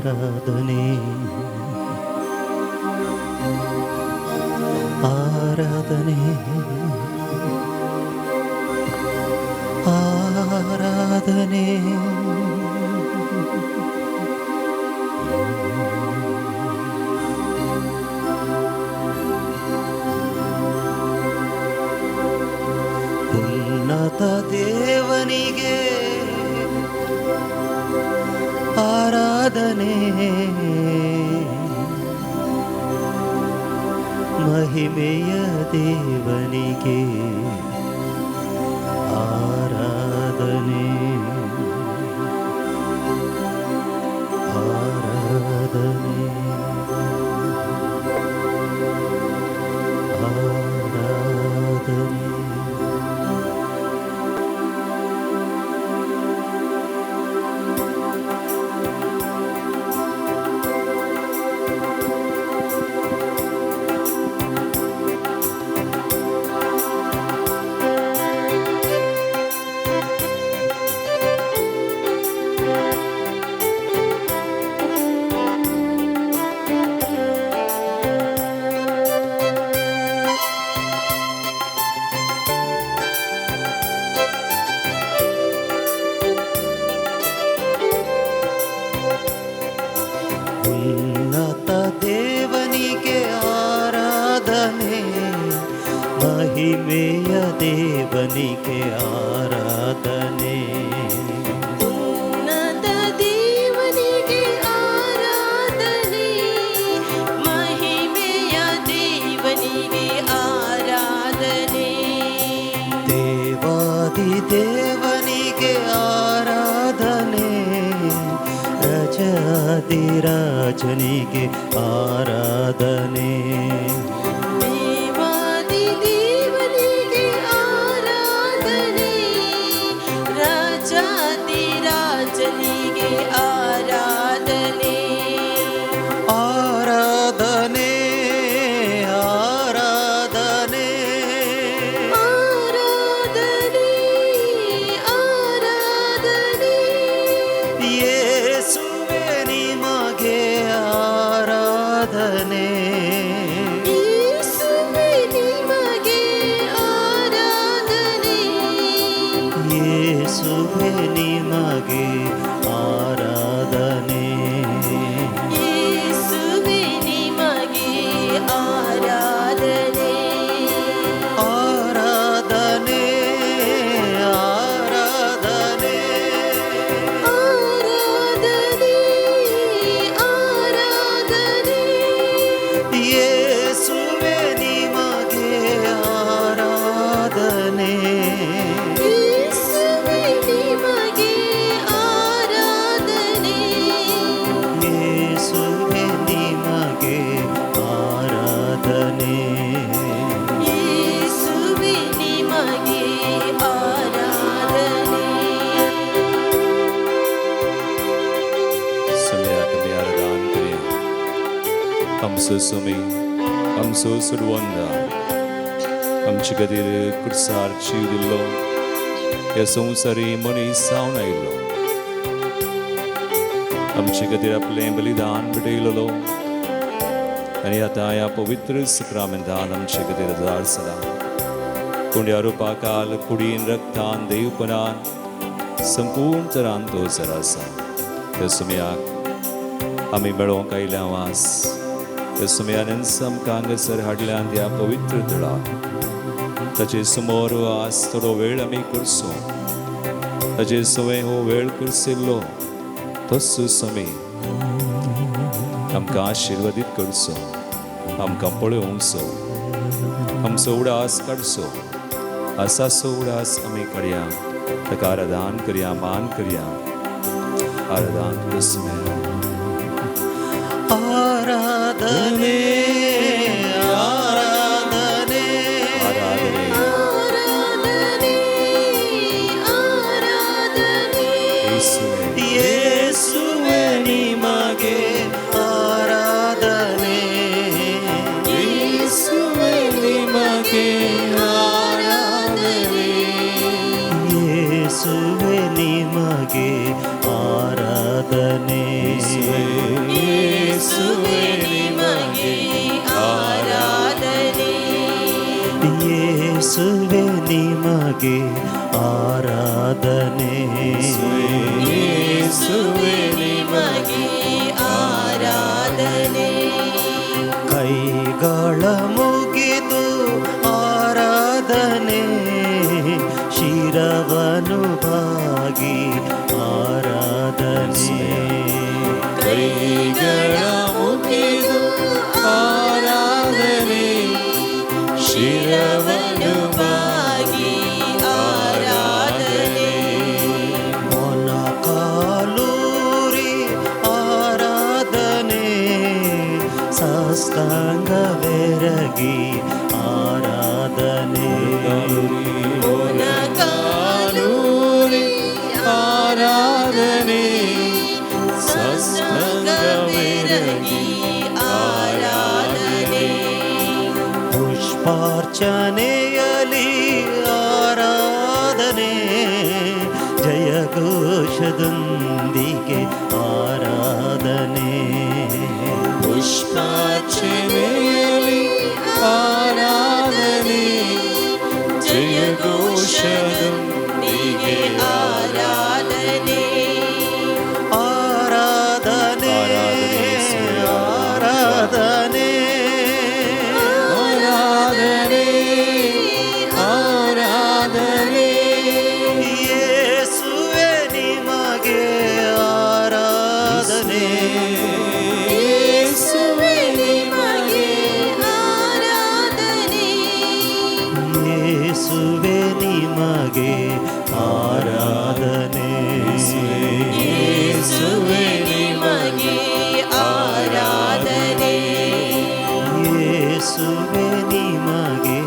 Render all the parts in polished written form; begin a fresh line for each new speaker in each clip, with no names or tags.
ಆರಾಧನೆ ಆರಾಧನೆ ಆರಾಧನೆ. ಉನ್ನತ ದೇವನಿಗೆ ಆರಾಧನೆ, ಮಹಿಮೆಯ ದೇವನಿಗೆ ಆರಾಧನೆ ಆರಾಧನೆ ಆರಾಧನೆ. ಉನ್ನತ ದೇವನಿಗೆ ಆರಾಧನೆ, ಮಹಿಮೆಯ ದೇವನಿಗೆ ಆರಾಧನೆ.
ಉನ್ನತ ದೇವನಿಗೆ ಆರಾಧನೆ, ಮಹಿಮೆಯ ದೇವನಿಗೆ ಆರಾಧನೆ.
ದೇವಾದಿ ದೇವನಿಗೆ ಆರಾಧನೆ, ರಾಜಾದಿರಾಜನಿಗೆ ಆರಾಧನೆ.
ದೇವಾದಿ ದೇವನಿಗೆ ಆರಾಧನೆ, ರಾಜಾದಿ ರಾಜನಿಗೆ ಆರಾಧನೆ.
ಆರಾಧನೆ ಆರಾಧನೆ
ಆರಾಧನೆ ಆರಾಧನೆ.
ಯೇಸುವೆ ನಿಮಗೆ ಆರಾಧನೆ,
ಯೇಸುವೆ ನಿಮಗೆ ಆರಾಧನೆ,
ಯೇಸುವೆ ನಿಮಗೆ ಆರಾಧನೆ.
ಯೇಸುವೆ ನಿಮಗೆ ಆರಾಧನೆ.
ಆರಾಧನೆ ಆರಾಧನೆ
ಆರಾಧನೆ ಆರಾಧನೆ.
ಯೇಸುವೆ ನಿಮಗೆ ಆರಾಧನೆ,
ಯೇಸುವೆ ನಿಮಗೆ ಆರಾಧನೆ,
ಯೇಸುವೆ ನಿಮಗೆ ಆರಾಧನೆ.
ಯೇಸುವೆ ನಿಮಗೆ ಆರಾಧನೆ.
सुम्याक आमी आराधन करया. आमचो सुमी, आमचो सुरवंदा, आमचे खातीर कुर्सार जीव दिल्लो, ह्या संवसारी मनीस जावन आयिल्लो, आमचे खातीर आपलें बलिदान भेटयलेलो आनी आतां ह्या पवित्र सक्रामेंतान आमचे खातीर आदार जाला. पूण ह्या रुपाकाल कुडीन, रक्तान, देवपणान संपूर्ण तरान तो जर आसा. त्या सुमयाक आमी मेळोवंक आयल्या वास, त्या सुमयानच आमकां हांगासर हाडल्यान ह्या पवित्र थळाक. ताचे समोर आज थोडो वेळ आमी करचो, ताचे सवय हो वेळ करसिल्लो तोच समी आमकां आशिर्वादीत करचो, आमकां पळोवचो, आमचो उडास काडचो. आसाचो उडास आमी काडया, ताका आराधन करया, मान करया. आराधन तुका सुमया.
ಆರಾಧನೆ ಆರಾಧನೆ
ಆರಾಧನೆ
ಆರಾಧನೆ ಆರಾಧನೆ.
ಯೇಸುವೇ.
ಯೇಸುವೆ ನಿಮಗೆ ಆರಾಧನೆ,
ಯೇಸುವೆ ನಿಮಗೆ ಆರಾಧನೆ,
ಯೇಸುವೆ ನಿಮಗೆ ಆರಾಧನೆ.
ಯೇಸುವೆ ನಿಮಗೆ ಆರಾಧನೆ.
ಯೇಸುವೆ ನಿಮಗೆ ಆರಾಧನೆ.
ಯೇಸುವೆ ನಿಮಗೆ ಆರಾಧನೆ.
ಕೈಗಳ ಮುಗಿದು ಆರಾಧನೆ, ಶಿರವನು ಬಾಗಿ ಆರಾಧನೆ.
ಕೈಗಳ ಮುಗಿದು ಆರಾಧನೆ, ಶಿರವನ್ನು ಬಾಗಿ
ಆರಾಧನೆ.
ಮೊಣಕಾಲೂರಿ ಆರಾಧನೆ, ಸಾಷ್ಟಾಂಗವೆರಗಿ ಆರಾಧನೆ.
ಮೊಣಕಾಲೂರಿ ಆರಾಧನೆ,
ಸಾಷ್ಟಾಂಗವೆರಗಿ ಆರಾಧನೆ.
ಪುಷ್ಪಾರ್ಚನೆಯಲಿ ಆರಾಧನೆ, ಜಯಘೋಷದೊಂದಿಗೆ ಆರಾಧನೆ.
ಪುಷ್ಪಾರ್ಚನೆಯಲ್ಲಿ ಆರಾಧನೆ, ಜಯಘೋಷದೊಂದಿಗೆ
ಆರಾಧನೆ.
ಆರಾಧನೆ, ಆರಾಧನೆ,
ಆರಾಧನೆ, ಆರಾಧನೆ.
ಯೇಸುವೆ ನಿಮಗೆ ಆರಾಧನೆ.
ಯೇಸುವೆ
ನಿಮಗೆ ಆರಾಧನೆ.
ಯೇಸುವೆ ನಿಮಗೆ ಆರಾಧನೆ.
ಯೇಸುವೆ ನಿಮಗೆ ಆರಾಧನೆ.
ಯೇಸುವೆ ನಿಮಗೆ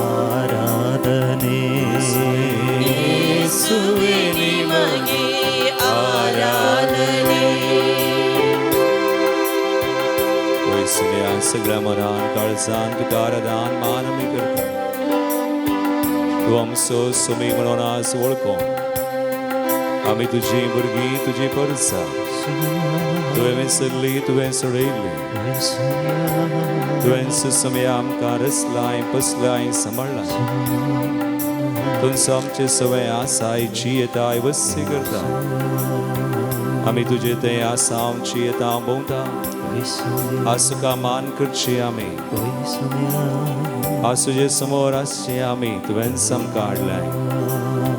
ಆರಾಧನೆ.
ಯೇಸುವೆ
ನಿಮಗೆ ಆರಾಧನೆ.
वयसुल्या सगळ्या मनान काळजान तुका आराधन मान आमी करता. तूं आमचो सुमी म्हणून आज वळखोन आमी तुजी भुरगीं, तुजी परसा. तुवें विसरली, तुवें सोडयली, तुवें सुसमया आमकां रचलाय, पसलाय, सांबाळ्ळाय. तुमचो आमचे सवय आसाय, जियेताय, वस्ती करता. आमी तुजे ते आसाव, जियेता, भोंवता. आज तुका मान करची आमी, आज तुजे समोर आसचे आमी. तुवेंच आमकां हाडलाय.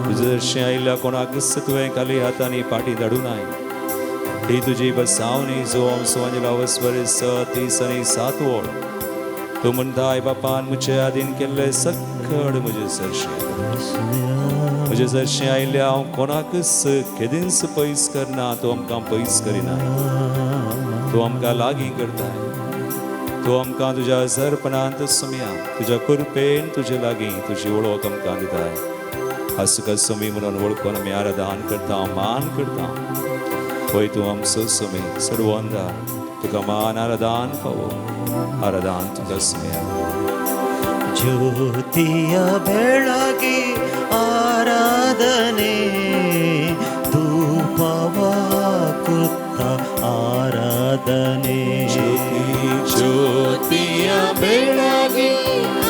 तुजे जशें आयिल्ल्या कोणाकच तुवें खाली हातांनी पाटी धाडूं नाय. ही तुजी बसावणी जो आमचो वस्वर 6, 30 आनी 7 वळ. तूं म्हणटाय, बापान म्हजे आदीन केल्ले सकड म्हजे सरशें, म्हजे सरशें आयिल्ल्या हांव कोणाकच केदींच पयस करना. तूं आमकां पयस करिना, तूं आमकां लागीं करताय. तूं आमकां तुज्या सरपणांत सुमया, तुज्या कृपेन तुजे लागीं तुजी वळख आमकां दिताय. आज तुका सुमी म्हणून वळखून आमी आराधन करता, मान करता. पळय तूं आमचो सुमी सर्वंदार, तुका मान आराधन फावो, आराधन तुका सुमया.
ಜ್ಯೋತಿಯ ಬೆಳಗಿ ಆರಾಧನೆ, ಧೂಪವ ಕುತ್ತ ಆರಾಧನೆ.
ಜ್ಯೋತಿ ಜ್ಯೋತಿಯ ಬೆಳಗಿ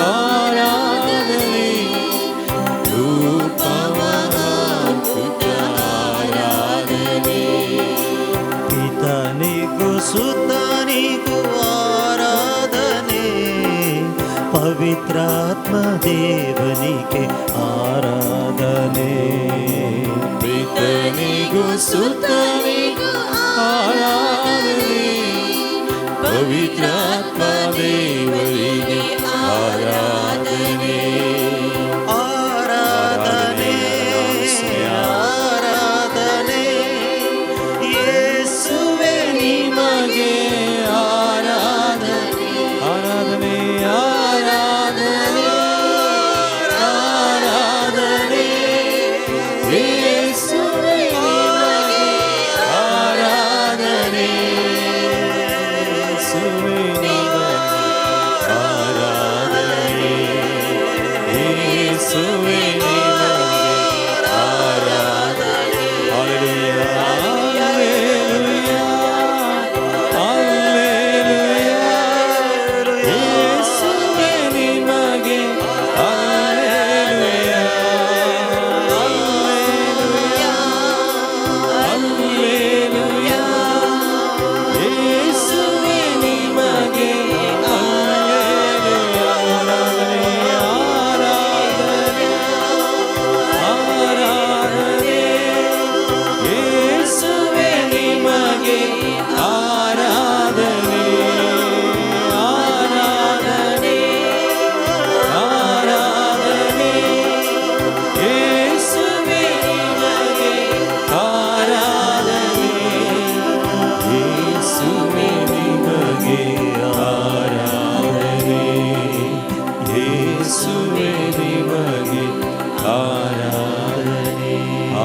ಆರಾಧನೆ, ಧೂಪವ ಹಾಕುತ್ತ ಆರಾಧನೆ.
ಪಿತನಿಗೂ ಸುತನಿಗೂ ಆರಾಧನೆ, ಪವಿತ್ರಾತ್ಮ ದೇವನಿಗೆ ಆರಾಧನೆ.
ಪಿತನಿಗೂ ಸುತನಿಗೂ ಆರಾಧನೆ, ಪವಿತ್ರಾತ್ಮ ದೇವರಿಗೆ ಆರಾಧನೆ.
ಆರಾಧನೆ, ಆರಾಧನೆ, ಯೇಸುವೆ ನಿಮಗೆ
ಆರಾಧನೆ, ಆರಾಧನೆ, ಆರಾಧನೆ, ಆರಾಧನೆ, ಯೇಸುವೆ ನಿಮಗೆ ಆರಾಧನೆ, ಯೇಸುವೆ ನಿಮಗೆ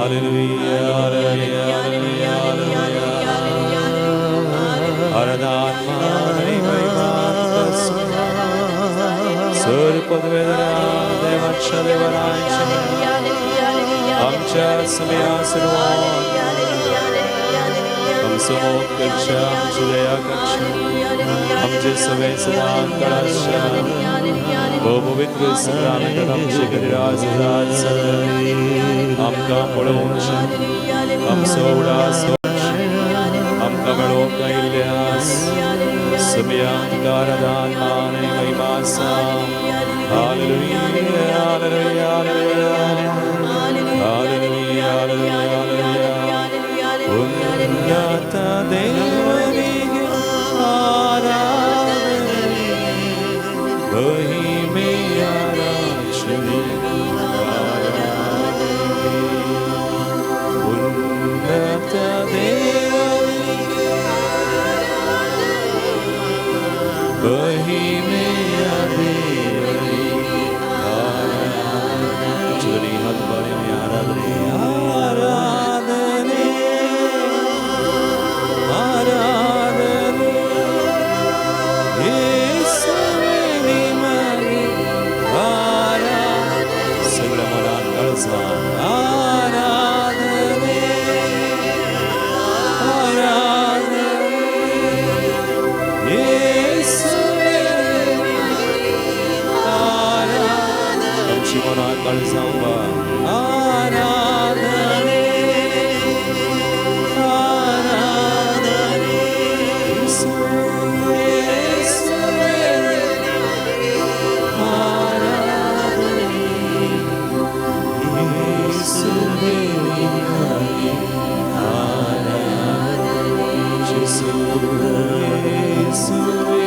Hallelujah, hallelujah, hallelujah. आराधन मान आनी महिमा तुका. सर पदवेदना देवाच्या देवरांच्या आमच्या समया सर्वान आमचो मोग करच्या, आमची दया करच्या, आमचे सगळे सदां कळाच्या भोव पवित्र सक्रामेंतान आमचे खातीर आज रात आमकां पळोवचें, आमचो उडास, आमकां मेळोवंक आयिल्ले आस समया तुका आराधन मान आनी महिमा आसा. Hallelujah, hallelujah, hallelujah, hallelujah, hallelujah. ಉನ್ನತ ದೇವರಿಗೆ ಆರಾಧನೆ, ಮಹಿಮೆಯ ರಾಜನಿಗೆ ಆರಾಧನೆ. ಉನ್ನತ ದೇವರಿಗೆ ಮಹಿಮೆಯ ದೇವರಿಗೆ ಆರಾಧನೆ. ಚುದರಿ हात बारे आमी आराधने, आराधने, आराधने, येसुवे निमगे आराधने. सगळ्या मनान काळजान आराधने, आराधने, येसुवे आराधने. आमची मनान काळजां उबा आराधने, आराधने, येसुवे आराधने, येसुवे आराधने, येसुवे.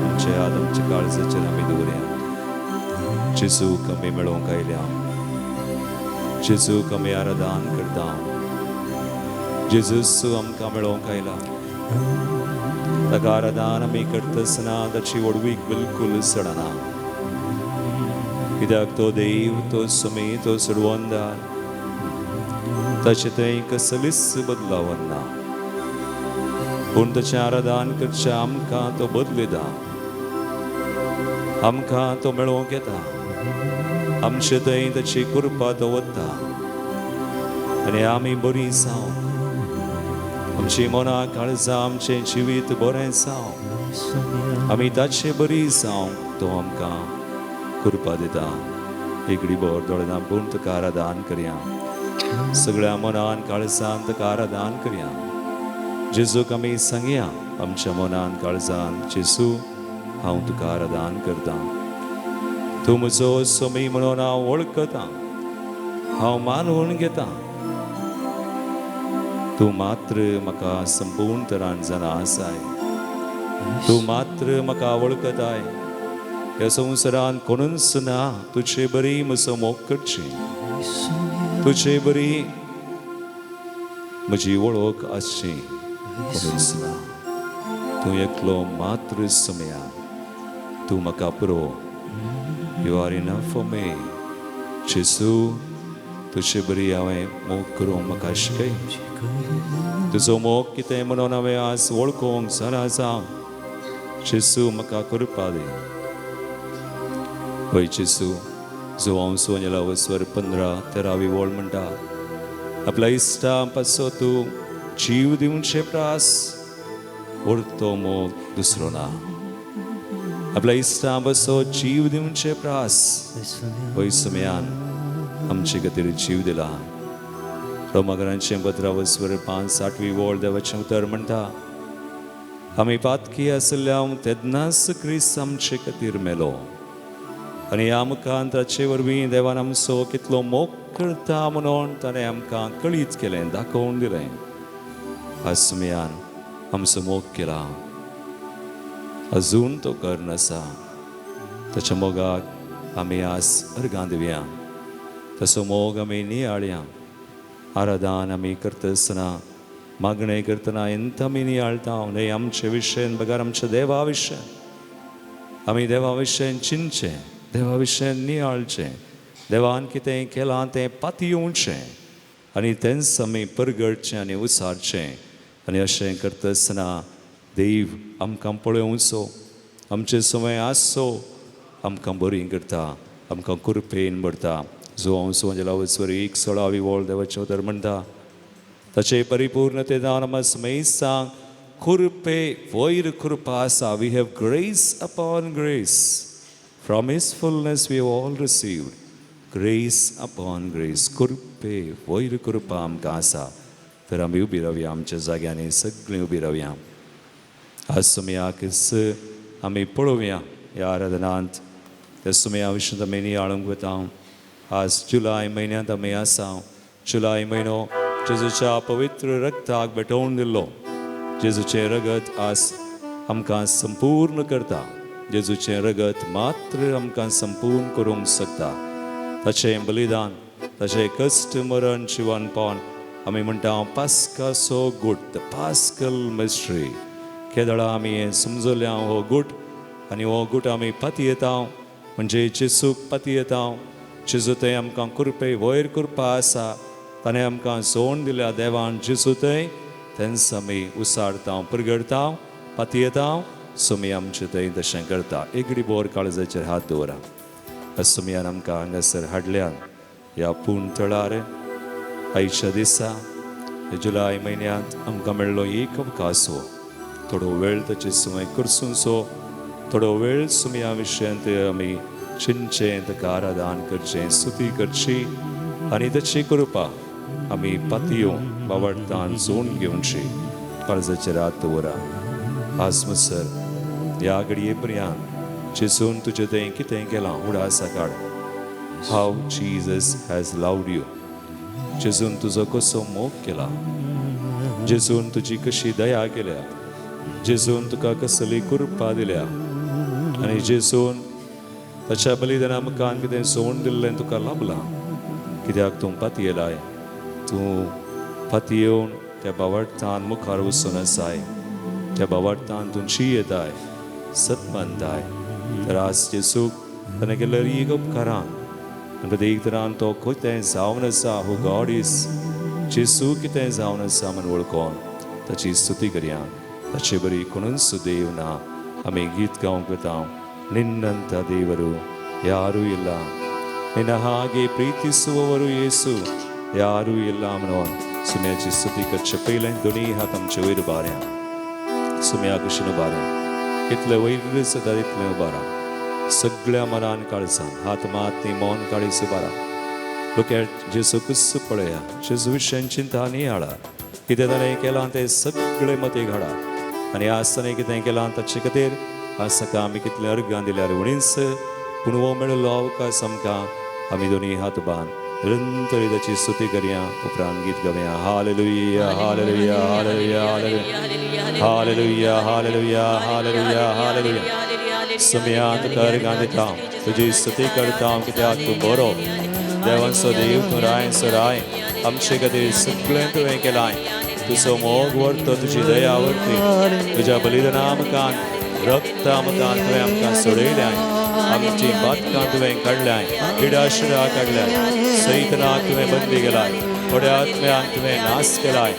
आमचे हात आमच्या काळजाचेर आमी दवरया. जेजूक आमी मेळोवंक आयल्या, जेजूक आमी आराधन करता. जेजूस आमकां मेळोवंक आयला, ताका आराधन आमी करतासतना ताची व्हडवीक बिलकूल सडना, कित्याक तो देव, तो सुमी, तो सोडवंदार, ताचे थंय कसलीच बदलावन ना. पूण ताचें आराधन करचें आमकां तो बदलिता, आमकां तो मेळोवंक येता, आमचे थंय ताची कृपा दवरता आनी आमी बरीं जावंक, आमची मनां काळजां आमचें जिवीत बरें जावंक, आमी ताचे बरी जावंक तो आमकां कृपा दिता. एगडी भर दोळे धांपून तुका आराधन करया, सगळ्या मनान काळजान तुका आराधन करया. जेजूक आमी सांगया आमच्या मनान काळजान, जेजू हांव तुका आराधन करता, तूं म्हजो स्वामी म्हणून हांव वळखता, हांव मानून घेता, तूं मात्र म्हाका संपूर्ण तरान जाणा आसाय, तूं मात्र म्हाका वळखताय. ह्या संवसारान कोणूच ना तुजे बरी म्हजो मोग करची, तुजे बरी म्हजी वळख आसची कोणूच ना. तूं एकलो मात्र समया, तूं म्हाका पुरो. You are enough for me. जेजू तुजे बरी हांवें मोग करूंक म्हाका शिकय. तुजो मोग कितें म्हणून हांवें आज वळखूंक जाणा जावं. जेजू म्हाका कृपा दी. हय जेजू, जो हांव सोन्याला वस्वर 15 तेरावी वळ म्हणटा, आपल्या इश्टा पासो तूं जीव दिवचे प्रास व्हडतो मोग दुसरो ना. आपल्या इश्टा पासो जीव दिवचे प्रास हय समयान आमचे खातीर जीव दिला. रोमागरांचें पत्र वस्वर 5 8वी वळ देवाचें उतर म्हणटा, आमी पातकी आसल्या तेन्नाच क्रिस्त आमचे खातीर मेलो आनी ह्या मुखान ताचे वरवीं देवान आमचो कितलो मोग करता म्हणून ताणें आमकां कळीत केलें, दाखोवन दिलें. आज समयान आमचो मोग केला, अजून तो कर आसा. ताच्या मोगाक आमी आज अर्गां दिवया, तसो मोग आमी नियाळया. आराधन आमी करता आसतना, मागणें करतना एंत आमी नियाळटा न्हय आमचे विशयन बगर आमच्या देवा विशयन. आमी देवा विशयन चिंतचें, देवा विशयन नियाळचें, देवान कितें केलां तें पातयेवचें आनी तेंच आमी परगटचें आनी उसारचें. आनी अशें करता आसतना देव आमकां पळोवचो, आमचे समय आसचो, आमकां बरी करता, आमकां कृपेन भरता. जो हांव वचवर एक सोळावी वळ देवाचें उतर म्हणटा, ताचे परिपूर्णते जावन आमकां समेस्तांक कृपे वयर कृपा आसा. We have grace upon grace. From his fullness we all received grace upon grace. कृपे वयर कृपा आमकां आसा. तर आमी उबी रावया आमच्या जाग्यांनी, सगळीं उबी रावया. आज सुमयाक आमी पळोवया ह्या आराधनांत त्या सुमया विशीं आमी नियाळूंक वता. आज जुलय म्हयन्यांत आमी आसा. जुलय म्हयनो जेजूच्या पवित्र रक्ताक भेटोवन दिल्लो. जेजूचें रगत आज आमकां संपूर्ण करता. जेजूचें रगत मात्र आमकां संपूर्ण करूंक शकता. ताचें बलिदान, ताचें कश्ट, मरण, जिवनपण आमी म्हणटा पास्काचो गूट, the Pascal mystery. केदळा आमी हें समजल्या हो गूट आनी हो गूट आमी पातयेता, म्हणजे जेजूक पातयेता. जेजू थंय आमकां कृपे वयर कृपा आसा, ताणें आमकां जोड दिल्या देवान जेजू थंय, तेंच आमी उसारता, परगडता, पातयेता. सुमी आमचे थंय तशें करता. एगडी बोर काळजाचेर हात दवरा. सुमयान आमकां हांगासर हाडल्यान ह्या पूण तळार आयच्या दिसा जुलय म्हयन्यांत आमकां मेळ्ळो एक अवकाश. हो थोडो वेळ ताचे सुमय करसूनसो, थोडो वेळ सुमया विशयांत आमी चिंतचें, ताका आराधन करचें, स्तुती करची आनी ताची कृपा आमी पातयो बावडतान जोड घेवची. काळजाचेर हात दवरा. आज मसर ह्या घडये पर्यंत जेजून तुजें तें कितें केलां उडासा काड. How Jesus has loved you. जेजून तुजो कसो मोग केला, जेजून तुजी कशी दया केल्या, जेजून तुका कसली कृपा दिल्या आनी जेजून ताच्या बलिदाना मुखान कितें सोडून दिल्लें तुका लाभलां. कित्याक तूं पातयेलाय, तूं पातयेवन त्या बावडतान मुखार वचून आसाय, त्या बावडतान तूं येताय, सत मानताय. तर आज जेजूक ताणें केल्ले एक उपकारान आनी प्रत्येक तरान तो कितें जावन आसा, हो गॉड is जेजू कितें जावन आसा म्हूण वळखोन ताची स्तुती करया. ताचे बरी कोणूच देव ना. आमी गीत गावंक वता. ನಿನ್ನಂಥ ದೇವರು ಯಾರೂ ಇಲ್ಲ, ನಿನ್ನ ಹಾಗೆ ಪ್ರೀತಿಸುವವರು ಯೇಸು ಯಾರೂ ಇಲ್ಲ म्हणून सुम्याची स्तुती करचे पयलें दोनी हात आमचे वयर उबारया. सुम्या कशीन उबारया, इतले वयर सदां इतलें उबारा. सगळ्या मनान काळजान हात मात न्ही मन काळीज उबारा. लोक जेजू कुस्स पळया, जेजू विशयान चिंता नियाळा. कितें ताणें केलां तें सगळें मतीक हाडा आनी आज ताणें कितें केलां ताचे खातीर आज सकाळ आमी कितलें अर्गां दिल्यार उणीच, पूण हो मेळिल्लो अवकाश आमकां आमी दोनी हात बांद निरंतर ताची स्तुती करया. उपरांत गीत गावया. Hallelujah, hallelujah, hallelujah, hallelujah, hallelujah, hallelujah, hallelujah. Somaiya तुका अर्गां दिता, तुजी स्तुती करता कित्याक तूं बरो देवांचो देव, तूं राय राय. आमचे खातीर सगळें तुवें केलां. तुजो मोग व्हरतो, तुजी दया व्हरती, तुज्या बलिदाना मुखान रक्ता मुखान तुवें आमकां सोडयल्याय. आमची बातकां तुवें काडल्याय, किडाशिरा काडल्याय, सैतनाक तुवें बंदी केलाय, थोड्या आत्म्यांक तुवें नाश केलाय.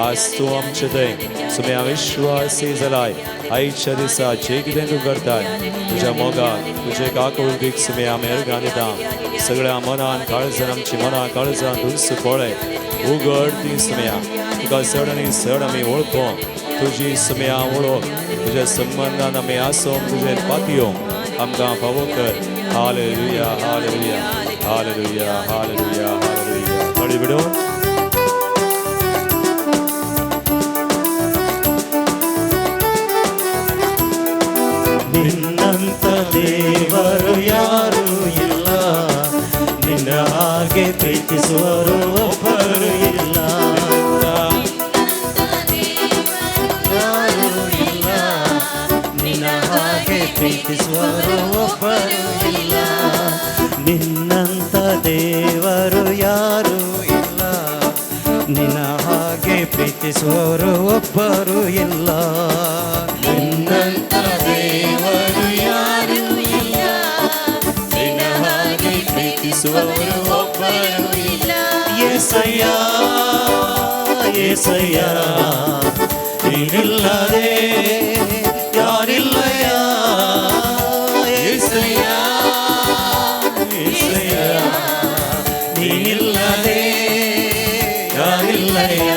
आज तूं आमचे थंय सुम्या विश्वासी जालाय. आयच्या दिसा जें कितें तूं करताय तुज्या मोगाक, तुजे काकुळटीक सुम्या आमी अर्गां दिता. सगळ्या मनान काळजान आमची मनां काळजान तूंच पळय, उगड ती सुम्या. तुका चड आनी चड आमी वळखोंक, तुजी सुम्या वळख, तुज्या संबंदान आमी आसोंक, तुजेर पातयोंक आमकां फावो कर. Hallelujah, hallelujah, hallelujah, hallelujah, hallelujah. ताळी बिडोवन
ನಿನ್ನಂತ ದೇವರು ಯಾರೂ ಇಲ್ಲ, ನಿನ್ನ ಹಾಗೆ ಪ್ರೀತಿಸುವರು ಒಬ್ಬರು ಇಲ್ಲ. ಯಾರೂ ಇಲ್ಲ, ನಿನ್ನ ಹಾಗೆ ಪ್ರೀತಿಸುವರು ಒಬ್ಬರು ಇಲ್ಲ. ನಿನ್ನಂತ ದೇವರು ಯಾರೂ ಇಲ್ಲ, ನಿನ್ನ ಹಾಗೆ ಪ್ರೀತಿಸುವವರು ಒಬ್ಬರು ಇಲ್ಲ.
ನಿನ್ನಂತ ದೇವರು ಯಾರೂ ಇಲ್ಲ, ನಿನ್ನ ಹಾಗೆ ಪ್ರೀತಿಸುವವರು ಒಬ್ಬರು ಇಲ್ಲ.
ಏಸಯ್ಯ, ಏಸಯ್ಯ, ನೀನಿಲ್ಲದೆ ಯಾರಿಲ್ಲಯ್ಯ. ಏಸಯ್ಯ, ಏಸಯ್ಯ, ನೀನಿಲ್ಲದೆ ಯಾರಿಲ್ಲಯ್ಯ.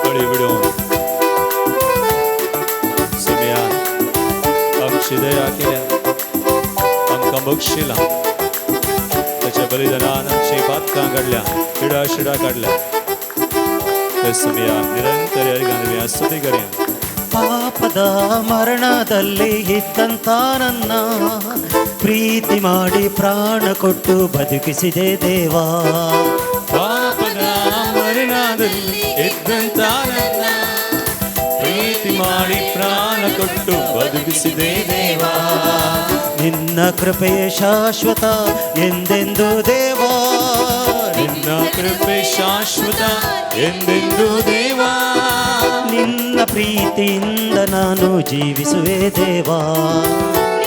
कळी विडोवन सुमया आमची दया केल्या, आमकां बक्षिला, ताच्या बलिदानान आमची पातकां काडल्या, पिडा शिडा काडल्या. ते सुमया निरंतर ह्या स्तुती करया.
ಪಾಪದ ಮರಣದಲ್ಲಿ ಇದ್ದಂತ ನನ್ನ ಪ್ರೀತಿ ಮಾಡಿ ಪ್ರಾಣ ಕೊಟ್ಟು ಬದುಕಿಸಿದೆ ದೇವಾ.
ಪಾಪದ ಮರಣದಲ್ಲಿ ಇದ್ದಂತ ನನ್ನ ಪ್ರೀತಿ ಮಾಡಿ ಪ್ರಾಣ ಕೊಟ್ಟು ಬದುಕಿಸಿದೆ ದೇವಾ.
ನಿನ್ನ ಕೃಪೆಯೇ ಶಾಶ್ವತ ಎಂದೆಂದು ದೇವಾ.
ನಿನ್ನ ಕೃಪೆ ಶಾಶ್ವತ ಎಂದೆಂದು ದೇವಾ.
ನಿನ್ನ ಪ್ರೀತಿಯಿಂದ ನಾನು ಜೀವಿಸುವೆ ದೇವಾ.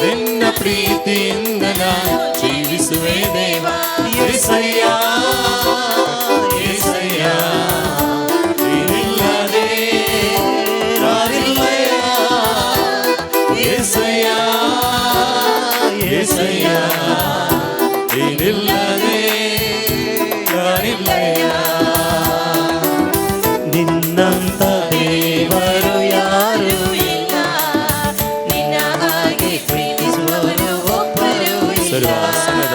ನಿನ್ನ ಪ್ರೀತಿಯಿಂದ ನಾನು ಜೀವಿಸುವೆ ದೇವಾ. ಏಸಯ್ಯ, ಏಸಯ್ಯ, ನೀನಿಲ್ಲದೆ ಯಾರಿಲ್ಲಯ್ಯ. ಏಸಯ್ಯ, ಏಸಯ್ಯ, ನೀನಿಲ್ಲದೆ ಯಾರಿಲ್ಲಯ್ಯ.
ನಿನ್ನಂತ ದೇವರು ಯಾರು
ಇಲ್ಲ, ನಿನ್ನ ಹಾಗೆ ಪ್ರೀತಿಸುವವರು ಒಬ್ಬರು ಇಲ್ಲ.
ಸರ್ವಾಸನದ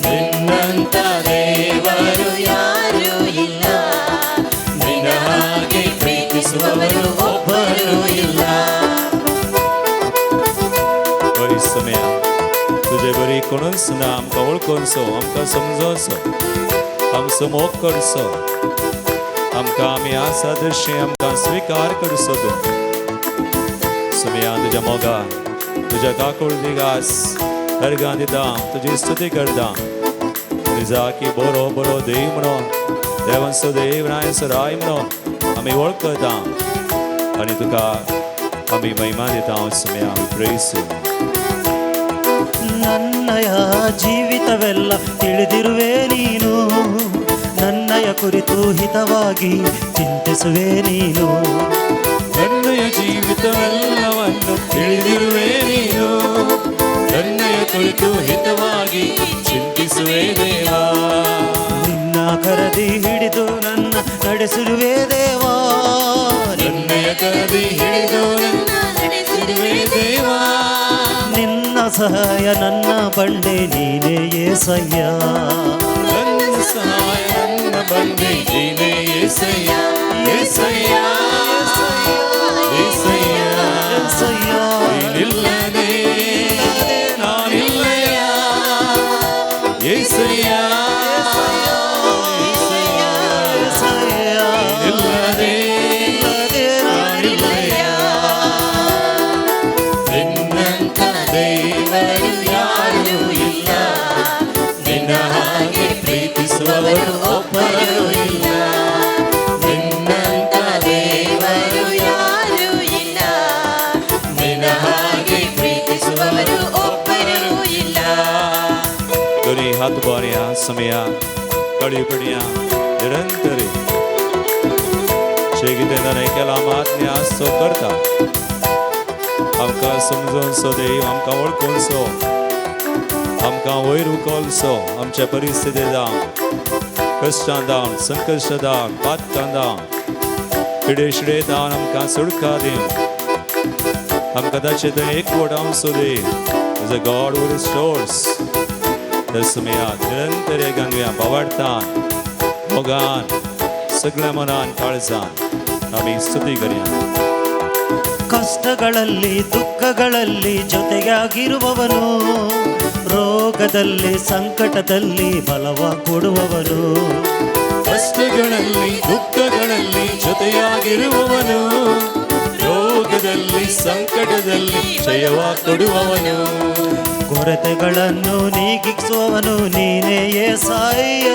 ನಿನ್ನಂತ ದೇವರು
ಯಾರೂ ಇಲ್ಲ, ನಿನ್ನ ಹಾಗೆ ಪ್ರೀತಿಸುವವರು ಒಬ್ಬರು ಇಲ್ಲ.
बरी समया तुजे बरी कोणूच ना आमकां वळखोनसो, आमकां समजोसो, आमचो मोग करचो, आमकां आमी आसा तशें आमकां स्विकार करचो तूं. समया तुज्या मोगान, तुज्या काकुळतीक अर्गां दिता, तुजी स्तुती करता. निजाकी बरो बरो देव म्हणून, देवांचो देव रायांचो राय म्हणून आमी वळखता आनी तुका आमी महिमा दिता. समया आमी प्रेस.
ನನ್ನಯ ಜೀವಿತವೆಲ್ಲ ತಿಳಿದಿರುವೆ ನೀನು, ನನ್ನಯ ಕುರಿತು ಹಿತವಾಗಿ ಚಿಂತಿಸುವೆ ನೀನು.
ನನ್ನಯ ಜೀವಿತವೆಲ್ಲವನ್ನು ತಿಳಿದಿರುವೆ ನೀನು, ನನ್ನಯ ಕುರಿತು ಹಿತವಾಗಿ ಚಿಂತಿಸುವೆ ದೇವಾ.
ನಿನ್ನ ಕರದಿ ಹಿಡಿದು ನನ್ನ ನಡೆಸಿರುವೆ ದೇವಾ.
ನನ್ನಯ ಕರದಿ ಹಿಡಿದು ನನ್ನ ನಡೆಸಿರುವೆ ದೇವಾ.
ನಿನ್ನ ಸಹಾಯ ನನ್ನ ಬಂಡೆ ನೀನೇ ಏಸಯ್ಯ.
ನನ್ನ ಸಹಾಯ ನನ್ನ ಬಂಡೆ ನೀನೇ ಏಸಯ್ಯ. ಏಸಯ್ಯ, ಏಸಯ್ಯ,
ಏಸಯ್ಯ,
ನೀನಿಲ್ಲದೆ ನಾನಿಲ್ಲಯ್ಯ. ಏಸಯ್ಯ,
ಏಸಯ್ಯ,
ನೀನಿಲ್ಲದೆ
ಇಲ್ಲದೆ
ನಾನಿಲ್ಲಯ್ಯ. ನಿನ್ನಂತ ದೇವರು ಯಾರೂ ಇಲ್ಲ, ನಿನ್ನ ಹಾಗೆ ಪ್ರೀತಿಸುವವರು ಒಬ್ಬರು ಇಲ್ಲ. ನಿನ್ನಂತ ದೇವರು
ಯಾರೂ ಇಲ್ಲ,
ನಿನ್ನ ಹಾಗೆ
ಪ್ರೀತಿಸುವವರು ಒಬ್ಬರು ಇಲ್ಲ.
दोन्ही हात बारया समया कळी पडया निरंतरी शेगितें केला मात्म्या आसचो करता. आमकां समजोनसो देव, आमकां वळखोनसो, आमकां वयर उखलसो, आमच्या परिस्थिती जावन, कश्टां जावन, संकश्ट जावन, पातकां जावन, पिडे शिडे जावन आमकां सुडका दिवन, आमकां ताचे थंय एकवट आमचो देव. As a God who restores. दसमया निरंतर गंगव्या बावाडतान मोगान सगळ्या मनान काळजान आमी स्तुती करया.
ಕಷ್ಟಗಳಲ್ಲಿ ದುಃಖಗಳಲ್ಲಿ ಜೊತೆಯಾಗಿರುವವನು, ರೋಗದಲ್ಲಿ ಸಂಕಟದಲ್ಲಿ ಬಲವ ಕೊಡುವವನು.
ಕಷ್ಟಗಳಲ್ಲಿ ದುಃಖಗಳಲ್ಲಿ ಜೊತೆಯಾಗಿರುವವನು, ರೋಗದಲ್ಲಿ ಸಂಕಟದಲ್ಲಿ ಜಯವ ಕೊಡುವವನು.
ಕೊರತೆಗಳನ್ನು ನೀಗಿಸುವವನು ನೀನೇ ಏಸಯ್ಯ.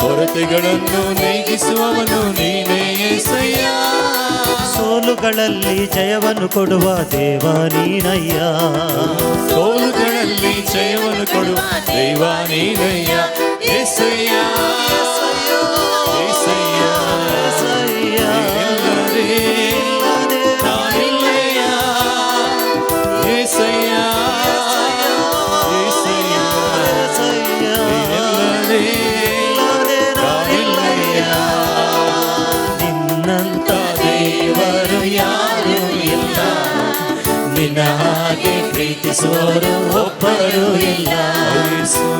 ಕೊರತೆಗಳನ್ನು ನೀಗಿಸುವವನು ನೀನೇ ಯೇಸಯ್ಯ.
ಸೋಲುಗಳಲ್ಲಿ ಜಯವನ್ನು ಕೊಡುವ ದೇವ ನೀನಯ್ಯ.
ಸೋಲುಗಳಲ್ಲಿ ಜಯವನ್ನು ಕೊಡುವ ದೇವ ನೀನಯ್ಯ ಯೇಸಯ್ಯ. ಯೇಸಯ್ಯ, ನೀನಿಲ್ಲದೆ ನಾನಿಲ್ಲಯ್ಯ. ಯೇಸಯ್ಯ, ಯೇಸಯ್ಯ, ನೀನಿಲ್ಲದೆ ನಾನಿಲ್ಲಯ್ಯ.
ನಿನ್ನಂತ ದೇವರು ಯಾರೂ ಇಲ್ಲ, ನಿನ್ನ ಹಾಗೆ ಪ್ರೀತಿಸುವವರು ಒಬ್ಬರು ಇಲ್ಲ.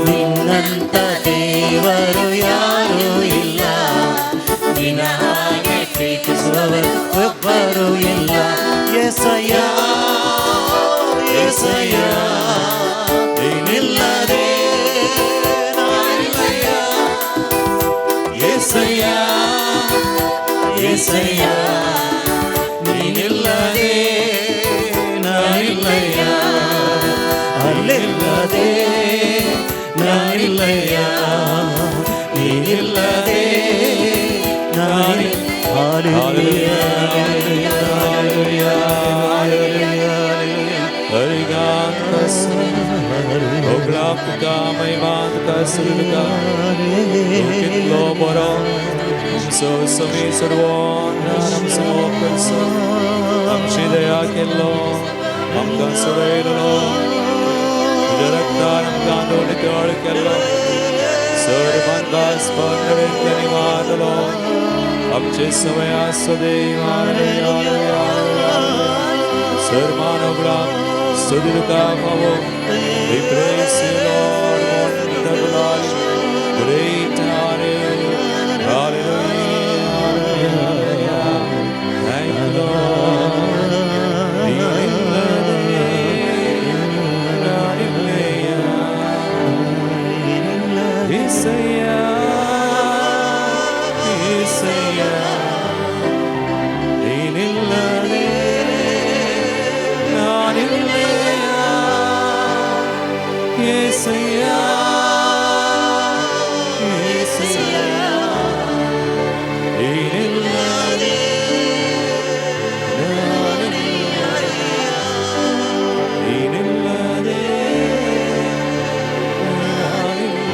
ನಿನ್ನಂತ ದೇವರು ಯಾರೂ ಇಲ್ಲ, ನಿನ್ನ ಹಾಗೆ ಪ್ರೀತಿಸುವವರು ಒಬ್ಬರು ಇಲ್ಲ. ಯೇಸಯ್ಯ, ಯೇಸಯ್ಯ,
ನೀನಿಲ್ಲದೆ ನಾನಿಲ್ಲಯ್ಯ. ಯೇಸಯ್ಯ, ಯೇಸಯ್ಯ, ನೀನಿಲ್ಲದೆ ನಾನಿಲ್ಲಯ್ಯ.
ಅಲ್ಲಿಲ್ಲದೆ ನಾನಿಲ್ಲಯ್ಯ, ನೀನಿಲ್ಲದೆ ನಾನಿಲ್ಲ. Hallelujah, hallelujah, hallelujah.
होगळा तुका महिमा तुका सुरुका कितलो बरो तुमचो समी सर्वोन आमचो करचो आमची दया केल्लो आमकां सोडयलो तुज्या रक्तान आमकां नितळ केल्लो सर्वांदास निवारलो आमचे समय सदैव. सर्वान होगळा स्तुति तुका फावो. We praise you, Lord, wonderful Lord, great are you. Hallelujah, hallelujah. Thank you, Lord. ನೀನಿಲ್ಲದೆ ನಾನಿಲ್ಲಯ್ಯ. ಯೇಸಯ್ಯ, ಯೇಸಯ್ಯ, ನೀನಿಲ್ಲದೆ ನಾನಿಲ್ಲಯ್ಯ. ಯೇಸಯ್ಯ, ಯೇಸಯ್ಯ, ನೀನಿಲ್ಲದೆ ನಾನಿಲ್ಲಯ್ಯ. ನೀನಿಲ್ಲದೆ ನಾನಿಲ್ಲ.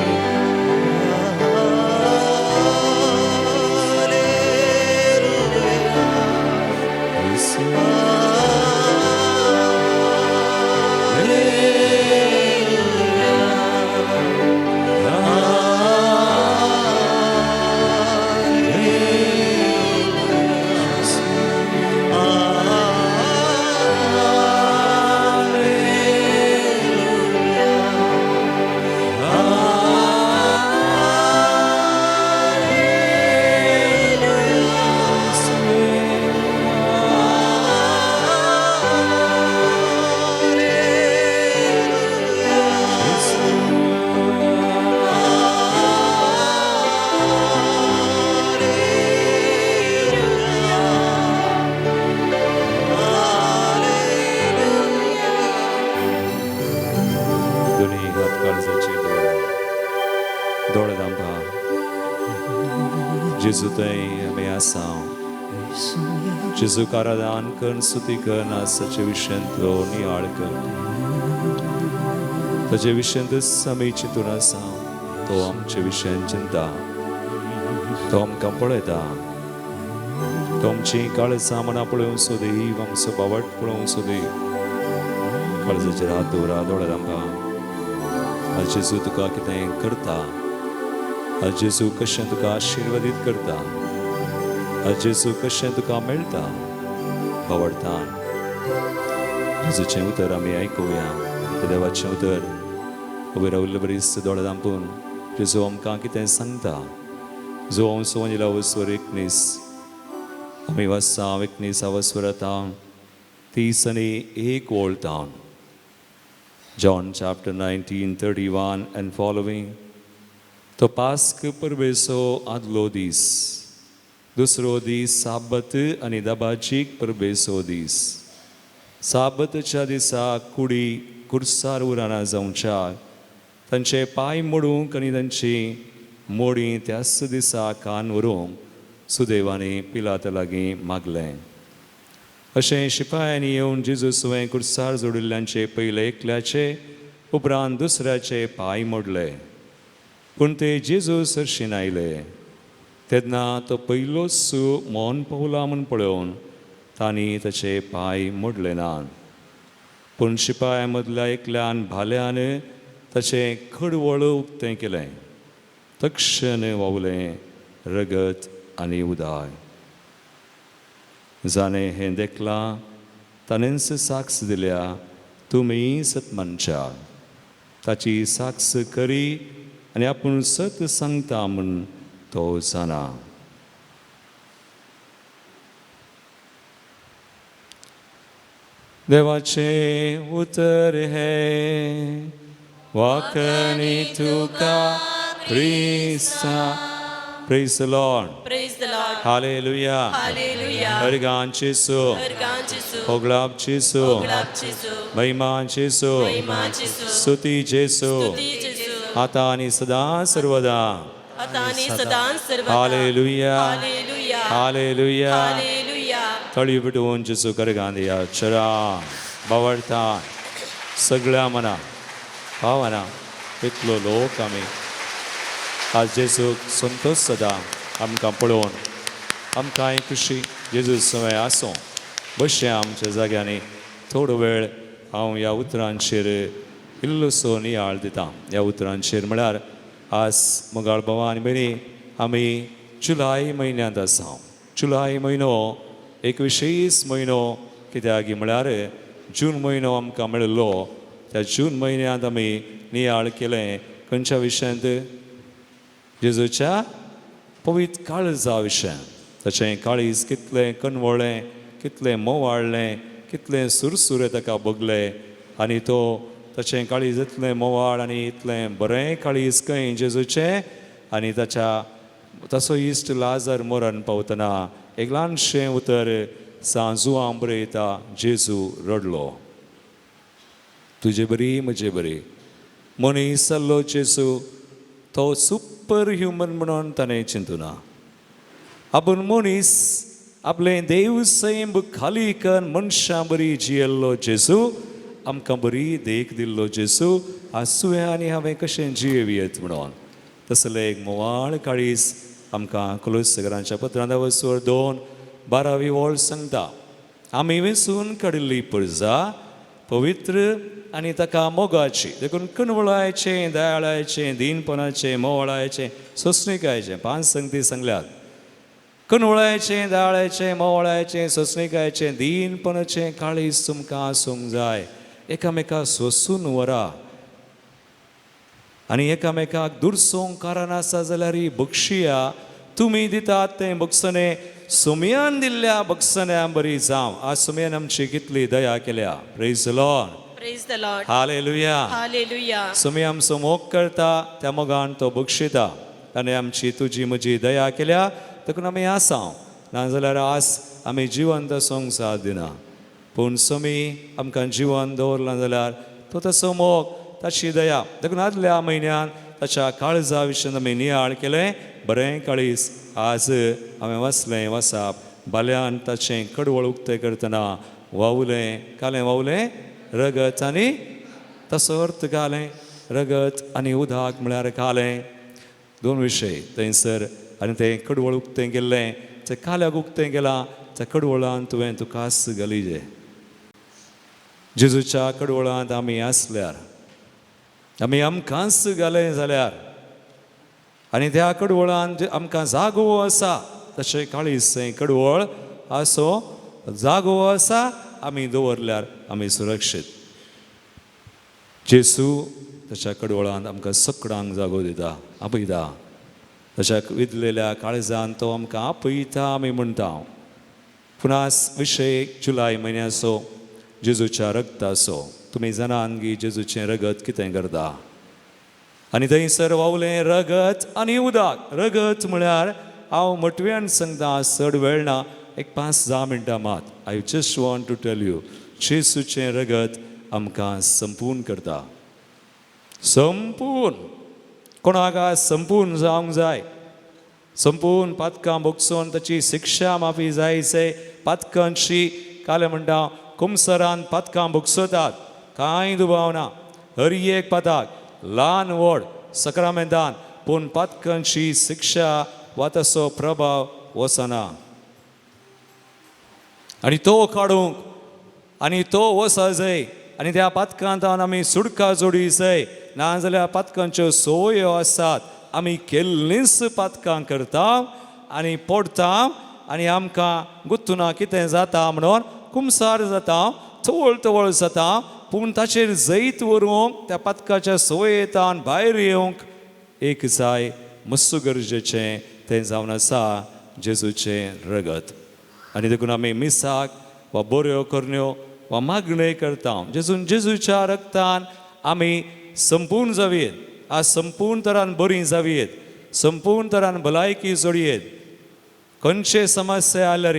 दोन्ही हात काळजाचेर दवरा, दोळे धांपा. जेजू थंय आमी आसा. जेजूक आराधन कर, स्तुती कर. आसाचे विशयांतलो नियाळ कर. ताजे विशयांतच आमी चिंतून आसा. तो आमचे विशयान चिंता, तो आमकां पळयता. तो आमची काळजां मनां पळोवंक सोदी, आमचो बावट पळोवंक सोदी. काळजाचेर हात दवरा, दोळे धांपा. आज जेजू तुका कितें करता, आज जेजू कशें तुका आशिर्वादीत करता, आज जेजू कशें तुका मेळटा. आवडतान जेजूचें उतर आमी आयकुया. देवाचें उतर उबे रावल्ले बरीच दोळे धांपून जेजू आमकां कितें सांगता. जो आमचो वंजिला वस्वर 19 आमी वाचता. 19 आवस्वरातावन 31 ओळतावन. John chapter 19, 31 and following. तो पास्क परबेचो आदलो दीस, दुसरो दीस साबत आनी दबाजीक परबेचो दीस. साबतच्या दिसा कुडी कुर्सार उराना जावच्या तांचे पांय मोडूंक आनी तांची मोडीं त्याच दिसा कान व्हरूंक सुदैवांनी पिलाता लागीं मागलें. अशें शिपायांनी येवन जेजू सुवें कुर्सार जोडिल्ल्यांचे पयले एकल्याचे उपरांत दुसऱ्याचे पांय मोडले. पूण ते जेजू सरशीन आयले तेन्ना तो पयलोच सू मौन पावला म्हूण पळोवन तांणी ताचे पांय मोडले ना. पूण शिपाया मदल्या एकल्यान भाल्यान ताचें खडवळ उक्तें केलें. तक्षण वावलें रगत आनी उदाय. जाणें हें देखलां ताणेंच साक्ष दिल्या तुमी सत मानच्या. ताची साक्ष करी आनी आपूण सत सांगता म्हूण तो जाणा. देवाचें उतर हें वाकणी तुका क्रिस्ता. Praise the Lord.
Praise the Lord.
Hallelujah.
Hallelujah.
हरगान जेसू,
हरगान जेसू,
होगळाप जेसू,
होगळाप जेसू,
महिमा जेसू,
महिमा जेसू,
स्तुती जेसू,
स्तुती जेसू,
आता आणि सदा सर्वदा.
आता आणि सदा सर्वदा.
हालेलुया.
हालेलुया.
हालेलुया.
हालेलुया.
तळी पेटोवन जेसू करगांदिया चरा बावडता सगळ्या मना भावना इतलो लोक आमी आज जेजूक संतोश सदा आमकां पळोवन आमकांय खुशी जेजू सवय आसूं. बशें आमच्या जाग्यांनी थोडो वेळ हांव ह्या उतरांचेर इल्लोसो नियाळ दितां. ह्या उतरांचेर म्हळ्यार आज मोगाळ भावा आनी भयणी आमी जुलाय म्हयन्यांत आसा. जुलाय म्हयनो एक विशेश म्हयनो कित्याक म्हळ्यार जून म्हयनो आमकां मेळिल्लो. त्या जून म्हयन्यांत आमी नियाळ केलें खंयच्या विशयांत? जेजूच्या पवित्र काळजा विशयान. ताचें काळीज कितलें कनवळ्ळें, कितलें मोवाळ्ळें, कितलें सुरसुरें ताका भोगलें आनी तो ताचें काळीज इतलें मोवाळ आनी इतलें बरें काळीज खंय जेजूचें. आनी ताच्या ताचो इश्ट लाजर मरण पावतना एक ल्हानशें उतर सांजुआं बरयता, जेजू रडलो. तुजे बरी म्हजे बरी मनीस जाल्लो जेजू तो सुपर ह्युमन म्हणून ताणें चिंतूना. आपूण मनीस आपलें देव सैम खाली करून मनशां बरी जियेल्लो जेजू आमकां बरी देख दिल्लो जेजू आसुया आनी हांवें कशें जियेवयेत म्हणून. तसलें एक मोवाळ काळीज आमकां कुलूसगरांच्या पत्रांत वसवर 2:12 वळ सांगता. आमी वेंचून काडिल्ली परजा पवित्र आनी ताका मोगाची, देखून कणवळायचें, दयाळायचें, दीनपणाचें, मोवाळायचें, सोंसणिकायचें 5 संगती सांगल्यात. कणवळायचें, दयाळायचें, मोवाळायचें, सोंसणिकायचें, दीनपणाचें काळीज तुमकां आसूंक जाय. एकामेका सोंसून व्हरा आनी एकामेकाक दुरसोंक कारण आसा जाल्यार बक्षिया. तुमी दितात तें बक्षणें सुमयान दिल्ल्या बक्षण्या बरी जावं. आज सुमयान आमची कितली दया केल्या. Praise the Lord.
Praise the Lord.
Hallelujah.
Hallelujah.
Sumi आमचो मोग करता, त्या मोगान तो बक्षिता. ताणें आमची तुजी म्हजी दया केल्या देखून आमी आसा. नाजाल्यार आज आमी जिवंत आसूंक साथ दिना. पूण सुमी आमकां जिवन दवरलां जाल्यार तो तसो मोग, ताची दया. देखून आदल्या म्हयन्यान ताच्या काळजा विशीं आमी नियाळ केलें. बरें काळीज आज हांवें वाचलें वासाप बाल्यान ताचें कडवळ उक्तें करतना वावलें, कालें वावलें रगत आनी तसो अर्थ घालें रगत आनी उदक म्हळ्यार कालें. 2 विशय थंयसर. आनी तें कडवळ उक्तें केल्लें तें काल्याक उक्तें केलां त्या कडवळान तुवें तुकाच घालिजे. जेजूच्या कडवळांत आमी आसल्यार, आमी आमकांच घालें जाल्यार आनी त्या कडवळान आमकां जागो आसा तशें काळीज कडवळ आसो जागो आसा आमी दवरल्यार आमी सुरक्षीत. जेजू ताच्या कडवळान आमकां सकडांक जागो दिता, आपयता. ताच्या विदलेल्या काळजान तो आमकां आपयता आमी म्हणटा. पूण आज विशय जुलाय म्हयन्याचो जेजूच्या रगताचो. तुमी जाणात गी जेजूचें रगत कितें करता. आनी थंयसर वावलें रगत आनी उदक. रगत म्हळ्यार हांव मोटव्यान सांगता, चड वेळ ना, एक 5-10 मिनटां मात. I just want to tell you, जेजूचें रगत आमकां संपूर्ण करता. संपूर्ण. कोणाक आज संपूर्ण जावंक जाय, संपूर्ण पातकां भोगसून ताची शिक्षा माफी जाय जाय. पातकांची काले म्हणटा कुमसरान पातकां भोगसतात, कांय दुबाव ना, हर एक पाताक ल्हान व्हड सक्रामेंतान, पूण पातकांची शिक्षा वा तसो प्रभाव वचना. आनी तो काडूंक आनी तो वचा जाय आनी त्या पातकांतान आमी सुटका जोडी जाय. नाजाल्यार पातकांच्यो संवयो आसात, आमी केल्लींच पातकां करता आनी पडटा आनी आमकां गुत्तुना कितें जाता म्हणून कुमसार जाता, तवळ तवळ जाता. पूण ताचेर जैत व्हरूंक त्या पातकाच्या संवयेतान भायर येवंक एक जाय मस्सू गरजेचें, तें जावन आसा जेजूचें रगत. आनी देखून आमी मिसाक वा बऱ्यो करण्यो वा मागण्यो करता. जेजून जेजूच्या रक्तान आमी संपूर्ण जावयेत, आज संपूर्ण तरान बरीं जावयेत, संपूर्ण तरान भलायकी जोडयेत. खंयचे समस्या आल्यार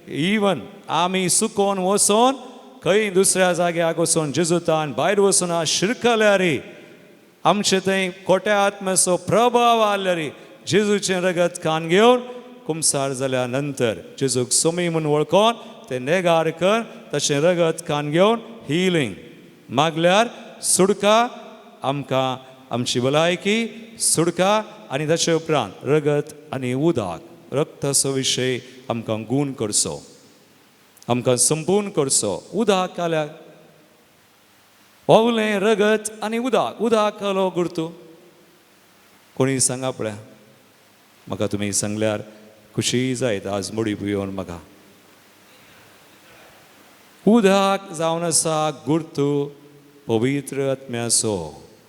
इवन आमी सुकोन वचोन खंय दुसऱ्या जाग्याक वचोन जेजुतान भायर वचून आज शिरकल्यार, आमचे थंय खोट्या आत्म्याचो प्रभाव आल्यार, जेजूचें रगत कान घेवन कुमसार जाल्या नंतर जेजूक सोमी म्हूण वळखोन ते नेगार कर, तशें रगत कान घेवन हिलींग मागल्यार सुडका आमकां, आमची भलायकी सुडका. आनी ताचे उपरांत रगत आनी उदक, रक्ताचो विशय आमकां गूण करचो, आमकां संपूर्ण करचो. उदक काल्याक ओवलें रगत आनी उदक, उदक कालो गुर्तू कोणी सांगा पळया म्हाका, तुमी सांगल्यार खुशी जायत. आज मोडी पियोवन म्हाका उदक जावन आसा गुर्तू पवित्र आत्म्याचो.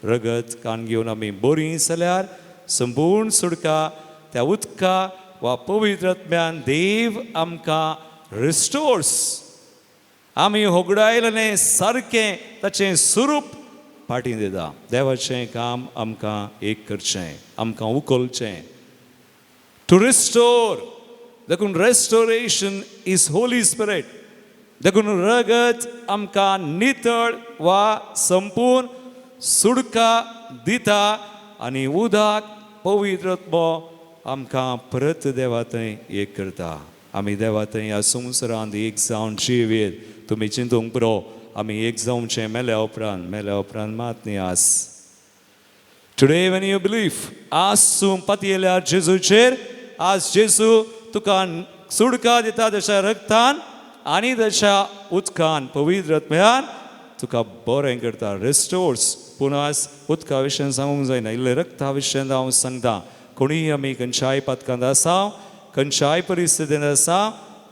रगत कान घेवन आमी बरीं जाल्यार संपूर्ण सुडका त्या उदका वा पवित्र आत्म्यान देव आमकां रिस्टोर्स. आमी होगडायलें सारकें ताचें स्वरूप फाटीं दिता. देवाचें काम आमकां एक करचें, आमकां उखलचें, टू रिस्टोर. देखून रेस्टोरेशन is Holi spirit. देखून रगत आमकां नितळ वा संपूर्ण सुडका दिता आनी उदक पवित्र आत्मो आमकां परत देवा थंय एक करता. आमी देवा थंय ह्या संवसारांत एक जावन जिवेत. तुमी चिंतूंक पुरो, आमी एक जावचें मेल्या उपरांत, मेल्या उपरांत मात न्ही. आज टुडे when you believe, आज तूं पतयेल्यार जेजूचेर, आज जेजू तुका सुडका दिता ताच्या रक्तान आनी ताच्या उदकान, पवित्र आत्म्यान तुका बरें करता, रिस्टोर्स. पूण आज उदका विशयान सांगूंक जायना, इल्लें रक्ता विशयान हांव सांगता. कोणीय आमी खंयच्याय पातकांत आसा, खंयच्याय परिस्थितींत आसा,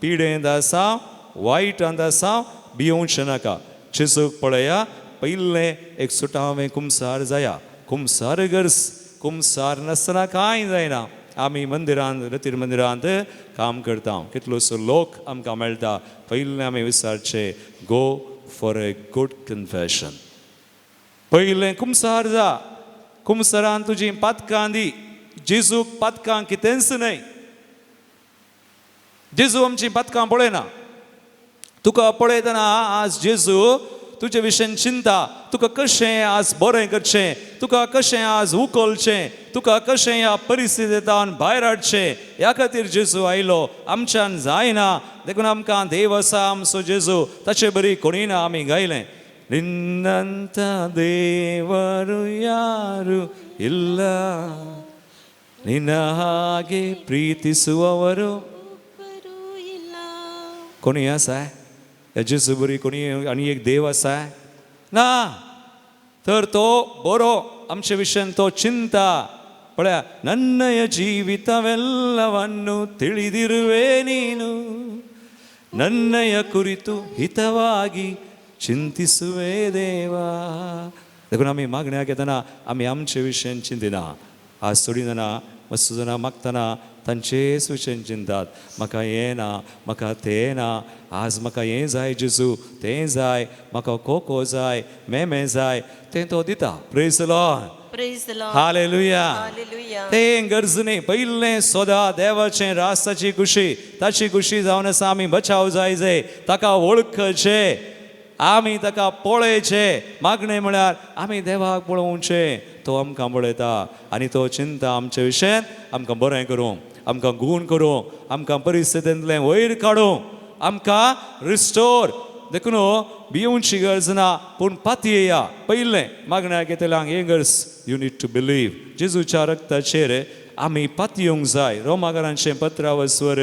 पिडेंत आसा, वायटांत आसा, भियोवचें नाका. जेजूक पळया, पयलें एक सुटावें कुमसार जाया. कुमसार गरज, कुमसार नासतना कांय जायना. आमी मंदिरांत, रतीर मंदिरांत काम करता, कितलोसो लोक आमकां मेळटा. पयलें आमी विचारचें, go for a good confession. पयलें कुमसार जा, कुमसारान तुजी पातकां दी. जेजूक पातकां कितेंच न्हय. जेजू आमची पातकां पळयना. तुका पळयतना आज जेजू तुजे विशयन चिंता, तुका कशें आज बरें करचें, तुका कशें आज उखलचें, तुका कशें ह्या परिस्थितींतल्यान भायर हाडचें, ह्या खातीर जेजू आयलो. आमच्यान जायना, देखून आमकां देव आसा आमचो जेजू, ताचे बरी कोणी ना. आमी गायलें, ನಿನ್ನಂತ ದೇವರು ಯಾರು ಇಲ್ಲ, ನಿನ್ನ ಹಾಗೆ ಪ್ರೀತಿಸುವವರು
ಒಬ್ಬರೂ ಇಲ್ಲ.
कोणी आसा ह्या जेजू बरी कोणी आनी एक देव आसा ना? तर तो बरो आमचे विशयान तो चिंता. पळया, ನನ್ನಯ ಜೀವಿತವೆಲ್ಲವನ್ನು ತಿಳಿದಿರುವೆ ನೀನು, ನನ್ನಯ ಕುರಿತು ಹಿತವಾಗಿ ಚಿಂತಿಸುವೆ ದೇವಾ. देखून आमी मागण्या घेतना आमी आमचे विशयान चिंतिना. आज थोडीं जाणां, मस्त जाणां मागतना तांचेच विशयान चिंतात. म्हाका हें ना, म्हाका तें ना, आज म्हाका हें जाय जेजू, तें जाय म्हाका, कोको जाय, मेमे जाय, तें तो दिता. Praise Lord.
Praise the Lord.
Hallelujah.
Hallelujah.
तें गरज न्ही. पयलें सोदा देवाचें राज, ताची खुशी. ताची खुशी जावन आसा आमी बचाव जाय जाय, ताका वळखचें, आमी ताका पळयचें. मागणें म्हळ्यार आमी देवाक पळोवचें. तो तो आमकां पळयता आनी तो चिंता आमचे विशयान आमकां बरें करूं, आमकां गूण करूं, आमकां परिस्थितींतलें वयर काडूं, आमकां रिस्टोर. देखून भिवची गरज ना, पूण पातयेया. पयलें मागण्या घेतल्यांक हें गरज, you need to believe. जेजूच्या रक्ताचेर आमी पातयेवंक जाय. रोमागारांचें पत्रावस्वर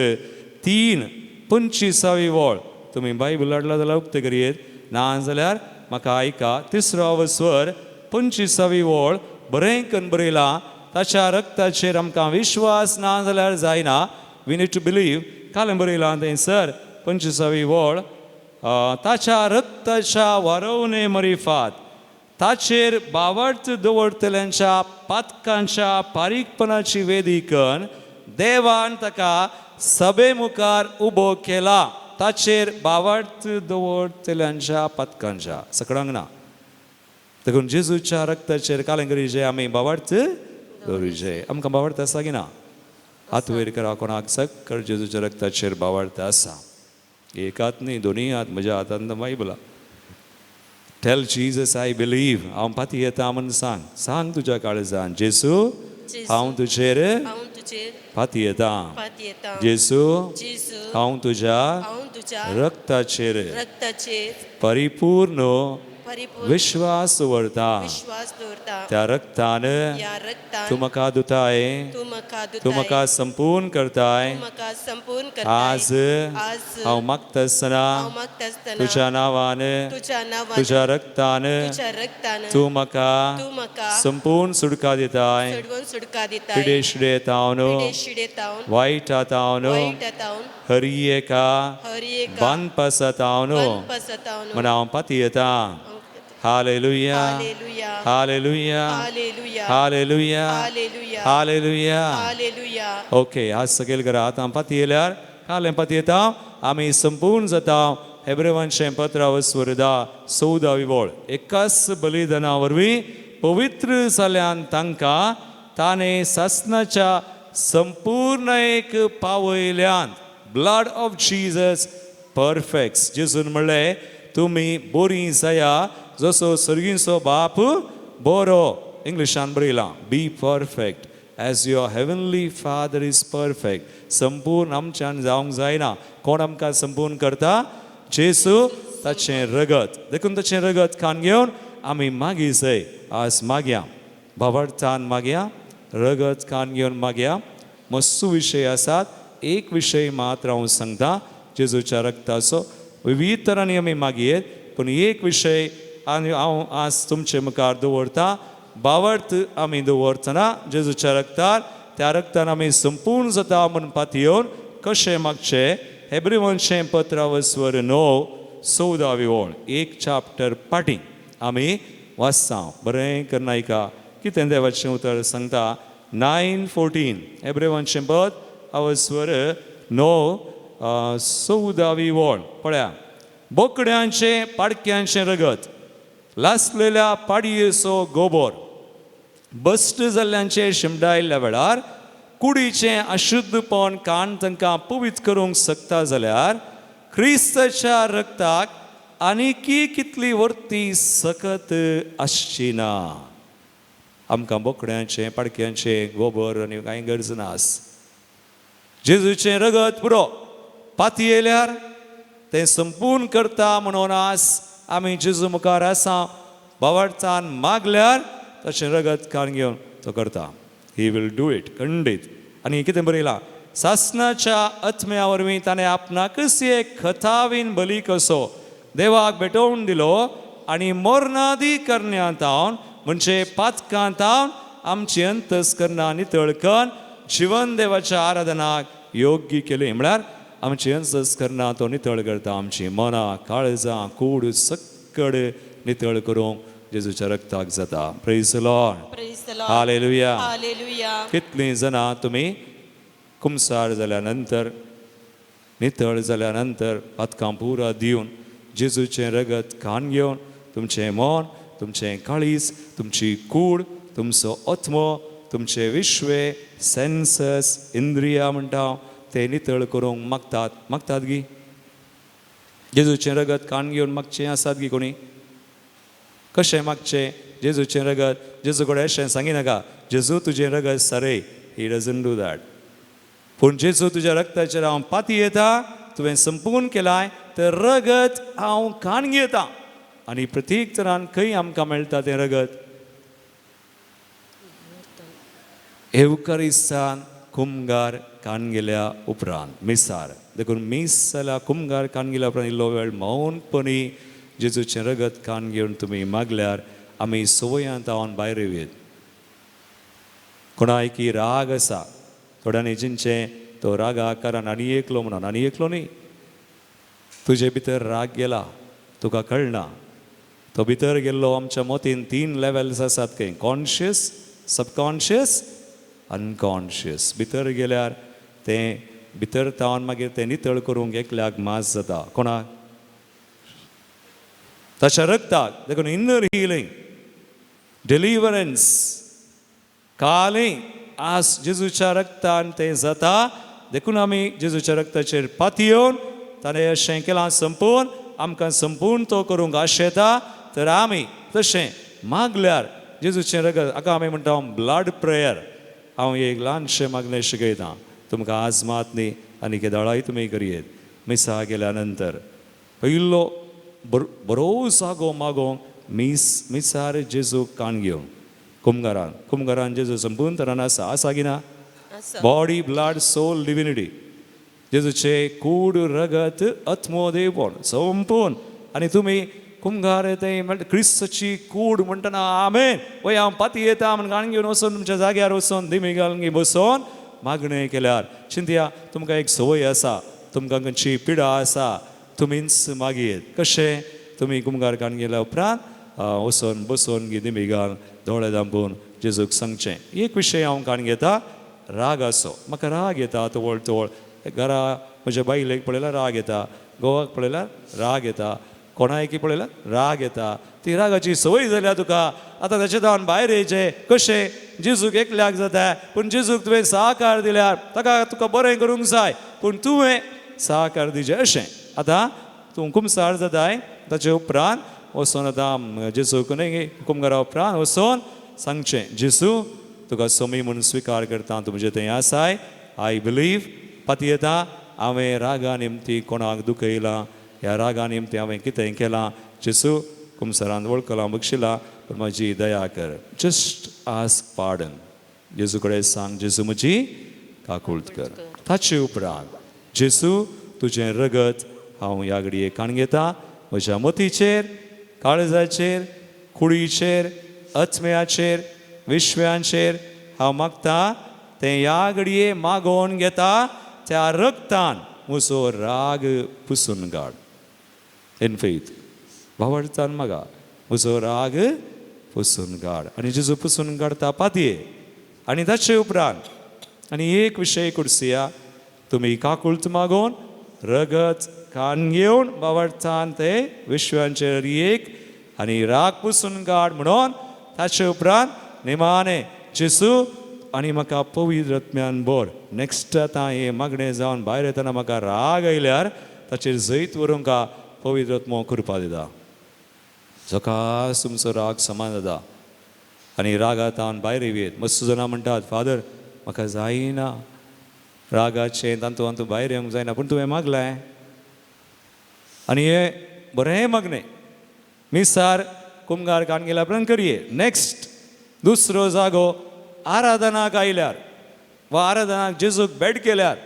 3:25 वळ, तुमी बायबल हाडला जाल्यार उक्तें करयेत, ना जाल्यार म्हाका आयका. 3 वस्वर 25 वळ बरें करून बरयलां, ताच्या रक्ताचेर आमकां विश्वास ना जाल्यार जायना. We need to believe. काल बरयलां तें सर 25 वळ, ताच्या रक्ताच्या वारोवणे मरिफात ताचेर बावट दवरतल्यांच्या पातकांच्या पारीकपणाची वेदीकन देवान ताका सभे मुखार उबो केला. ताचेर बावट दवरतल्यांच्या पातकांच्या, सकळांक ना. देखून जेजूच्या रक्ताचेर कालें करीजे, आमी बावार्थ दवरीजे. आमकां बावार्थ आसा की ना? हात वयर करा कोणाक सक्कड जेजूच्या रक्ताचेर बावार्थ आसा. एक हात न्ही, दोनूय हात. म्हज्या हातान बायबला. Tell Jesus I believe. हांव पातयेता म्हूण सांग. सांग तुज्या काळजान, जेसू हांव तुजेर
हांव तुजेर
पातयेता.
पातयेता.
जेसू
जेजू
हांव तुज्या
हांव तुज्या
रक्ताचेर
रक्ताचेर
परिपूर्ण
परिपूर्ण
विश्वास दवरता.
विश्वास दवरता.
त्या रक्तान
ह्या रक्तान
तूं म्हाका धुताय,
तूं म्हाका
तूं
धुताय,
म्हाका संपूर्ण करताय.
तूं म्हाका संपूर्ण करताय.
आज
आज
हांव मागता आसतना
हांव मागता आसतना
तुज्या नांवान,
तुज्या नांवान,
तुज्या रक्तान
तुज्या रक्तान
तूं म्हाका
तूं म्हाका
संपूर्ण सुटका दिताय.
चडवून सुटका दिताय.
पिडे शिडे तावन,
पिडे शिडे तावन,
वायटा तावन,
वायटा तावन,
हरी एका
हर एका
बांदपासा तावन
बांदपासा तावन
म्हण हांव पातयेता. Hallelujah,
hallelujah,
hallelujah,
hallelujah,
hallelujah,
hallelujah,
hallelujah.
Hallelujah.
Okay, आज सगळे घरा आतां पातयेल्यार कालें पातयेता आमी संपूर्ण जाता. हेब्रेवांचें पत्रावस्वर 10:14 वळ, एकाच बलिदाना वरवीं पवित्र जाल्यान तांकां ताणें सासनाच्या संपूर्ण एक पावयल्यान. Blood of Jesus perfects. जेजून म्हणलें, तुमी बोरी जाया जसो सर्गींचो बाप बरो. इंग्लिशान बरयलां, be perfect as your heavenly father is perfect. संपूर्ण आमच्यान जावंक जायना. कोण आमकां संपूर्ण करता? जेसू, ताचें रगत. देखून ताचें रगत खान घेवन आमी मागीर जाय. आज मागया, भावार्थान मागया, रगत खान घेवन मागया. मस्तू विशय आसात. एक विशय मात्र हांव सांगता जेजूच्या रक्ताचो. विविध तरांनी आमी मागयेत, पूण एक विशय आनी हांव आज तुमचे मुखार दवरता. भावार्थ आमी दवरतना जेजूच्या रक्तार, त्या रक्तान आमी संपूर्ण जाता म्हूण पातयेवन कशें मागचें. हेब्रेवांचें पत्रावस्वर 9:14 वळ, एक चाप्टर पाटी आमी वाचता. बरें करून आयका कितें देवाचें उतर सांगता. 9:14, हेब्रेवांचें पद अवस्वर 9:14 वळ. पळया, बोकड्यांचें पाडक्यांचें रगत, लासलेल्या पाडयेचो गोबोर, बस्ट जाल्ल्यांचे शिमडायल्ल्या वेळार कुडीचें अशुद्धपण कान तांकां पवित्र करूंक शकता जाल्यार क्रिस्ताच्या रक्ताक आनीकी कितली वर्ती सकत आसची ना. आमकां बोकड्यांचें पाडक्यांचें गोबर आनी कांय गरज ना. जेजूचें रगत पुरो. पातयेल्यार तें संपूर्ण करता. म्हणून आज आमी जेजू मुखार आसा. भावार्थान मागल्यार ताचें रगत कान घेवन तो करता. He will do it, खंडीत. आनी कितें बरयलां, सासनाच्या आत्म्या वरवीं ताणें आपणाकच एक खतावीन बली कसो देवाक भेटोवन दिलो आनी मोरनादी करण्यांतावन म्हणजे पातकांतावन आमची अंतस्करणां नितळ करून जिवन देवाच्या आराधनाक योग्य केली. म्हळ्यार आमची अंतस्करणां तो नितळ करता. आमची मनां, काळजां, कूड सक्कड नितळ करूंक जेजूच्या रक्ताक जाता. Praise Lord.
Praise the Lord.
Hallelujah.
Hallelujah.
कितलीं जाणां तुमी कुमसार जाल्या नंतर, नितळ जाल्या नंतर, पातकां पुरा दिवन जेजूचें रगत खान घेवन तुमचें मन, तुमचें काळीज, तुमची कूड, तुमचो आत्मो, तुमचे विश्वे, सेन्सस, इंद्रिया म्हणटा हांव, ते नितळ करूंक मागतात? मागतात गी? जेजूचें रगत कान घेवन मागचें आसात गी कोणी? कशें मागचें? जेजूचें रगत. जेजू कडेन अशें सांगिनाका, जेजू तुजें रगत सारय. He doesn't do that. पूण जेजू तुज्या रगताचेर हांव पाती येता, तुवें संपूर्ण केलाय तर रगत हांव काण घेता. आनी प्रत्येक तरान खंय आमकां मेळटा तें रगत? एवकारिस्तान कुमगार कान गेल्या उपरांत मिसार. देखून मीस जाल्यार कुमगार कान गेल्या उपरांत इल्लो वेळ मौनपणी जेजूचें रगत कान घेवन तुमी मागल्यार आमी संवयांत हांव भायर येवयेत. कोणायकी राग आसा, थोड्यांनी चिंतचें तो रागा कारण आनी एकलो म्हणून, आनी एकलो न्ही, तुजे भितर राग गेला तुका कळना. तो भितर गेल्लो. आमच्या मतीन 3 लेवल्स आसात खंय, कॉन्शियस, सबकॉन्शियस, अनकॉन्शियस. भितर गेल्यार तें भितर तावन मागीर तें नितळ करूंक एकल्याक मास जाता. कोणाक? ताच्या रगताक. देखून इनर हिलींग, डिलिवरन्स कालय आज जेजूच्या रगतान तें जाता. देखून आमी जेजूच्या रगताचेर पातयेवन ताणें अशें केलां संपूर्ण, आमकां संपूर्ण तो करूंक आशेता. तर आमी तशें मागल्यार जेजूचें रगत, हाका आमी म्हणटा ब्लड प्रेयर. हांव एक ल्हानशें मागणें शिकयतां तुमकां, आज मात न्ही आनी केदळाय तुमी करयेत. मिसा गेल्या नंतर पयलो बरो जागो मागोवंक मीस, मिसार जेजूक कान घेवन कुमगारान, कुमगारान जेजू संपूर्ण तरान आसा, आसा की ना? बॉडी, ब्लड, सोल, डिविनिटी. जेजूचे कूड, रगत, आत्मो, देवपण संपूर्ण. आनी तुमी कुमगार तें म्हणटा क्रिस्ताची कूड म्हणटना आमेन वय हांव पाती येता म्हण कान घेवन वचोन तुमच्या जाग्यार वचोन दिमी घालून बसोन मागणें केल्यार, चिंतया तुमकां एक संवय आसा, तुमकां खंयची पिडा आसा, तुमीच मागीर कशें तुमी कुमगार कान गेल्या उपरांत वचोन बसोन दिमी घाल, दोळे धांपून जेजूक सांगचें. एक विशय हांव कान घेता, राग आसो. म्हाका राग येता तवळ तवळ. घरा म्हज्या बायलेक पळयल्यार राग येता, घोवाक पळयल्यार राग येता, कोणायकी पळयल्यार राग येता. ती रागाची संवय जाल्या तुका. आतां ताचे तावन भायर येयचें कशें? जेजूक एकल्याक जाता. पूण जेजूक तुवें सहकार दिल्यार ताका तुका बरें करूंक जाय, पूण तुवें सहकार दिवचें अशें. आतां तूं कुमसार जाताय, ताचे उपरांत वचोन आतां जेजूक न्ही कुमगारा उपरांत वचोन सांगचें, जेजू तुका सोमी म्हूण स्विकार करता, तूं म्हजें थंय आसाय, I believe, पाती येता हांवें रागा निमती कोणाक दुखयलां, ह्या रागा निमती हांवें कितें केलां, जेजू कुमसरान वळखलां, बक्षिलां, पूण म्हजी दया कर. Just ask pardon. जेजू कडेन सांग, जेजू म्हजी काकूळत कर. ताचे उपरांत जेजू तुजें रगत हांव ह्या घडये काण घेता, म्हज्या मतीचेर, काळजाचेर, कुडीचेर, आत्म्याचेर, विश्व्यांचेर हांव मागता तें ह्या घडये मागोवन घेता. त्या रगतान म्हजो राग पुसून काड. इन फेथ भावार्थान मागा, म्हजो राग पुसून काड. आनी जेजू पुसून काडता पातये. आनी ताचे उपरांत आनी एक विशय कुर्सिया, तुमी काकुळत मागोवन रगत कान घेवन भावार्थान ते विश्वांचेर एक आनी राग पुसून काड म्हणून. ताचे उपरांत निमाणे जेजू आनी म्हाका पवित्र आत्म्यान भर. नेक्स्ट आतां हें मागणें जावन भायर येतना म्हाका राग आयल्यार ताचेर जैत व्हरूंक पवित्र आत्मो कृपा दिता. सकाळ तुमचो राग समान जाता आनी रागा तावन भायर येवयेत. मस्त जाणां म्हणटात, फादर म्हाका जायना रागाचें, तातूंत तातूंत भायर येवंक जायना. पूण तुवें मागलें आनी हें बरें मागणें मिसार कुमगार कान गेल्या उपरांत करये. नेक्स्ट दुसरो जागो आराधनाक आयल्यार वा आराधनाक जेजूक भेट केल्यार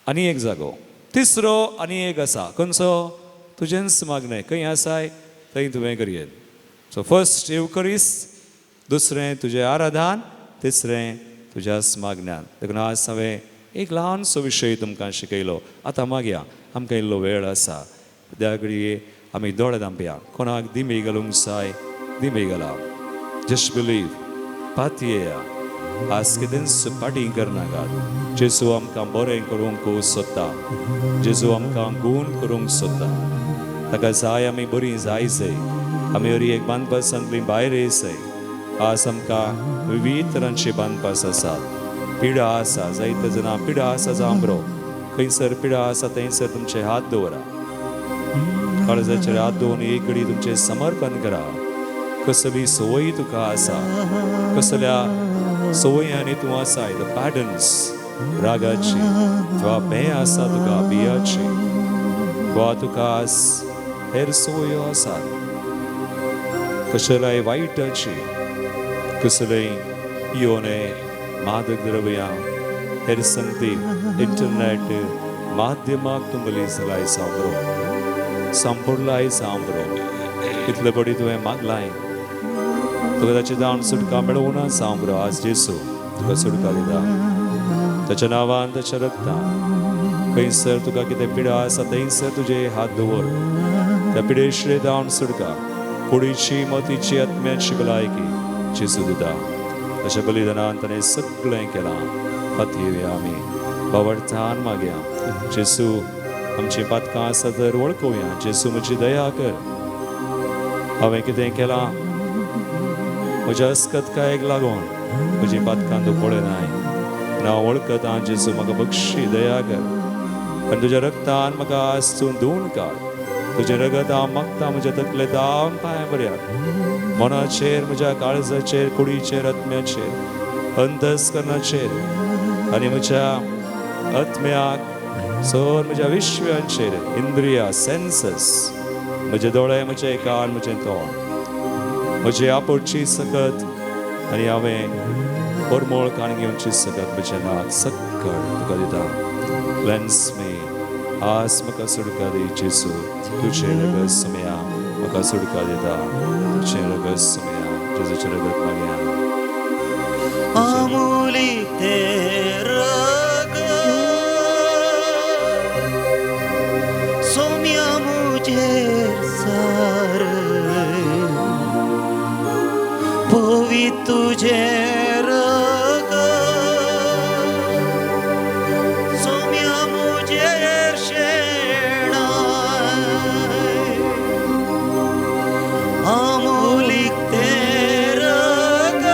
आनी एक जागो. तिसरो आनी एक आसा, खंयचो? तुजेंच मागणें खंय आसाय थंय तुवें करयेत. सो फर्स्ट येवकरीस, दुसरें तुजें आराधन, तिसरें तुज्याच मागण्यान. देखून आज हांवें एक ल्हानसो विशय तुमकां शिकयलो. आतां मागया, आमकां इल्लो वेळ आसा. त्या घडये आमी दोळे धांपया. कोणाक दिमी घालूंक जाय दिमी घाला. जस्ट बिलीव, पातयेया. आज कितेंच फाटीं करनाकात. जेजू आमकां बरें करूंक सोदता, जेजू आमकां गूण करूंक सोदता. ताका जाय आमी बरीं जाय जाय, आमी हरी एक बांदपासांतली भायर येयसय. आज आमकां विविध तरांचे बांदपास आसात, पिडा आसा, जायते जाणां पिडा आसा जावं बरो. खंयसर पिडा आसा थंयसर तुमचे हात दवरा, काळजाचेर हात दवरून एक घडी तुमचें समर्पण करा. कसली संवय तुका आसा, कसल्या संवयांनी तूं आसाय, the patterns रागाची वा भंय आसा तुका बियाची वा तुका आज हेर संवयो आसात, कसल्याय वायटाची, कसलय पियोने मादक द्रव्यां, हेर संगती, इंटरनेट माध्यमाक तूं बली जालाय सांबरो संपुर्लाय सांबरो. इतले पडी तुवें मागलाय तुका ताची दान सुटका मेळोवना सांबरो. आज जेसू तुका सुटका दिता ताच्या नांवान, ताच्या रक्तान. खंयसर तुका कितें पिडा आसा थंयसर तुजे हात दवर, त्या पिडेश्रे दावन सुटका, कुडीची, मतीची, आत्म्याची भलायकी जेसू दिता. ताच्या बलिदानान ताणें सगळें केलां. पातयेवया आमी बावडतान मागया, जेसू आमची पातकां आसा तर वळखुया. जेसू म्हजी दया कर, हांवें कितें केलां म्हज्या अस्कतकायेक लागून म्हजी पातकां तूं पळयनाय. हांव वळखतां जेसू, म्हाका बक्षी, दया कर आनी तुज्या रक्तान म्हाका आज तूं धुवन काड. तुजें रगत हांव मागता म्हज्या तकले दावन पांया पर्यंत, मनाचेर, म्हज्या काळजाचेर, कुडीचेर, आत्म्याचेर, अंतस्करणाचेर आनी म्हज्या आत्म्याक सर म्हज्या विश्वांचेर, इंद्रिया, सेन्सस, म्हजे दोळे, म्हजे कान, म्हजें तोंड, म्हजी आपोडची सकत आनी हांवें परमळ कान घेवची सकत म्हजें नाक सक्कड तुका दिता. क्लेन्स मी, आज म्हाका सुटका दी जेसू. तुजें रगत सुमया म्हाका सुटका दिता. तुजें रगत सुमया, जेजूचें रगत मागया.
आमुली तें रगत सोम्या मुजेर सार, पवित्र तुजें रगत सोम्या मुजेर शेणाय. आमुलीक तें रगत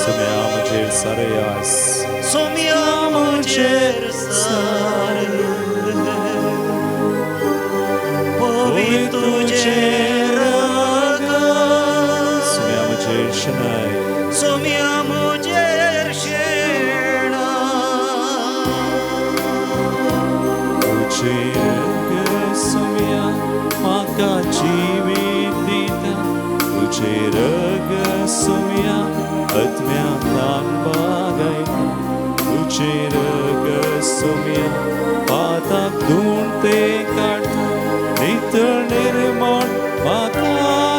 सुमया म्हजेर सारे आस,
सोम्या मुजेर सार, पवित्र तुजें रगत
सुमया म्हजेर शेणाय,
सोम्या मुजेर शेणाय.
तुजें रगत सुमया म्हाका जिवीत दिता. तुजें रगत सुमया आत्म्यांतल्यान बागयता. तुजें रगत सुमया पाताक धुवन तें काडटा, नितळ निर्मळ म्हाका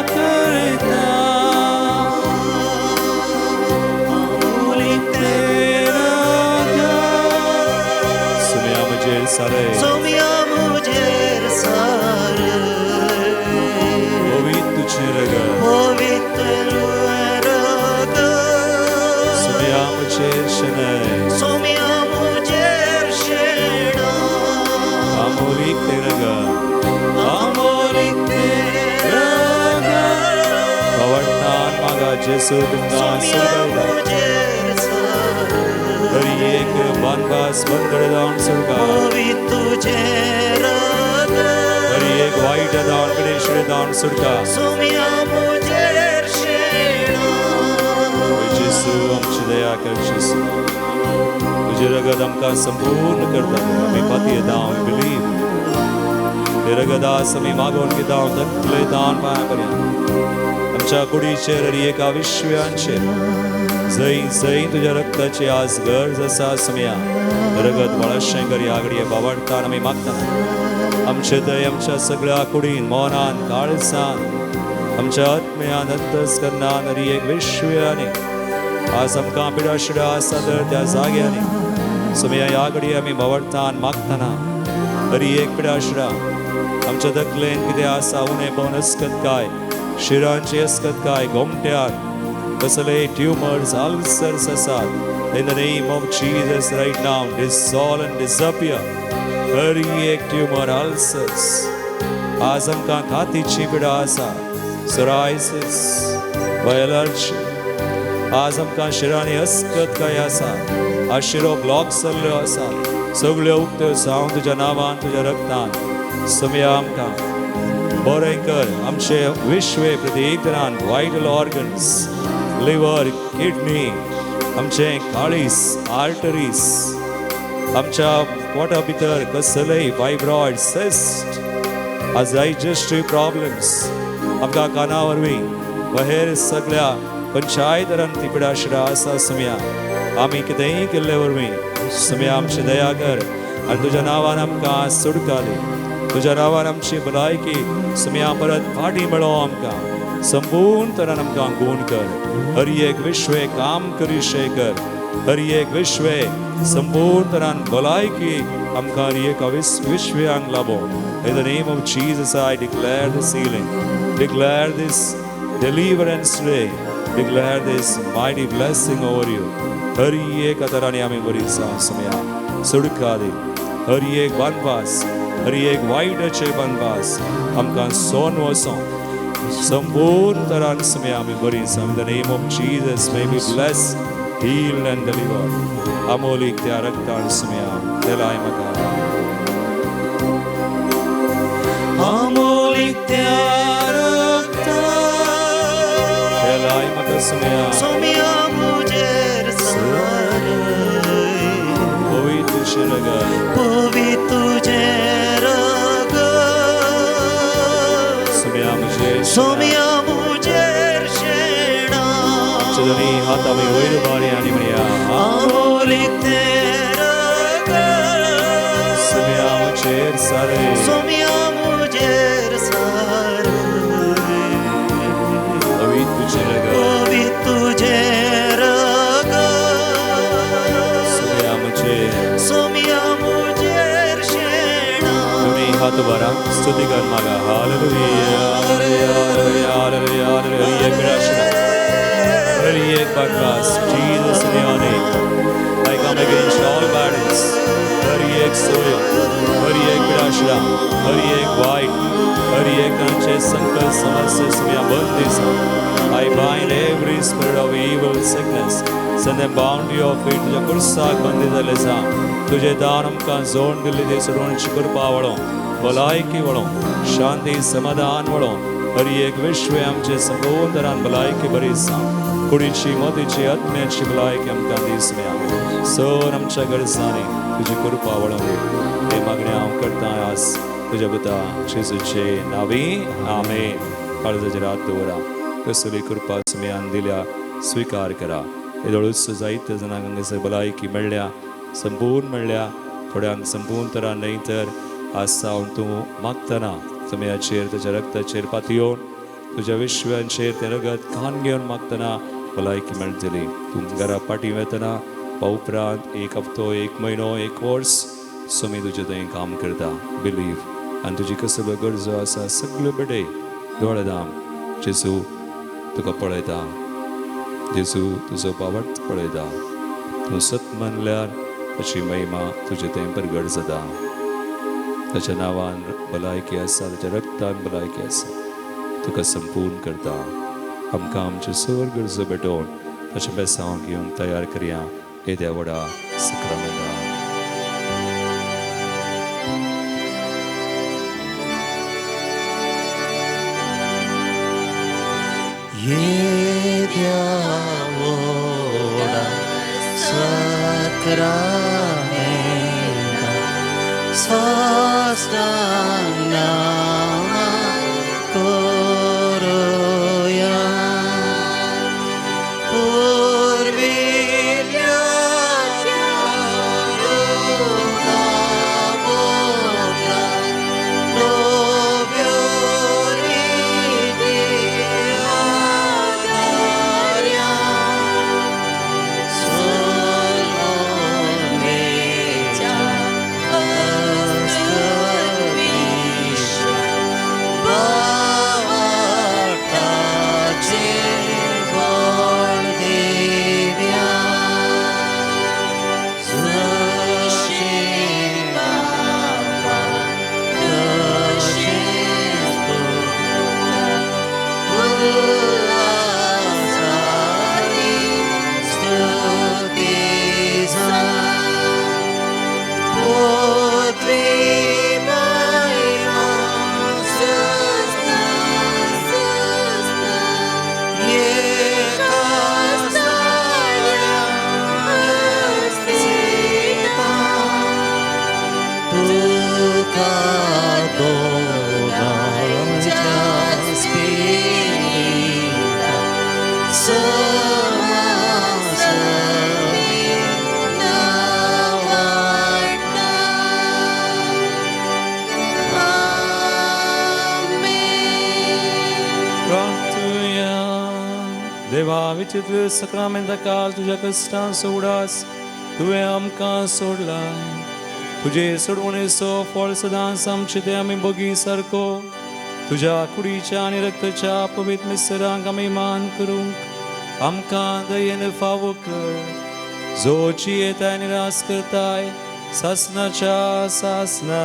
करता.
आमुलीक तें
सुमया म्हजेर सारे,
सोम्या मुजेर सार,
पवित्र तुजें रगत
पवित्र रगत
सुमया म्हजेर शेणाय,
सोम्या मुजेर शेणाय.
आमोलीक तें रगत,
आमुलीक तें रगत
बावडटान मागा जेसू तुमकां
सोम्या
सुटका दिता.
मुजेर सार,
तरी एक बांदबास बंदडे जावन सुटका,
पवित्र तुजें रगत
तरी एक वायट जावन पिडेश्वरी जावन सुटका.
सोम्या मुजेर शेणाय.
जेसू आमची दया कर जेसू, तुजें रगत आमकां संपूर्ण करता. आमी पातयेता, बिलीव तें रगत आज आमी मागोवन घेता तकले दान पांया पर्यंत आमच्या कुडीचेर आनी एका विश्वांचेर. जंय जंय तुज्या रक्ताची आज गरज आसा सुमया रगत बळाशें करी आगडये बावडटान आमी मागता. आमचे थंय आमच्या सगळ्या कुडीन, मनान, काळजान, आमच्या आत्म्यान, अंतस्करणान आनी एक विश्वानी आज आमकां पिडाशिडा आसा तर त्या जाग्यांनी सुमया ह्या घडये आमी बावडटान मागतना तरी एक पिडाशिडा आमच्या तकलेन कितें आसा उणेपण, अस्कतकाय, शिरांची अस्कतकाय, गोमट्यार कसले ट्युमर्स, अल्सर्स आसात, In the name of Jesus right now, dissolve and disappear. हर एक ट्युमर, अल्सर्स. आज आमकां कातीची पिडा आसा, सोरायसिस, एलर्जी. आज आमकां शिरांनी अस्कत काय आसा, आज शिरो ब्लॉक जाल्ल्यो आसा, सगळ्यो उक्त्यो जावन तुज्या नांवान, तुज्या रक्तान सुमया आमकां. बरें कर आमचे विश्वे प्रत्येक तरान वायटल ऑर्गन्स, लिवर, किडनी, आमचे काळीस, आर्टरीज, आमच्या पोटा भितर कसलेय फायब्रॉइड, सिस्ट, आज डायजेस्टीव प्रॉब्लेम्स, आमकां काना वरवीं वा हेर सगळ्या खंयच्याय तरान ती पिडाशिडा आसा सुमया, आमी कितेंय केल्ले वरवीं सुमया आमची दया कर आनी तुज्या नांवान आमकां सुटका दी. तुज्या नांवान आमची भलायकी सुमया परत फाटीं मेळो. आमकां संपूर्ण तरान आमकां गूण कर. हर एक विश्वे काम करिशे कर. हर एक विश्वे संपूर्ण तरान भलायकी आमकां हर एका विश्व्यांक लाबो. In the name of Jesus, I declare this healing, declare this deliverance today, declare this mighty blessing over you. हर एक तरांनी आमी बरी जावं सुमया, सुटका दी. हर एक बनवास, हर एक वायटाचे बनवास आमकां सोन वचों. संपूर्ण तरान सुमया आमी बरी जावं. In the name of Jesus, may be blessed, healed and delivered. अमोलीक त्या रक्तान सुमया तेलाय म्हाका.
अमोलीक त्या रक्तान
तेलाय म्हाका सुमया.
सोम्या म्हजेर सारय.
पवित्र तुजें रगत.
पवित्र तुजें रगत.
सुमया म्हजेर.
सोम्या म्हजेर शेणा.
आमचे दोनी हात आमी वयर उबारी आनी म्हणया.
अमोलीक तें रगत.
सुमया म्हजेर सारय.
सोम्या म्हजेर सारय.
पवित्र तुजें रगत.
पवित्र तुजें रगत.
सुमया म्हजेर.
सोम्या म्हजेर शेणा.
दोनी हात उबारा, स्तुती कर मागा. Hallelujah, hallelujah, hallelujah, hallelujah. एक मिळाशिरा, हर एक बकवास, Jesus in your name, I come against all battles. हर एक सोय, हर एक पिडाशिरा, हर एक वाईट, हर एक तांचे संकट समस्या सुमया बंद दिसा. I bind every spirit of evil sickness. Send them bound to your feet. तुज्या कुर्साक बंदी जाल्ले जा. तुजे दान आमकां जोड दिल्ली ती सोडोवची कृपा वळो, भलायकी वळो, शांती समाधान वळो. हर एक विश्व आमचे संपूर्ण तरान भलायकी बरी जा. कुडीची, मतीची, आत्म्याची भलायकी आमकां दीस मेळा. सर आमच्या गरजांनी तुजी कृपा वळोवन दी. हे मागणें हांव करता आज तुज्या पुता जेजूचे नांवी, आमेन. काळजाचेर हात दवरा. कसली कृपा सुमयान दिल्या स्विकार करा. येदोळूच जायते जाणांक हांगासर भलायकी मेळ्ळ्या, संपूर्ण मेळ्ळ्या, थोड्यांक संपूर्ण तरा न्हय. तर आज सावन तूं मागतना सुमयाचेर ताच्या रक्ताचेर पातयेवन, तुज्या विश्वांचेर तें रगत कान घेवन मागतना भलायकी मेळटली. तूं घरा फाटीं वेतना वा उपरांत एक हप्तो, एक म्हयनो, एक वर्स सुमी तुजें थंय काम करता. बिलीव आनी तुजी कसल्यो गरजो आसा सगल्यो बेडे दोळे दाम. जेजू तुका पळयता. जेजू तुजो बावट पळयता. तूं सत मानल्यार ताची महिमा तुजे थंय प्रगट जाता. ताच्या नांवान भलायकी आसा, ताच्या रक्तान भलायकी आसा. तुका संपूर्ण करता. आमकां आमच्यो सर गरजो भेटोवन ताचें बेसांव घेवन तयार करया येद्या व्हडा सक्रामेंतान.
येद्या व्हडा सक्रामेंता साश्टांग नमन करुया. पुर्विल्ल्या त्या रुखा बोटां नव्यो रिती आदार्या. सोलमोनेच्या अस्तुतीच्या भावार्थाचे बळ दिव्या. जशें बापा तशेंच पुता उल्हासानी स्तुती जावं. पुत्री महिमा स्तुती.
पवित्र सक्रामेंता काल तुज्या कश्टांचो उडास तुवें आमकां सोडला. तुजे सोडवणेचो फळ सदांच आमचे ते आमी बगी सारको तुज्या कुडीच्या आनी रक्ताच्या पवित्र मिसरांक आमी मान करूंक आमकां दयेन फावो कर. जो जियेताय आनी रास करताय सासनाच्या सासना.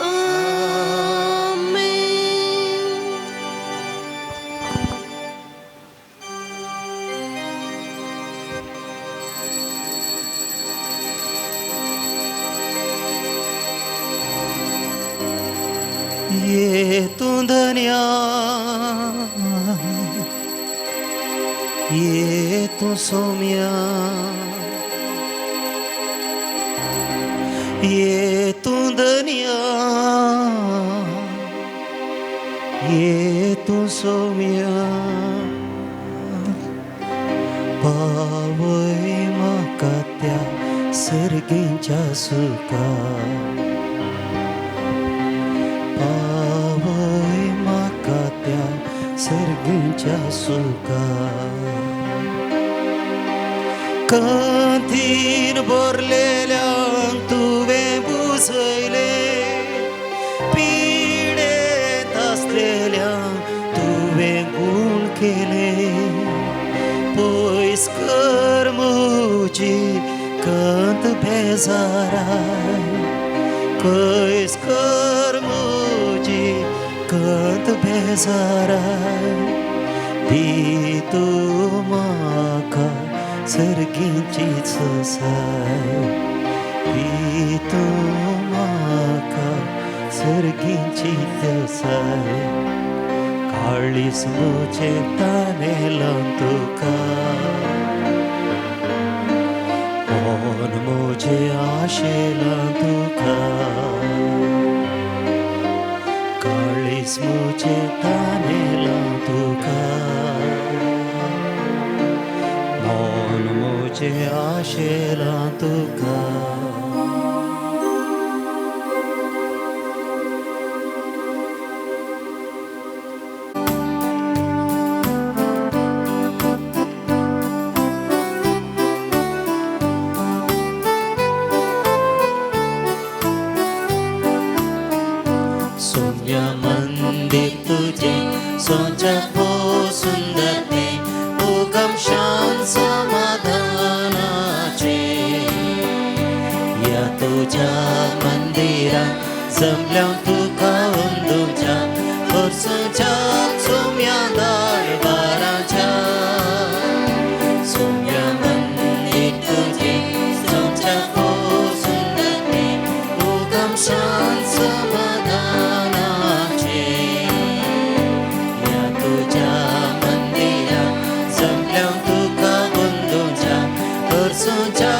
आमेन.
ये तूं धन्या, ये तूं सोम्या, ये तूं धन्या, ये तूं सोम्या. पावय म्हाका त्या सर्गींच्या सुखा, पावय म्हाका त्या सर्गींच्या सुखा. कंथीन भरलेल्यांक तुवें बुजयलें, पिडेंत आसलेल्यांक तुवें गूण केलें. पयस कर म्हजी कंत बेजाराय, पयस कर म्हजी कंत बेजाराय. दी तूं म्हाका सर्गींची साय, दी तूं म्हाका सर्गींची साय. काळीज म्हजें तानेलां तुका, मन म्हजें आशेलां तुका. काळीज म्हजें तानेलां तुका, मन म्हजें आशेलां तुका. सोम्या मंदिर तुझे सोच्या भो सुंदर ते उगम शांत समाधानाचे. या तुझ्या मंदिरा जमल्या तुका अंदूच्या वर्सुच्या सोम्या दरबाराच्या. सोम्या मंदिर तुझे सोच्या भो सुंदर ते उगम शांत समाधानाचे. या तुझ्या मंदिरा जमल्या तुका बंधूच्या वर्सुच्या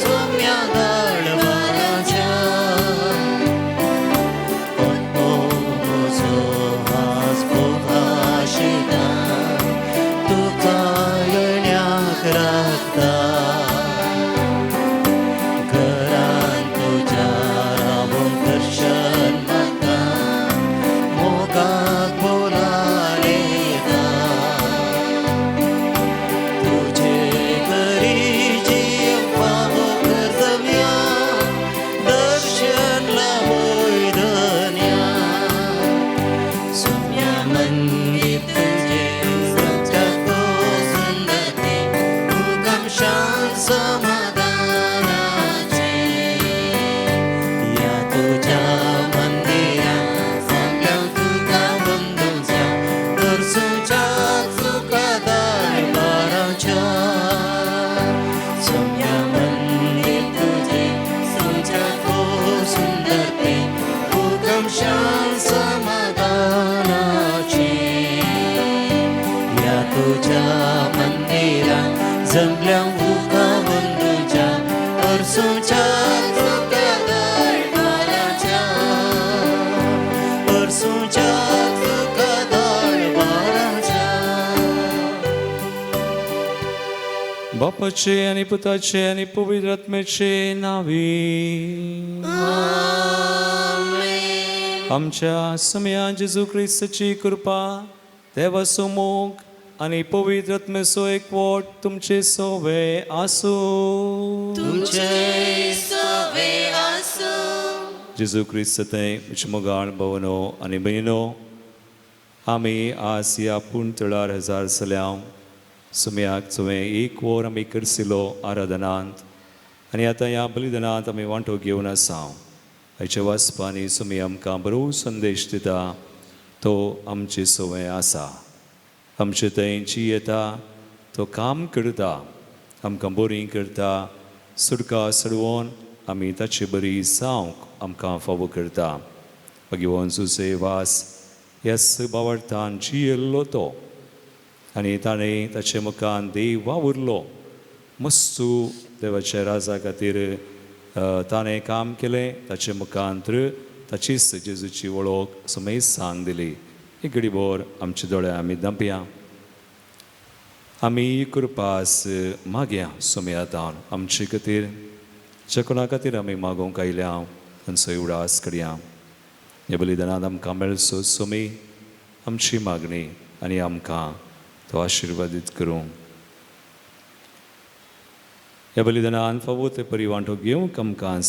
सोम्या दरबाराच्या. म्हजो हास पोगाशिता तुका येण्याक राखता, घरान तुज्या रावून दर्शन मागता, मोगाक बोलायता. तुजे घरी जीव फावो कर जम्या, दर्शन लावय धन्या. सोम्या मंदिर तुझे सच्चा तो सुंदर ते उगम शांत समाधानाचे. या तुझ्या मंदिरा जमल्या तुका बंधूच्या वर्सुच्या तुका दरबाराच्या. सोम्या मंदिर तुझे सोच्या तो सुंदर ते उगम शांत समाधानाचे. या तुझ्या मंदिरा जमल्या उका बंधूच्या वर्सुच्या तुका दरबाराच्या. वर्सुच्या तुका दरबाराच्या.
बापाचे आनी पुताचे आनी पवित्र आत्म्याचे नावी.
आमेन.
आमच्या समया जेजू क्रिस्ताची कृपा, देवाचो मोग आनी पवित्र आत्म्याचो एकवट तुमचे सोवे आसूं.
तुमचे
सवे आसूं.
जेजू क्रिस्त थंय मोगाळ भवनो आनी भयणो, आमी आज ह्या पूण तळार हजार सल्याव सुम्याक तुवें एक वर आमी करसिलो आराधनांत आनी आतां ह्या बलिदानांत आमी वांटो घेवन आसा. हाच्या वाचपांनी सुमी आमकां बरो संदेश दिता, तो आमची संवय आसा. आमचे थंय येता, तो काम करता, आमकां बरी करता, सुटका सोडोवन आमी ताचे बरी जावंक आमकां फावो करता. भगवान जुसे वास ह्या बावडतान जियेल्लो तो आनी ताणें ताचे मुखान देव वावुरलो. मस्तू देवाच्या राजा खातीर ताणें काम केलें. ताचे मुखांत ताचीच जेजूची वळख समेज दिली. एक घडीभर आमचे दोळे आमी धांपया. आमी कृपास मागया सुमयातान आमचे खातीर, ज्या कोणा खातीर आमी मागोवंक आयल्या तांचो उडास करया. ह्या बलिदानांत आमकां मेळचो सुमी आमची मागणी आनी आमकां तो आशिर्वादीत करूं. ह्या बलिदानान फावो ते परी वांटो घेवंक आमकां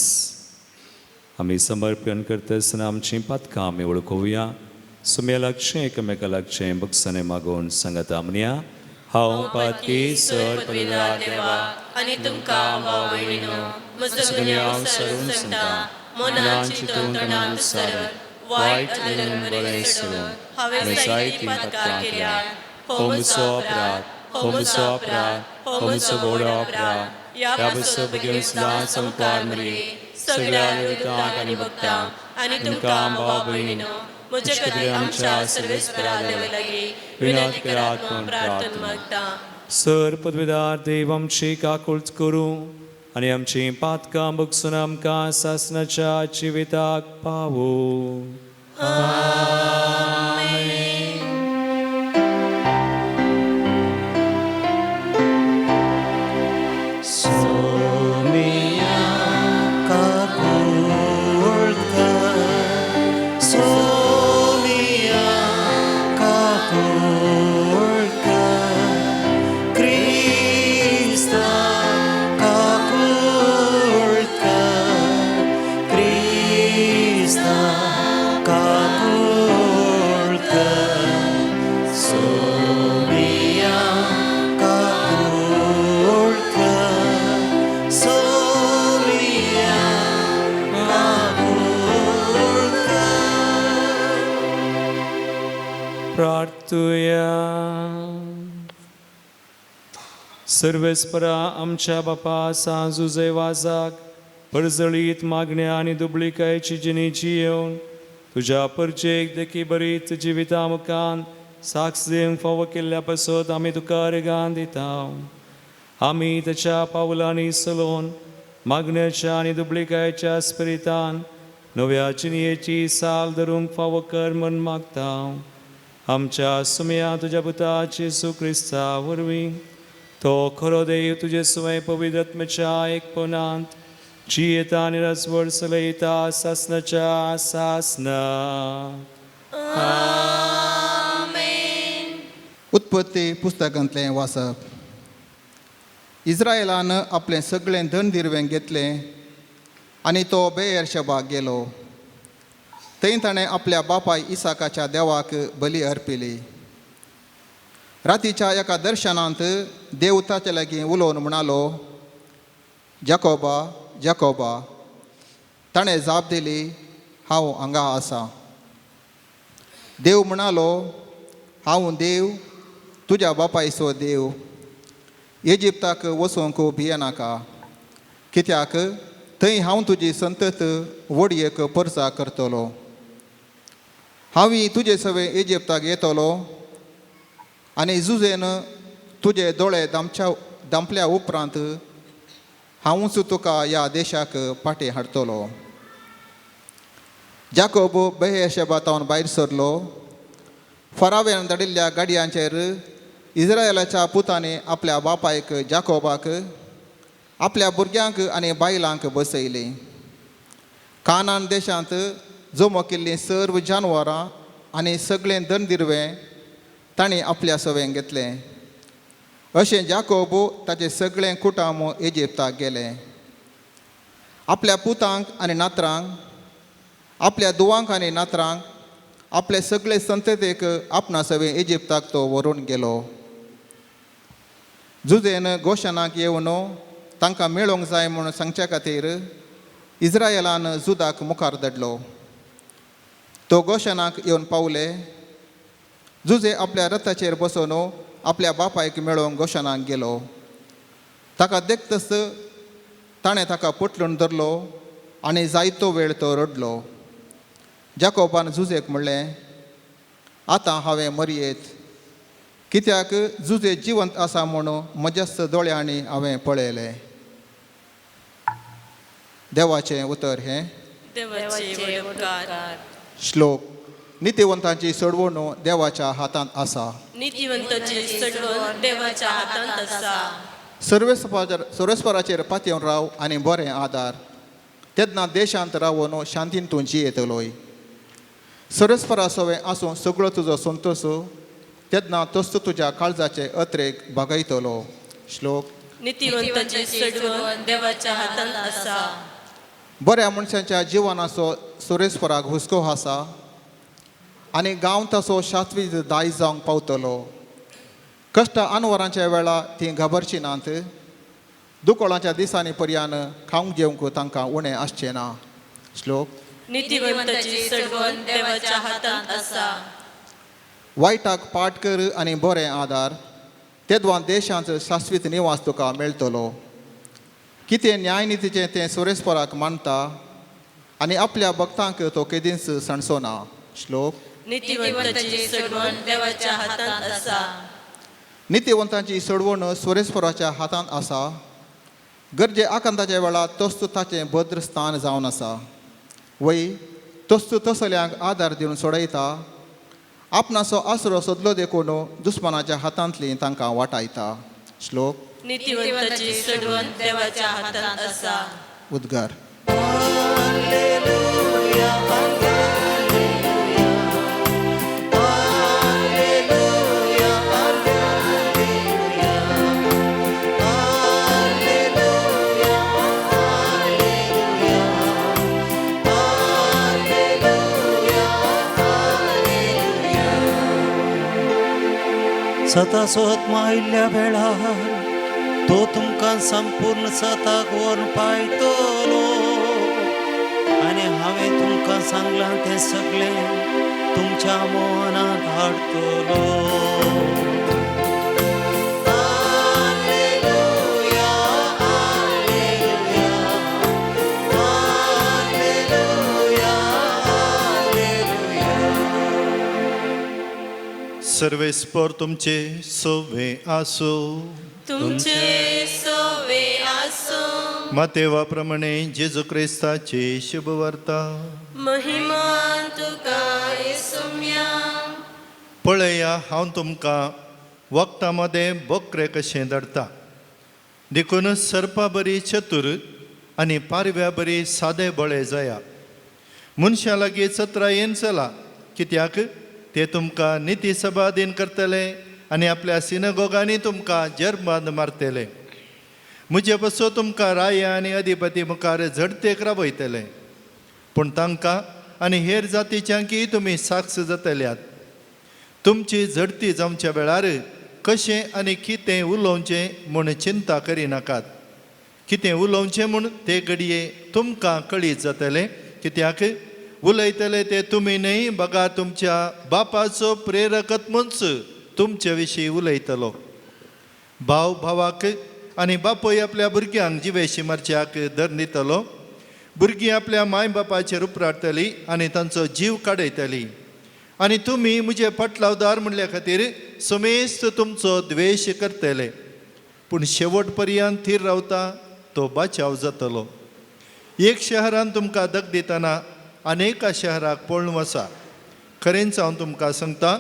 आमी समर्पण करता आसतना आमचीं पातकां आमी वळखोवया. सुम्या लागचें, एकामेका लागचें बक्षाने मागोवन सांगता म्हणया, हांव पातकी सर
पवित्र देवा आनी तुमकां भाव भयणीनो म्हजो गुन्यांव सरून सांगता. मनान चिंतून तोंडान सरळ वायट आनी बरें सोडून हांवें जायतीं पातकां केल्या. हो म्हजो अपराध, हो म्हजो अपराध, हो म्हजो व्हड अपराध. ह्या पासून बेगीन सदां संपार मरे सगळ्या निवृत्तांक आनी भक्तांक आनी तुमकां भाव भयणीनो म्हजे खातीर आमच्या सर्वेस्परा देवा लागीं विनंती करात म्हूण प्रार्थना मागता.
सर पदवीदार देव आमची काकुळट करूं आनी आमची पातकां बगसून आमकां सासनाच्या जिविताक पावूं.
सोमिया काकुळट कर, सोमिया काकुळट कर, क्रिस्ता काकुळट कर, क्रिस्ता काकुळट कर, सोमिया काकुळट कर, सोमिया काकुळट कर.
प्रार्थुया. सर्वेस्परा आमच्या बापा सांजुजे वाजाक परजळीत मागण्या आनी दुबळिकायची जिणेची येवन तुज्या परचेक देखी बरीत जिविता मुखान साक्ष दिवंक फावो केल्ल्या पासत आमी तुका रिगान दिता. आमी ताच्या पावलांनी चलोवन मागण्याच्या आनी दुबळिकायच्या स्पिरितान नव्या जिणयेची साल धरूंक फावो कर म्हूण मागता. आमच्या सुमया तुज्या पुता जेजू क्रिस्ता वरवीं, तो खरो देव तुजे सुवें पवित्र आत्म्याच्या एकपणांत जियेता आनी रजवड चलयता सासनाच्या सासना.
उत्पत्ती पुस्तकांतलें वाचप. इस्रायलान आपलें सगळें धन दिरवें घेतलें आनी तो बेयरशेबाक गेलो. थंय ताणें आपल्या बापाय इसाकाच्या देवाक बली अर्पिली. रातीच्या एका दर्शनांत देव ताचे लागीं उलोवन म्हणालो, जाकोबा, जाकोबा. ताणें जाप दिली, हांव हांगा आसा. देव म्हणालो, हांव देव, तुज्या बापायचो देव. इजिप्ताक वचूंक भियेनाका, कित्याक थंय हांव तुजी संतत व्हडयेक परचा करतलो. हांव तुजे सवे इजिप्ताक येतलो आनी जुजेन तुजे दोळे दामच्या दामल्या उपरांत हांवूच तुका ह्या देशाक फाटीं हाडटलो. जाकोब बेहेशेबातावन भायर सरलो. फराव्यान धाडिल्ल्या गाडयांचेर इस्रायलाच्या पुतांनी आपल्या बापायक जाकोबाक, आपल्या भुरग्यांक आनी बायलांक बसयलीं. कानान देशांत जमो केल्लीं सर्व जानवरां आनी सगळें दनदिरवें तांणी आपल्या सवें घेतलें. अशें जाकोब ताचें सगळें कुटुंब इजिप्ताक गेलें. आपल्या पुतांक आनी नातरांक, आपल्या दुवांक आनी नातरांक, आपले सगळे संततेक आपणा सवें इजिप्ताक तो व्हरून गेलो. जुजेन गोशनाक येवन तांकां मेळोंक जाय म्हूण सांगच्या खातीर इज्रायलान जुदाक मुखार धाडलो. तो गोशनाक येवन पावले. जुजे आपल्या रथाचेर बसोवन आपल्या बापायक मेळोवंक गोशनाक गेलो. ताका देखतच ताणें ताका पोटलून धरलो आनी जायतो वेळ तो रडलो. जाकोबान जुजेक म्हणलें, आतां हांवें मरयेत, कित्याक जुजे जिवंत आसा म्हूण म्हज्याच दोळ्यांनी हांवें पळयलें. देवाचें उतर हें.
देवाचे उपकार.
श्लोक. नितिवंतांची सोडवण देवाच्या हातांत आसा.
नितिवंताची सडवण देवाच्या हातांत आसा.
सर्वेस्पराचेर पातयेवन राव आनी बरें आदार, तेन्ना देशांत रावन शांतीन तूं जियेतलोय. सर्वेस्परा सवें आसूं सगळो तुजो संतोश, तेन्ना तोच तुज्या काळजाचे अत्रेक भागयतलो. श्लोक.
नितिवंताची सडवण देवाच्या हातांत आसा.
बऱ्या मनशाच्या जिवनाचो सुरेस्पराक हुस्को आसा आनी गांव ताचो शास्त्रीय दायज जावंक पावतलो. कश्ट अनवरांच्या वेळा तीं घाबरची नात, दुकळाच्या दिसांनी पर्यान खावंक जेवंक तांकां उणें आसचें ना. श्लोक.
नितिवंताची सडवण देवाच्या हातांत आसा.
वायटाक पाट कर आनी बरें आदार, तेदवां देशांत शाश्वीत निवास तुका मेळटलो. कितें न्यायनितीचें तें सुरेस्पराक मानता आनी आपल्या भक्तांक तो केदींच सांडचो ना. श्लोक.
नितिवंताची सडवण देवाच्या हातांत आसा.
नितिवंतांची सोडवण सुरेस्पराच्या हातांत आसा. गरजे आकांताच्या वेळार तोच ताचें भद्र स्थान जावन आसा. वय तोच तसल्यांक आदार दिवन सोडयता. आपणाचो आसरो सोदलो देखून दुस्मानाच्या हातांतली तांकां वाटायता. श्लोक.
नितिवंताची सडवण देवाच्या हातांत आसा.
उद्गार.
Alleluia, Alleluia, Alleluia, Alleluia, Alleluia, Alleluia, Alleluia. सताचो आत्मा आयिल्ल्या वेळार तो तुमकां संपूर्ण सताक व्हरून पायतलो आनी हांवें तुमकां सांगलां तें सगळें तुमच्या मनांत हाडटलो. Alleluia, Alleluia, Alleluia, Alleluia.
सर्वेस्पर तुमचे सोवे आसो.
तुमचे सोवे आसूं.
मातेवा प्रमाणे जेजू क्रिस्ताची शुभवार्ता.
महिमा तुका येसुम्या.
पळया, हांव तुमकां वखदां मदें बकरे कशें धाडटा. देखून सर्पा बरी चतुर आनी पारव्या बरी सादे बळे जाया. मनशां लागीं चत्रायेन चला, कित्याक ते तुमकां निती सभाधीन करतले आनी आपल्या सिनगोगांनी तुमकां जर्माद मारतले. म्हजे पासून तुमकां राया आनी अधिपती मुखार झडतेक रावयतले, पूण तांकां आनी हेर जातीच्यांकय तुमी साक्ष जातल्यात. तुमची झडती जावच्या वेळार कशें आनी कितें उलोवचें म्हूण चिंता करिनाकात. कितें उलोवचें म्हूण ते घडये तुमकां कळीत जातलें, कित्याक उलयतले ते तुमी न्हय, बगा तुमच्या बापाचो प्रेरकत्मूच तुमचे विशीं उलयतलो. भाव भावाक आनी बापूय आपल्या भुरग्यांक जिवेशी मारच्याक धर दितलो. भुरगीं आपल्या माय बापाचेर उपराटतली आनी तांचो जीव काडयतली. आनी तुमी म्हजे पटलावदार म्हणल्या खातीर समेस्त तुमचो द्वेश करतले, पूण शेवट पर्यंत थीर रावता तो बाचाव जातलो. एक शहरान तुमकां दग दितना अनेका शहराक पळोवन वसा. खरेंच हांव तुमकां सांगता,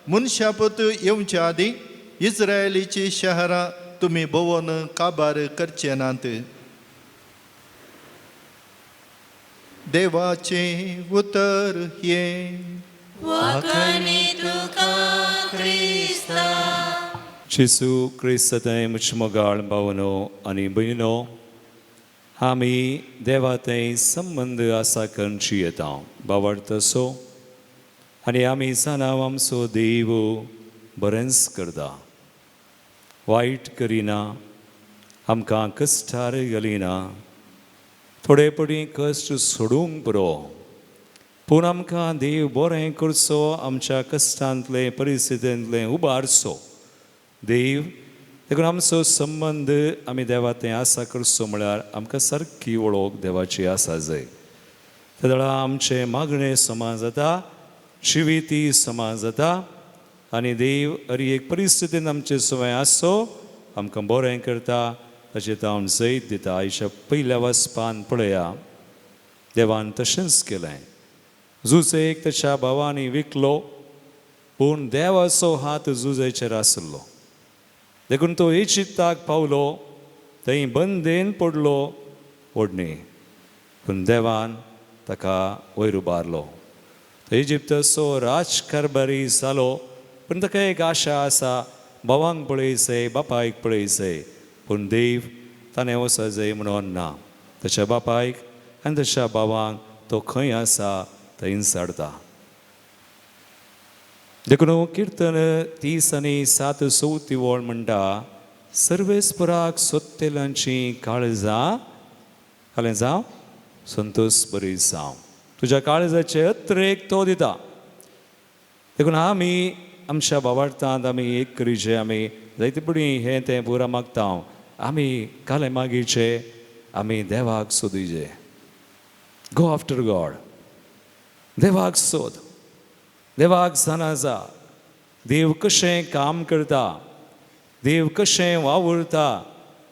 मनशापत येवच्या आदीं इस्रायलीची शहरां तुमी भोंवन काबार करचे नात. देवाचें उतर हें.
वाखाणी तुका क्रिस्ता.
जेजू क्रिस्त थंय म्हज्या मोगाळ भावनो आनी भयणीनो, आमी देवा थंय संबंद आसा करून जियेता बावड तसो आनी आमी जाणा आमचो देव बरेंच करता, वायट करिना, आमकां कश्टार घालिना. थोडे पडी कश्ट सोडूंक पुरो, पूण आमकां देव बरें करचो, आमच्या कश्टांतलें परिस्थितींतलें उबारचो देव. देखून आमचो संबंद आमी देवा थंय आसा करचो म्हळ्यार आमकां सारकी वळख देवाची आसा जाय. त्या वेळार आमचें मागणें समा जाता, जिविती समा जाता आनी देव हर एक परिस्थितीन आमचे सवंय आसचो, आमकां बरें करता, ताचेर हांव जैत दिता. आयच्या पयल्या वचपान पळया, देवान तशेंच केलें. जुजेक ताच्या भावांनी विकलो, पूण देवाचो हात जुजेचेर आसलो, देखून तो इजिप्ताक पावलो, थंय बंदेन पडलो ओडणी, पूण देवान ताका वयर उबारलो. तो इजिप्ताचो राजकारभारी जालो, पूण ताका एक आशा आसा, भावांक पळयचें, बापायक पळयचें, पूण देव ताणें वचो जाय म्हणून ना, ताच्या बापायक आनी ताच्या भावांक तो खंय आसा थंयच हाडता. देखून किर्तन 37 चवथी वळ म्हणटा, सर्वेस्पराक सोदतेल्यांची काळजां कालें जावं संतोश बरी जावं, तुज्या काळजाचे अत्रेक तो दिता. देखून आमी आमच्या बाबार्थांत आमी एक करीचे, आमी जायते पडी हें तें पुरा मागता, आमी कालें मागीचे, आमी देवाक सोदीचे. गो आफ्टर गॉड, देवाक सोद, देवाक जाणा जा, देव कशें काम करता, देव कशें वावुरता,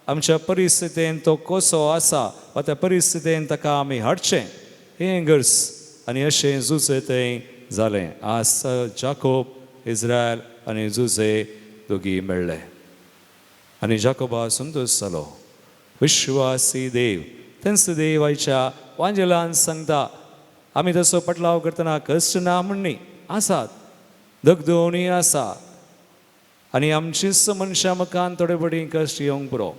आमच्या परिस्थितीन तो कसो आसा वा त्या परिस्थितीन ताका आमी हाडचें हें गरज. आनी अशें जुजे थंय जालें. आज जाकोब, इस्रायल आनी जुजे दोगी मेळ्ळे आनी जाकोबा संतोश जालो. विश्वासी देव तेंच देव आयच्या वांजेलान सांगता, आमी तसो पटलाव करतना कश्ट ना म्हणणी आसात, दगदोवणी आसा आनी आमचीच मनशां मुखान थोडे पडी कश्ट येवंक पुरो.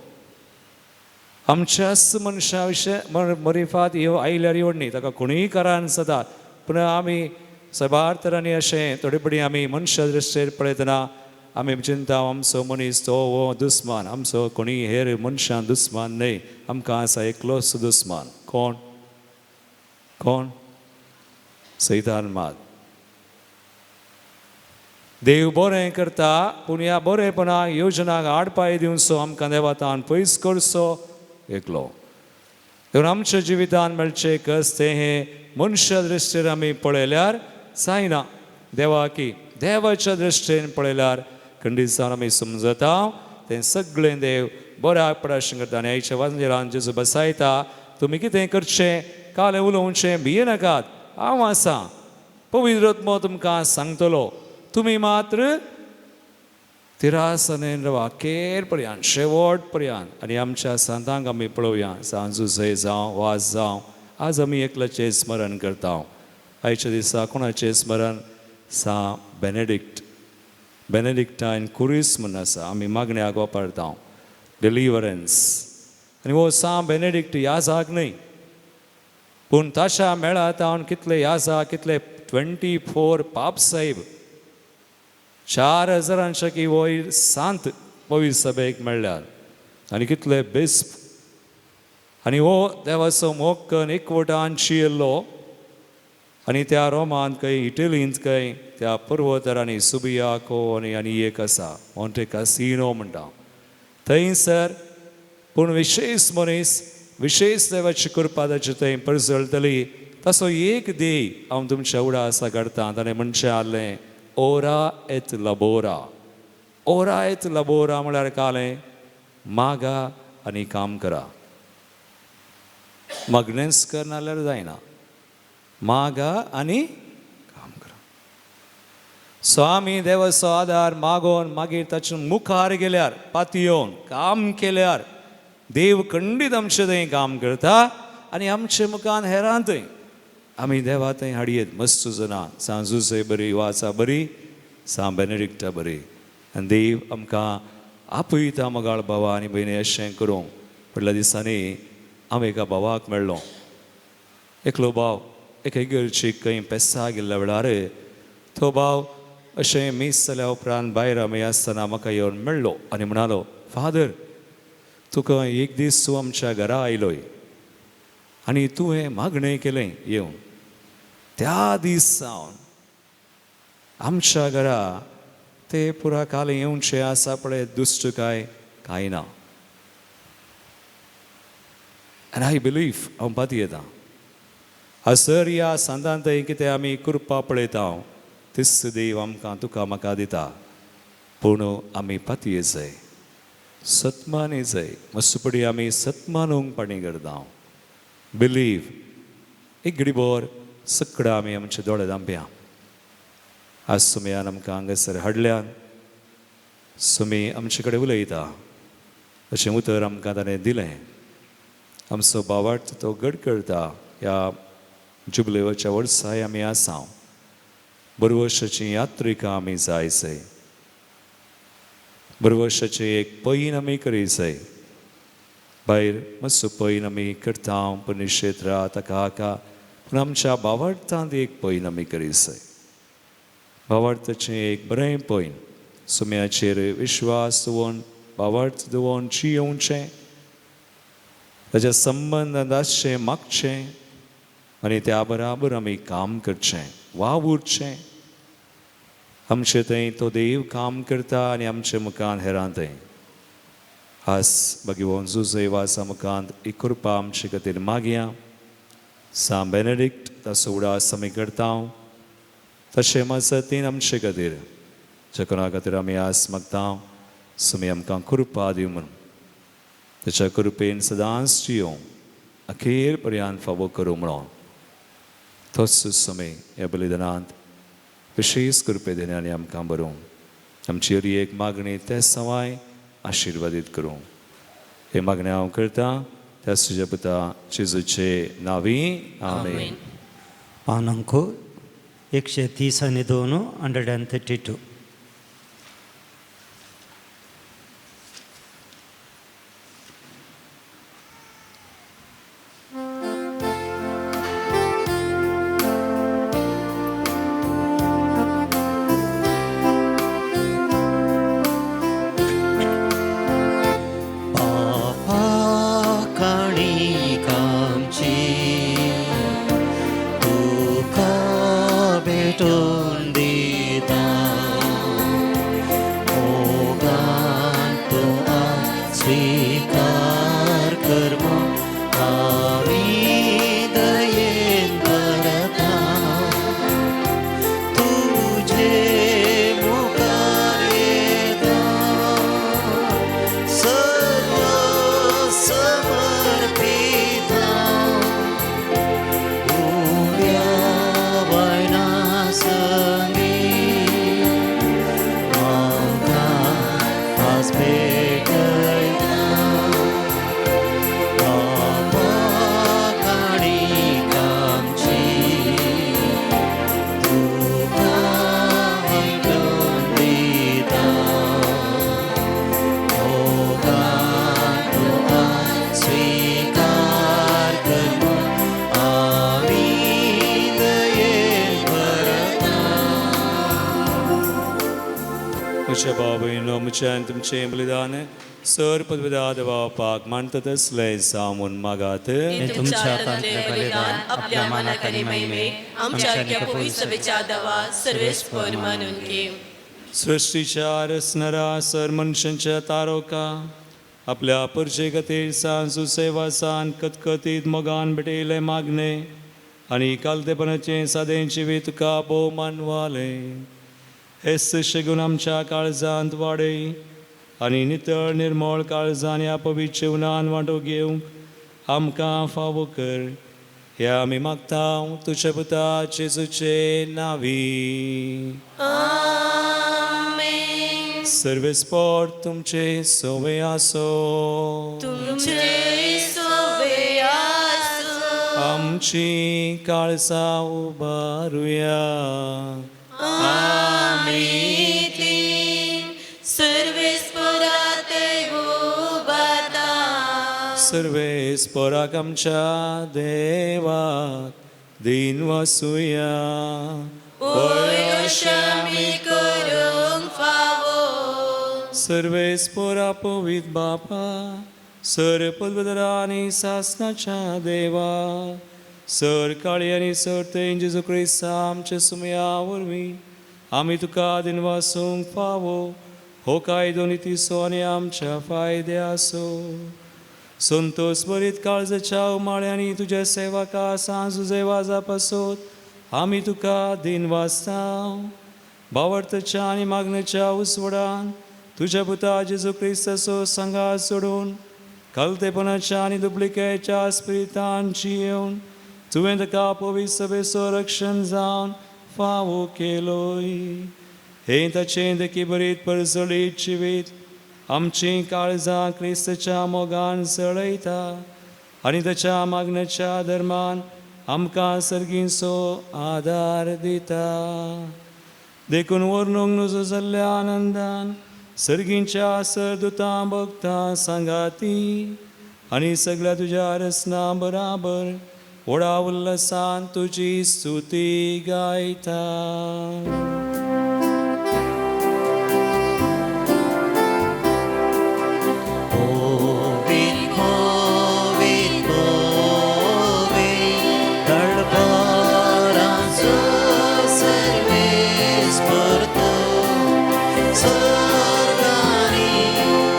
आमच्याच मनशां विशय मरिफात येव आयल्यार येवड ताका कोणूय कारण जाता, पूण आमी साबार तरांनी अशें थोडे पडी आमी मनशा दृश्टेर पळयतना आमी चिंता आमचो मनीस तो हो दुस्मान, आमचो कोणीय हेर मनशां दुस्मान न्हय, आमकां आसा एकलोच दुस्मान. कोण? कोण? सैतान मात. देव बरें करता, पूण ह्या बरेपणाक योजनाक आडपाय दिवचो आमकां देवातान पयस करचो एकलो. देखून आमच्या जिवितान मेळचें कस तें हें मनशा दृश्टीर आमी पळयल्यार जायना, देवाकी देवाच्या दृश्टीन पळयल्यार खंडीत जावन आमी समजता तें सगळें देव बऱ्याक पडाशें करता. आनी आयच्या वांजेरान जेजू बसायता, तुमी कितें करचें, कालें उलोवचें, भियेनाकात, हांव आसा, पवित्र आत्मो तुमकां सांगतलो, तुमी मात्र तिरासनेन रावा केर पर्यंत, शेवट पर्यंत. आनी आमच्या सांतांक आमी पळोवया, सांत जुझे जावं, वाज जावं, आज आमी एकल्याचें स्मरण करता. आयच्या दिसा कोणाचें स्मरण? सा बेनेडिक्ट, बेनेडिक्टायन कुरीस म्हूण आसा, आमी मागण्याक वापरता, डिलिवरन्स. आनी हो सा बेनेडिक्ट याजाक न्हय, पूण ताच्या मेळात हांव कितले याजा, कितले 24 पाप साहेब, 4000 की वयर सांत पवित्र सभेक मेळ्ळ्यार आनी कितले बेस्प. आनी हो देवाचो मोग करून एकवटान शियल्लो आनी त्या रोमांत खंय, इटलींत खंय, त्या पर्वतार सुबियाको आनी आनी एक आसा मोंटे कासिनो म्हणटा थंयसर, पूण विशेश मनीस विशेश देवाची कृपा ताची थंय परजळटली. तसो एक देय हांव तुमच्या उडा आसा काडटा. ताणें म्हणचें आहलें, ओरा एत लबोरा. ओरा एत लबोरा म्हळ्यार कालें मागा आनी काम करा. मागणेंच करना जाल्यार जायना, मागा आनी काम करा. सो आमी देवाचो आदार मागोन मागीर ताच्या मुखार गेल्यार, पातयेवन काम केल्यार देव खंडीत आमचें थंय काम करता आनी आमचे मुखार हेरां थंय. आमी देवा थंय हाडयेत मस्त जना सांत जुजे बरी वाचा बरी सांत बेनेडिक्टा बरी आनी देव आमकां आपयता मोगाळ भावा आनी भयणी अशें करूंक. फाटल्या दिसांनी हांव एका भावाक मेळ्ळो. एकलो भाव एके इगर्जेक खंय पेसा गेल्ल्या वेळार तो भाव अशें मीस जाल्या उपरांत भायर आमी आसतना म्हाका येवन मेळ्ळो आनी म्हणालो, फादर तुका एक दीस तूं आमच्या घरा आयलोय आनी तुवें मागणें केलें येवन. त्या दीस सावन आमच्या घरा ते पुरा काल येवचें आसा पळय दुश्ट काय कांय ना. आनी I believe हांव पातयेतां हसर ह्या सांतांत कितें आमी कृपा पळयता तीच देव आमकां तुका म्हाका दिता. पूण आमी पातये जाय, सत्मानी जाय. मस्तपडी आमी सत्मानूंक पाणी करता. बिलीव एक घडीभर सगळं आमी आमचे दोळे धांपया. आज सुमयान आमकां हांगासर हाडल्यान सुमी आमचे कडेन उलयता अशें उतर आमकां ताणें दिलें. आमचो बावार्थ तो गड करता. ह्या जुबलेवाच्या वर्साय आमी आसा. बरवर्शाची यात्रिका आमी जाय जाय. बरवर्शाचें एक पैन आमी करी जाय. भायर मातसो पैन आमी करता पुण्यक्षेत्रा ताका हाका, पूण आमच्या बावार्थांत एक पैन आमी करी जाय. बावार्थाचें एक बरें पैन सुम्याचेर विश्वास दवरून बावार्थ दवरून जियोवचें, ताच्या संबंदांत आसचें मागचें आनी त्या बराबर आमी काम करचें, वावुरचें. आमचे थंय तो देव काम करता आनी आमचे मुखान हेरां थंय. आज भगवान जुजय वासा मुखांत ही कृपा आमचे खातीर मागया. सांत बेनेडिक्ट ताचो उडास आमी करता. तशें मजतीन आमचे खातीर ज्या कोणा खातीर आमी आस मागता सुमी आमकां कृपा दिवं म्हणून ताच्या कृपेन सदांच जियों अखेर पर्यंत फावो करूं म्हणून तोच सुमी ह्या बलिदानांत विशेश कृपे दिण्यानी आमकां बरोवं. आमची हरी एक मागणी ते सवाय आशिर्वादीत करूं. हे मागणें हांव करता त्या तुज्या पुता जेजूचे नांवी. आमेन.
पानांक 130 आनी 2 132.
म्हज्या तुमचें बलिदान सर पदविदा देवा मानता तसलें जावन मागात.
तुमच्या हातांतलें बलिदान आपल्या मानाक आनी महिमेक आमच्या पवित्र सभेच्या देवा सर्वेस्पर मानून घे.
सृश्टीच्या रचणारा सर मनशांच्या तारोका आपल्या परजे खातीर सांत सुसेवासान कतकतीत मोगान भेटयलें मागणें आनी कालतेपणाचें सादें जिवीत तुका भोव मानवालें. हे शेगून आमच्या काळजांत वाडय आनी नितळ निर्मळ काळजान ह्या पवित्र जेवणान वांटो घेवंक आमकां फावो कर. ह्या आमी मागता तुज्या पुता जेजूचे नांवी.
आमेन.
सर्वेस्पर तुमचे सोवे आसो.
तुमचे सोवे आसो.
आमची काळजां उबारुया.
आमी ती सर्वेस्परा उबाता.
सर्वेस्पराक आमच्या देवाक दिन वासुया.
ओय अशें आमी करूंक फावो.
सर्वेस्परा पवित बापा, सर पदवदरा आनी सासनाच्या देवा, सर काळी आनी सर तें जेजू क्रिस्ता आमच्या सुमया वरवीं आमी तुका दिनवासूंक फावो हो कायदो नितीचो आनी आमच्या फायद्याचो. संतोष बरीत काळजाच्या उमाळ्यांनी तुज्या सेवका सांजुजे वाजा पासत आमी तुका दिनवासता. भावार्थाच्या आनी मागण्याच्या उसवडान तुज्या पुता जेजू क्रिस्ताचो सांगात सोडून खालतेपणाच्या आनी दुप्लिकेच्या स्पिरितान जियेवन तुवें ताका पवित्र सभेचो रक्षण जावन फावो केलोय. हें ताचें देखी बरीत परजळीत जिवीत आमचीं काळजां क्रिस्ताच्या मोगान जळयता आनी ताच्या मागण्याच्या धर्मान आमकां सर्गींचो आदार दिता. देखून वर्णूंक नजो जाल्ल्या आनंदान सर्गींच्या सरदुतां भक्तां सांगाती आनी सगळ्या तुज्या रचना बराबर व्हडा उल्हासान तुजी स्तुती गायता.
कोविद कोविद कोविद तळपारांचो सर्वेस्पर तूं, सर्गांनी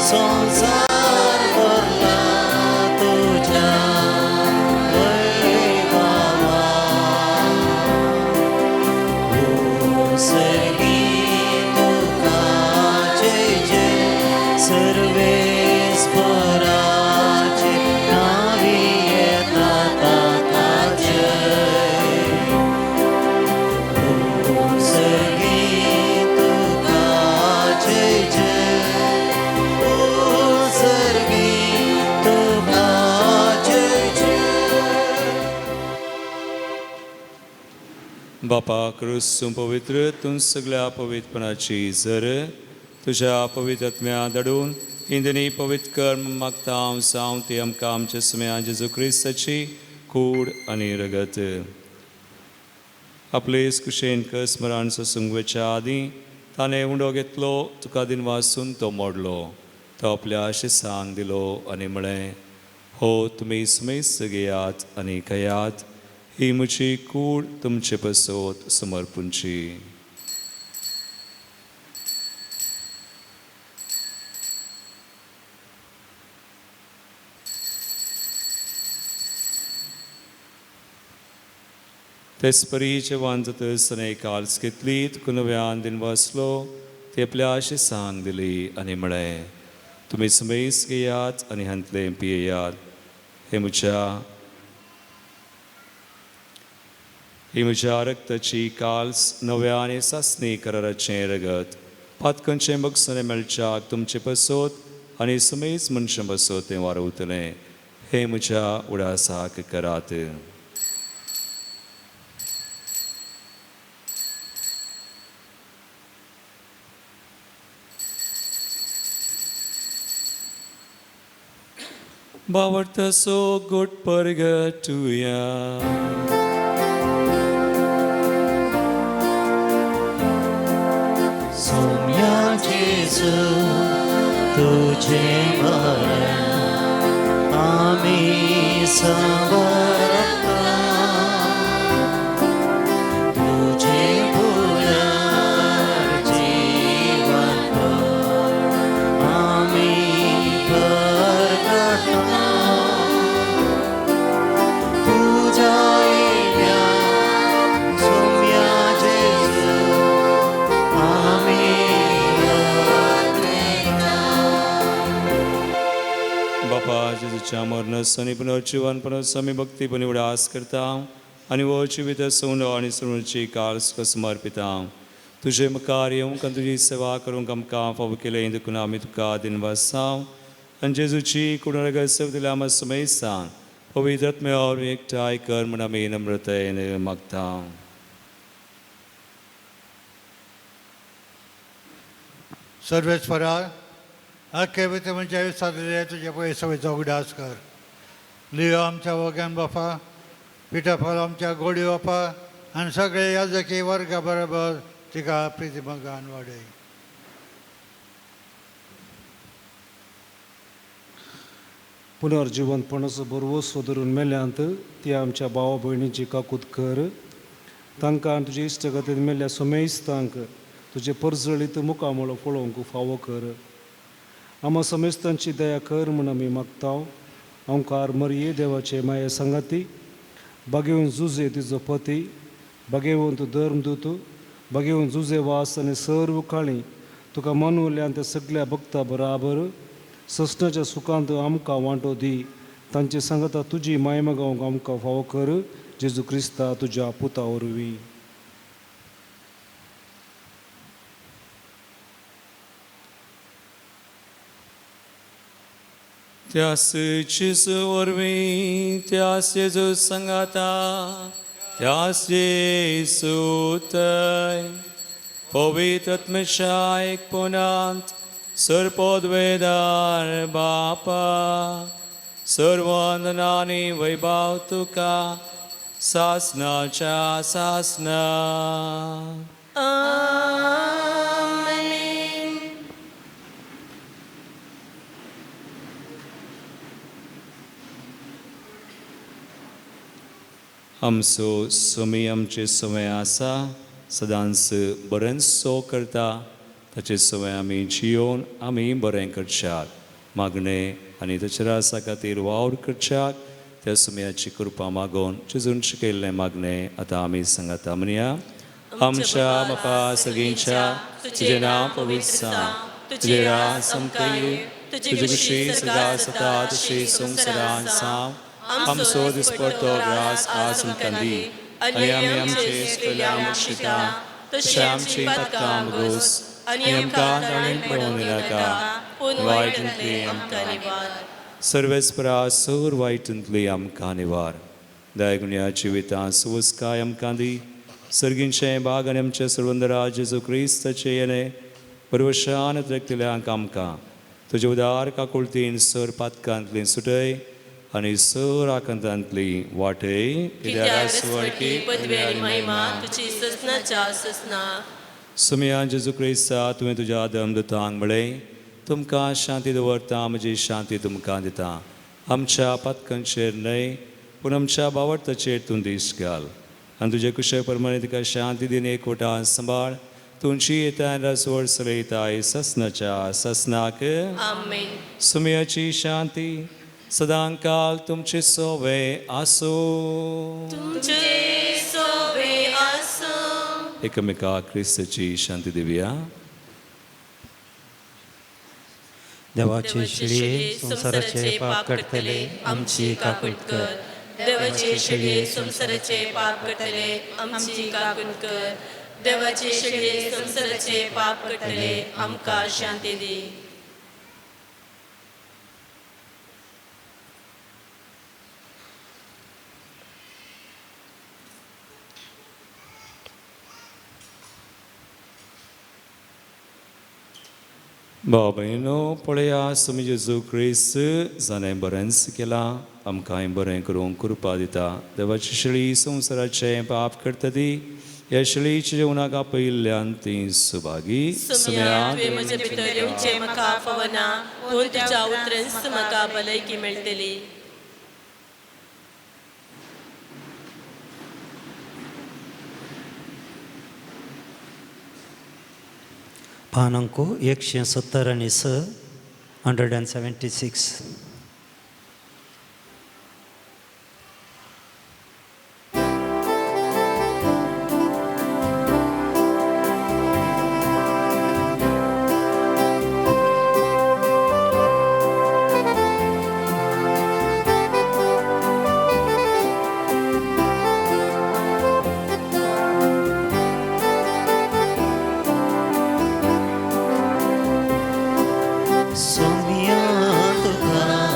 संवसार भरला तुज्या वैभवान. सर्गी तुका जय जय, सर्वेस्पराचे नावी येता ताका जय. सर्गी तुका जय जय, सर्गी तुका जय जय.
बापा क्रूस तूं पवित्र, तूं सगळ्या पवित्रपणाची जर तुज्या पवित्र आत्म्या धाडून इंदनी पवित्र कर्म मागता हांव जावं ती आमकां आमच्या सुम्या जेजू क्रिस्ताची कूड आनी रगत. आपले कुशेन स्मरण सोसूंक वचच्या आदीं ताणें उंडो घेतलो, तुका दिनवासून तो मोडलो, तो आपल्या शिसांक दिलो आनी म्हळें, हो तुमी सुमेस्त घेयात आनी खायात, ही म्हजी कूड तुमचे पसत समर्पूंची. तेच परी जेवण जातच ताणें काल्स घेतली, तुका नव्यान दिनवासलो, ती आपल्या शिसांक दिली आनी म्हळें, तुमी सुमेस घेयात आनी हांतलें पियेयात, हे म्हज्या रक्ताची काल्स नव्या आनी सासणी कराराचें रगत, पातकांचें बगसणें मेळच्याक तुमचे पसत आनी सुमेज मनशां पसत तें वारवतलें. हें म्हज्या उडासाक करात. बावडतसो गोट परगटुया.
सोम्या जेजू तुझे मरण आमी समर्पता, तुझे पुनर्जीवन आमी परगटता. तुझ्या येण्या सोम्या जेजू आमी वाटेता.
बापा जेजूच्या मरणाचो आनी पुनर्जीवनपणाचो आमी भक्तीपणी उडास करता आनी हो जिवीत सोंडो आनी सोडची काळ तुका समर्पिता. तुजे मुखार येवंक आनी तुजी सेवा करूंक आमकां फावो केलें देखून आमी तुका दिनवासांव आनी जेजूची कुडणगत सेव दिल्या आमकां समेस्तांक पवित्र आत्म्या वरवीं एकठांय कर म्हूण आमी नम्रतायेन मागता.
सर्वेस्परा आख्खे म्हणजे सादले तुजे पयशे सवयचो उगडास कर. लियो आमच्या वग्यान बापा, पिठाफल आमच्या गोडी बापा आनी सगळे याजकी वर्गा बरोबर तिका प्रितिमगान वाडय.
पुनर्जिवंतपणाचो भरवंसो धरून मेल्यांत ती आमच्या भावा भयणीची काकूत कर. तांकां आनी तुजे इश्टगतीन मेल्ल्या समेस्तांक तुजे परजळीत मुखामळ पळोवंक फावो कर. आमा समेस्तांची दया कर म्हूण आमी मागता. ओंकार मरिये देवाचे माये सांगाती, बागेवन जुजे तिजो पती, बागेवंत धर्मदूत, बागेवन जुजे वास आनी सर्व काळी तुका मनवल्यान त्या सगल्या भक्ता बराबर ससनाच्या सुखांत आमकां वांटो दी. तांचे सांगता तुजी मायमा गावंक आमकां फावो कर. जेजू क्रिस्ता तुज्या पुता वरवीं.
त्यास जेजू वरवीं, त्यास जेजू सांगाता, त्यास जेजू थंय पवित्र आत्म्याच्या एकपणांत सर्पोद्वेदार बापा, सर्वंदनानी वैभव तुका सासनाच्या सासना.
आमेन.
आमचो स्वामी आमचे सवय आसा, सदांच बरेंचसो करता. ताचे सवय आमी जियोवन आमी बरें करच्याक मागणें आनी ताच्या रासा खातीर वावर करच्याक त्या सुमयाची कृपा मागोवन जेजून शिकयल्लें मागणें आतां आमी सांगाता म्हणया. आमच्या बापा सगळींच्या, तुजें नांव पवित्र जावं, तुजें राज आमकां येवं, तुजी खुशी सदा जाता तशी संवसारांत जावं. आमचो दिसपडतो ग्रास आज आमकां दी आनी आमी आमचे पयल्या बक्षिता तशें आमची पातकां भोगोस आनी आमकां ताणें पडोवन नाका, पूण वायटांतली आमकां निवार. सर्वेस्परा सर वायटांतली आमकां निवार. दयागुण्या जिवितां सुवस्काय आमकां दी. सर्गींचें बाग आनी आमचे सर्वंदरा जेजू क्रिस्ताचें येणें परवशान त्रेकतल्यांक आमकां तुजे उदार काकुळतीन सर पातकांतली सुटय आनी सर आकांतांतली वाटय.
कित्याक स्वर्गी पदवी आनी महिमा तुजी ससनाच्या ससना.
सुमया जेजू क्रिस्ता, तुवें तुज्या धर्मदूतांक म्हळें, तुमकां शांती दवरता, म्हजी शांती तुमकां दिता. आमच्या पातकांचेर न्हय पूण आमच्या बावडताचेर तूं दीस घाल आनी तुजे कुशे प्रमाणे तिका शांती दिन एकवटान सांबाळ. तुमची येता रसवड चलयताय ससनाच्या ससनाक.
आमेन.
सुमयाची शांती सदांकाल तुमचे सोवे आसूं.
तुमचे सोबे आसूं.
एकमेका क्रिस्ताची शांती दिवया.
देवाचे शिळये संवसाराचे पाप काडटले आमची काकूट कर.
देवाचे शेळये संवसाराचे पाप करतले आमची काकूट कर. देवाचे शेळये संवसाराचे पाप करतले आमकां शांती दी.
भाव भयणो, पळया स्वामी जेजू क्रिस्त जाणें बरेंच केलां आमकांय बरें करूंक कृपा दिता. देवाची शेळी संवसाराचें पाप करता ती ह्या शेळीच्या जेवणाक आपयिल्ल्यान ती सुभागी.
सुमया तुवें म्हजे भितर येवचें म्हाका फावना, पूण तुज्या उतरांच म्हाका भलायकी मेळटली.
पान अंक 176, 176.
सोमिया तुका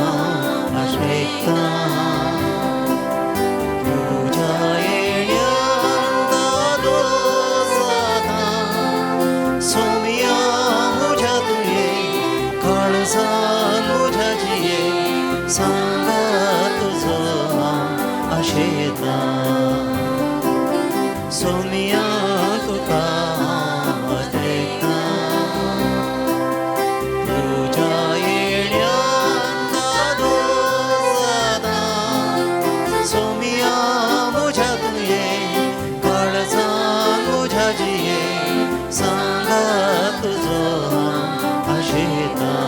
सोमिया तुका हांव पत्रेकतां तुज्या येण्यान दादोस जाता सोमिया म्हज्या तुये काळजान म्हज्या जिये सांगात तुजो हांव आशेतां.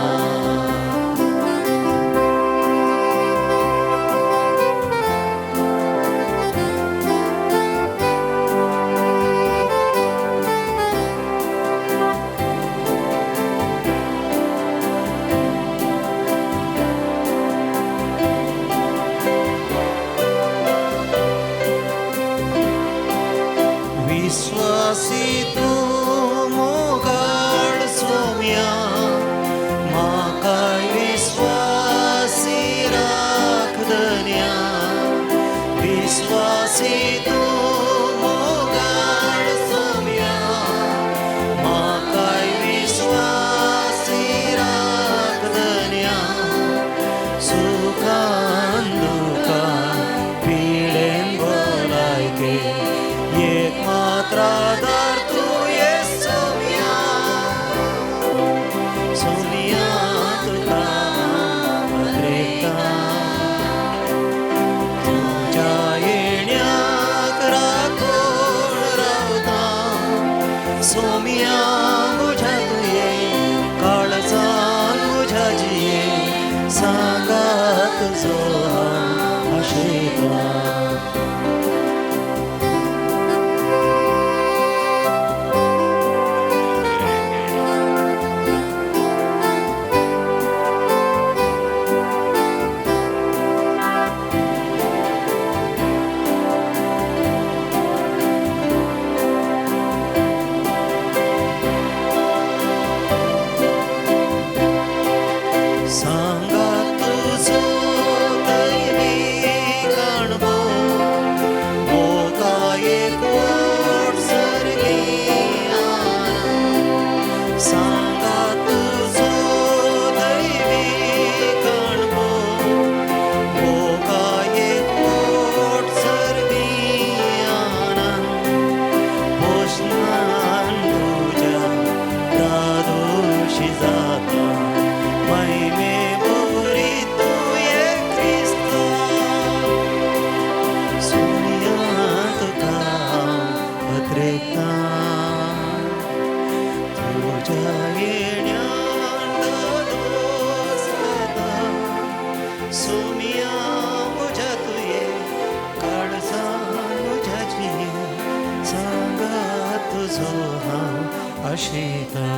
विश्वासी तूं मोगाळ सोम्या म्हाका विश्वासी राख धन्या विश्वासी तूं मोगाळ सोम्या म्हाका विश्वासी राख धन्या सुखान दुखान पिडेन भलायके एक मात्र आधार तुवें सोम्या सोम्या तुका पत्रेकतां तुज्या येण्याक राखून रावता सोम्या म्हज्या तुये काळजान म्हज्या जिये सांगात तुजो हांव आशेतां. सांगात तुजो दैवी अणभव मोगा एकवट सर्गी आनंद सांगात तुजो दैवी अणभव मोगा एकवट सर्गी आनंद पोशणान तुज्या दादोशी जाता महिमे बोरी तुवें क्रिस्ता सोम्या तुका पत्रेकतां तुज्या येण्यान दादोस जाता सोम्या म्हज्या तुये काळजान म्हज्या जिये सांगात तुजो हांव आशेतां.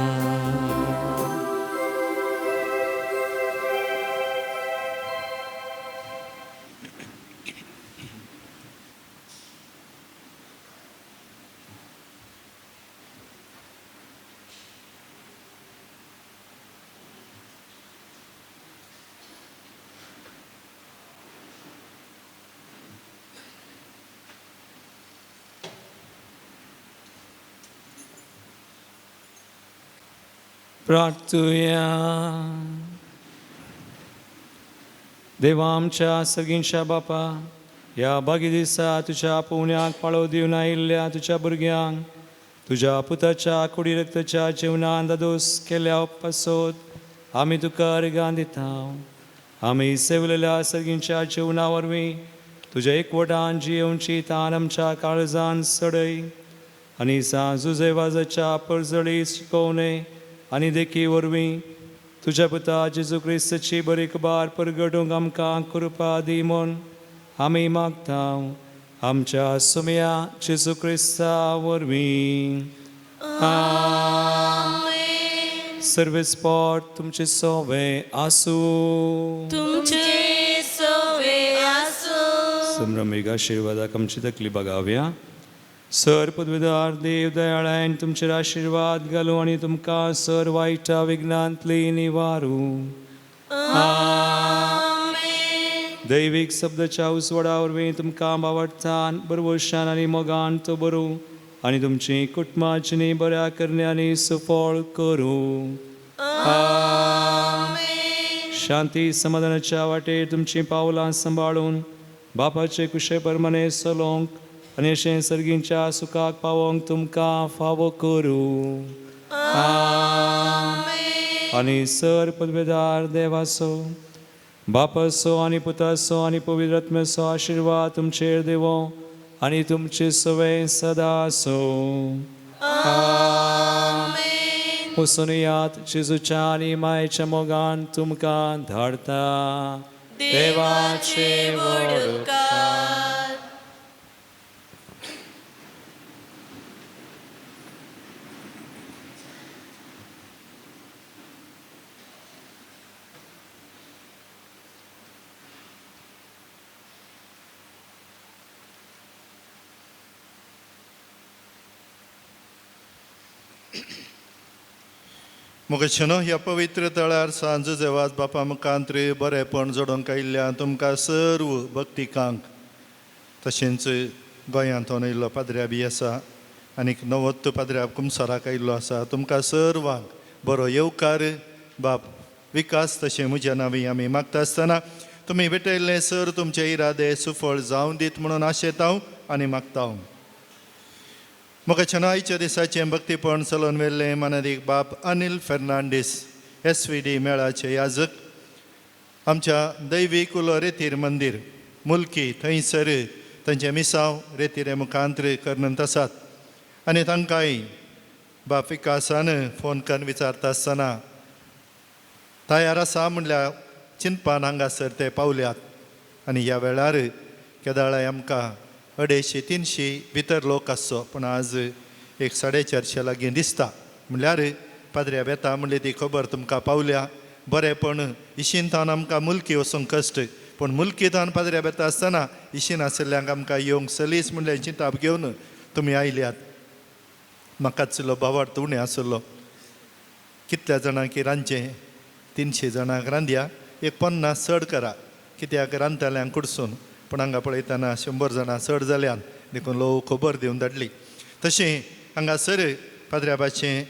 प्रार्थुया. देवा आमच्या सगळींच्या बापा, ह्या बागी दिसा तुज्या पुण्याक पाळो दिवन आयिल्ल्या तुज्या भुरग्यांक तुज्या पुताच्या कुडी रक्ताच्या जेवणान दादोस केल्या पासत आमी तुका अर्गां दिता. आमी सेवलेल्या सगळींच्या जेवणा वरवीं तुज्या एकवटान जियेवची तान आमच्या काळजान सडय आनी सांजुजे वाजाच्या परजळी शिकोवणे आनी देखी वरवीं तुज्या पुता जेजू क्रिस्ताची बरी खबर परगटूंक आमकां कृपा दी म्हूण आमी मागता आमच्या सुमया जेजू क्रिस्ता वरवीं. सर्वेस पोट तुमचे सोवे आसूं.
तुमचे सोवे आसूं.
संभ्रमीक आशिर्वादाक आमची तकली बगावया. सर पदवीदार देव दयाळायन तुमचेर आशिर्वाद घालूं आनी तुमकां सर वायटा विघ्नांतली निवारूं. दैवीक शब्दाच्या उजवाडा वरवीं तुमकां बावडटान बरवशान आनी मोगान तो बरूं आनी तुमची कुटुंबां जिणी बऱ्या करण्यांनी सुफळ करूं. शांती समाधानाच्या वाटेर तुमचीं पावलां सांबाळून बापाचे कुशे परमाने चलोवंक आनी अशें सर्गींच्या सुखाक पावोवंक तुमकां फावो करूं. आनी सर पदवेदार देवाचो बापाचो आनी पुताचो आनी पवित्र आत्म्याचो आशिर्वाद तुमचेर देवो आनी तुमचे सवय सदा आसूं. वचून यात जेजूच्या आनी मायेच्या मोगान तुमकां धाडटा.
देवाचे व्हड उपकार.
मुगेशनो ह्या पवित्र तळार सांज जेवाज बापा मुखांत बरेपण जोडूंक आयिल्ल्या तुमकां सर्व भक्तिकांक तशेंच गोंयांत येयल्लो पाद्र्या बी आसा आनीक नवोत्त पाद्र्या कुमसाराक आयिल्लो आसा तुमकां सर्वांक बरो येवकार बाप विकास तशें म्हज्या नांवी आमी मागता आसतना तुमी भेटयल्लें सर तुमचे इरादे सुफळ जावं दीत म्हणून आशेता हांव आनी मागता हांव. म्हाका आयच्या दिसाचें भक्तीपण चलोवन व्हेल्लें मानादीक बाप अनिल फेर्नांडीस SVD मेळाचे याजक आमच्या दैवीक उलो रेतीर मंदीर मुल्की थंयसर तांचें मिसांव रेतिरे मुखांत्र करनंत आसात आनी तांकांय बाप विकासान फोन करून विचारता आसतना तयार आसा म्हणल्यार चिंतपान हांगासर ते पावल्यात आनी ह्या वेळार केदाळाय आमकां 250 300 भितर लोक आसचो पूण आज एक 450 लागीं दिसता म्हणल्यार पाद्र्या बेता म्हणली ती खबर तुमकां पावल्या. बरेंपण इशींतान आमकां मुल्की वचूंक कश्ट पूण मुल्कीतान पाद्र्या बेता आसतना इशीन आशिल्ल्यांक आमकां येवंक सलीस म्हणल्यार चिंताप घेवन तुमी आयल्यात. म्हाकाच भावार्थ उणें आशिल्लो कितल्या जाणांक रांदचें 300 जाणांक रांदया एक 50 चड करा कित्याक रांदतल्यांक कुडसून पूण हांगा पळयतना 100 जाणां चड जाल्यान देखून लोक खबर दिवन धाडली. तशें हांगासर पाद्र्याबाचें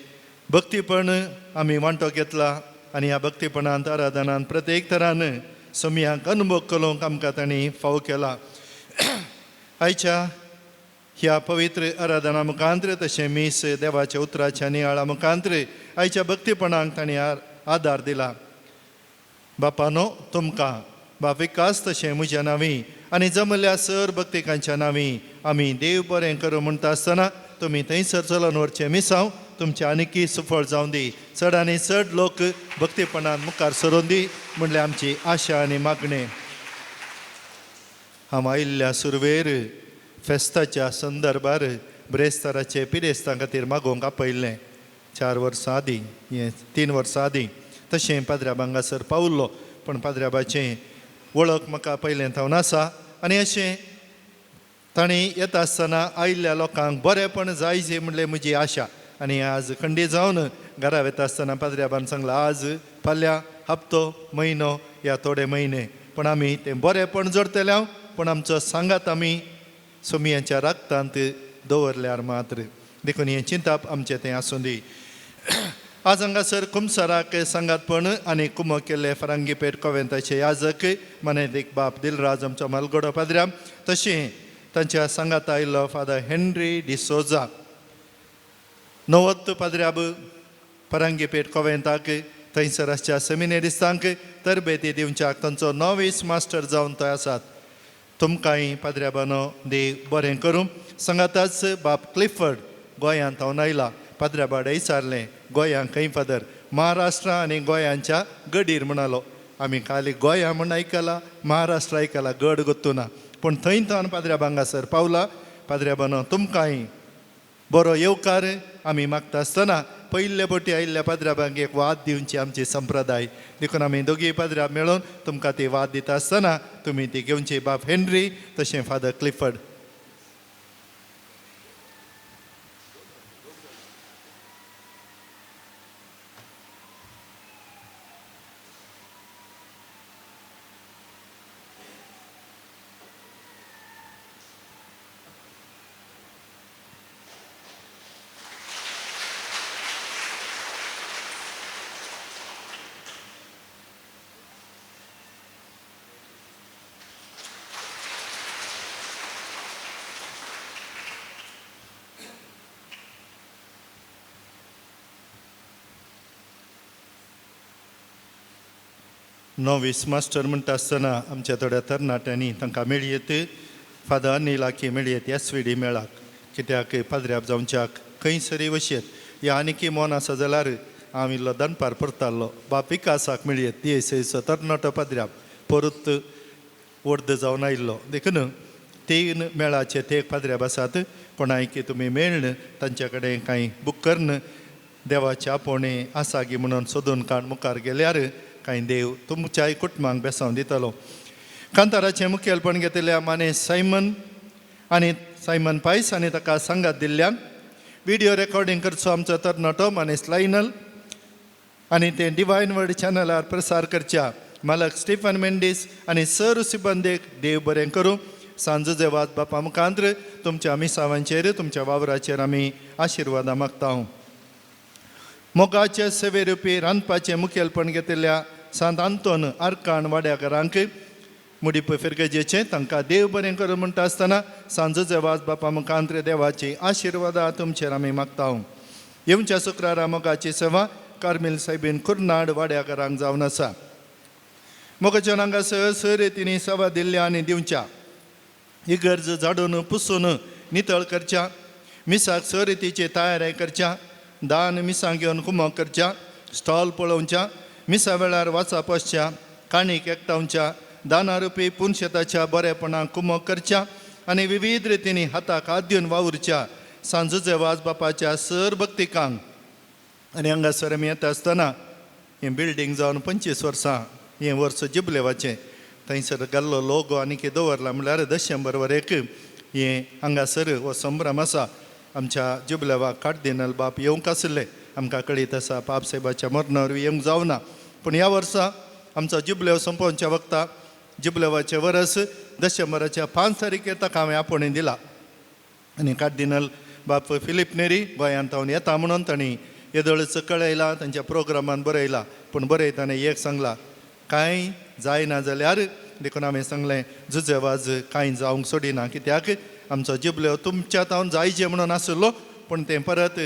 भक्तीपण आमी वांटो घेतला आनी ह्या भक्तीपणांत आराधनान प्रत्येक तरान सम्यांक अनुभव करूंक आमकां तांणी फावो केला. आयच्या ह्या पवित्र आराधना मुखांत्र तशें मीस देवाच्या उतराच्या नियाळा मुखांत्र आयच्या भक्तीपणाक तांणी आदार दिला. बापानो तुमकां बाप विकास तशें म्हज्या नांवी आनी जमल्या सर भक्तिकांच्या नांवी आमी देव बरें करूं म्हणटा आसतना तुमी थंयसर चलोवन व्हरचें मिसांव तुमचें आनीकय सुफळ जावं दी चड आनी चड लोक भक्तीपणान मुखार सरून दी म्हणल्यार आमची आशा आनी मागणें. हांव आयिल्ल्या सुरवेर फेस्ताच्या संदर्भार ब्रेस्ताराचे पिरेस्तां खातीर मागोवंक आपयल्लें 4 वर्सां आदीं हें 3 वर्सां आदीं तशें पाद्र्याब हांगासर पावल्लो पूण पाद्र्याबाचें वळख म्हाका पयलें थावन आसा आनी अशें तांणी येता आसतना आयिल्ल्या लोकांक बरेंपण जायजें म्हणलें म्हजी आशा आनी आज खंडी जावन घरा वता आसतना पाद्र्याबान सांगलां आज फाल्यां हप्तो म्हयनो या थोडे म्हयने पूण आमी तें बरेंपण जोडटले हांव पूण आमचो सांगात आमी सोमियांच्या रागतांत दवरल्यार मात्र देखून हें चिंताप आमचें तें आसूं दी. आज हांगासर कुमसराक सांगातपण आनी कुमो केल्ले फरांगीपेठ कोवेंताचे याजक मानेदीक बाप दिलराज आमचो मालगोडो पाद्र्याम तशें तांच्या सांगात आयिल्लो फादर हेनरी डिसोजा नवत्त पाद्र्याब फरांगीपेठ कोवेंताक थंयसर आसच्या सेमिनेरिस्तांक तरबेती दिवच्याक तांचो नॉवीस मास्टर जावन थंय आसात. तुमकांय पाद्र्याबानो देव बरें करूं. सांगाताच बाप क्लिफर्ड गोंयांत हांव आयला पाद्र्याबाडे विचारलें गोंयांत खंय फादर महाराष्ट्र आनी गोंयांच्या गडीर म्हणालो आमी खाली गोंया म्हण आयकला महाराष्ट्र आयकला गड गोत्तुना पूण थंय थावन पाद्र्याब हांगासर पावला. पाद्र्याबानो तुमकांय बरो येवकार आमी मागता आसतना पयले बोटी आयिल्ल्या पाद्र्याबांक एक वाद दिवची आमची संप्रदाय देखून आमी दोगीय पाद्र्याब मेळून तुमकां ती वाद दिता आसतना तुमी ती घेवची बाप हेनरी तशें फादर क्लिफर्ड. नोवीस मास्टर म्हणटा आसतना आमच्या थोड्या तरणाट्यांनी तांकां मेळयेत. फादर अनिलाकी मेळयेत एस व्ही डी मेळाक, कित्याक पाद्र्याब जावच्याक खंयसरी वशेत या आनीकी मोन आसा जाल्यार हांव इल्लो दनपार परतालो. बाप विकासाक मेळयेत, डी एस एचो तरणाटो पाद्र्याब परत वर्द जावन आयिल्लो. देखून तीन मेळाचे ते पाद्र्याब आसात, कोणायकी तुमी मेळ्ळ तांचे कडेन कांय बूक करून देवाचे आपोवणें आसा गी म्हणून सोदून काड मुखार गेल्यार कांय देव तुमच्याय कुटुंबांक बेसांव दितलो. कांताराचें मुखेलपण घेतिल्ल्या माने सायमन आनी सायमन पायस आनी ताका सांगात दिल्ल्यान, विडियो रेकॉर्डिंग करचो आमचो तरणाटो मानेस लायनल आनी तें डिवायन वर्ड चॅनलार प्रसार करच्या मालक स्टिफन मेंडीस आनी सर सिबंदेक देव बरें करूं. सांजो जेवात बापा मुखांत्र तुमच्या मिसावांचेर, तुमच्या वावराचेर आमी आशिर्वादां मागता. मोगाचे सेवे रुपी रांदपाचें मुखेलपण घेतिल्ल्या सांत आंतोन आरकाण वाड्याकारांक मुडीप फिरगजेचें तांकां देव बरें करूं म्हणटा आसतना सांजो जेवाज बापा मुखांत्र देवाची आशिर्वादां तुमचेर आमी मागता. येवच्या शुक्रारा मोगाची सेवा कार्मेल सायबीन कुर्नाड वाड्याकारांक जावन आसा. मोगाच्या हांगासर सर रितींनी सेवा दिल्ल्या आनी दिवच्या इगर्ज झाडून पुसून नितळ करच्या, मिसाक स रितीची तयारी करच्या, दान मिसां घेवन कुमक करच्या, स्टॉल पळोवच्या, मिसा वेळार वाचप आसच्या, काणीक एकठांवच्या, दाना रुपी पुनशेताच्या बरेपणाक कुमक करच्या आनी विविध रितींनी हाताक हात दिवन वावुरच्या सांजूचे वाज बापाच्या सर भक्तिकांक. आनी हांगासर आमी येता आसतना हें बिल्डींग जावन 25 वर्सां, हें वर्स जिबलेवाचें, थंयसर घाल्लो लोगो आनी कितें दवरला म्हणल्यार दशंबर एक हें हांगासर हो संभ्रम आसा. आमच्या जुबलेवाक कार्दिनल बाप येवंक आसले, आमकां कळीत आसा पाप साहेबाच्या मरणावर येवंक जावना, पूण ह्या वर्सा आमचो जुबलेव सोंपोवच्या वखता जुबलेवाचें वरस दशंबराच्या 5 तारखेर ताका हांवें आपोवणें दिला आनी कार्दिनल बाप फिलीप नेरी गोंयांत हांव येता म्हणून तांणी येदोळच कळयला, तांच्या प्रोग्रामान बरयला. पूण बरयतना एक सांगला कांय जायना जाल्यार, देखून हांवें सांगलें जुजेवाज कांय जावंक सोडिना, कित्याक आमचो जिबल्यो तुमच्या तावन जायचे म्हणून आसलो, पूण तें परत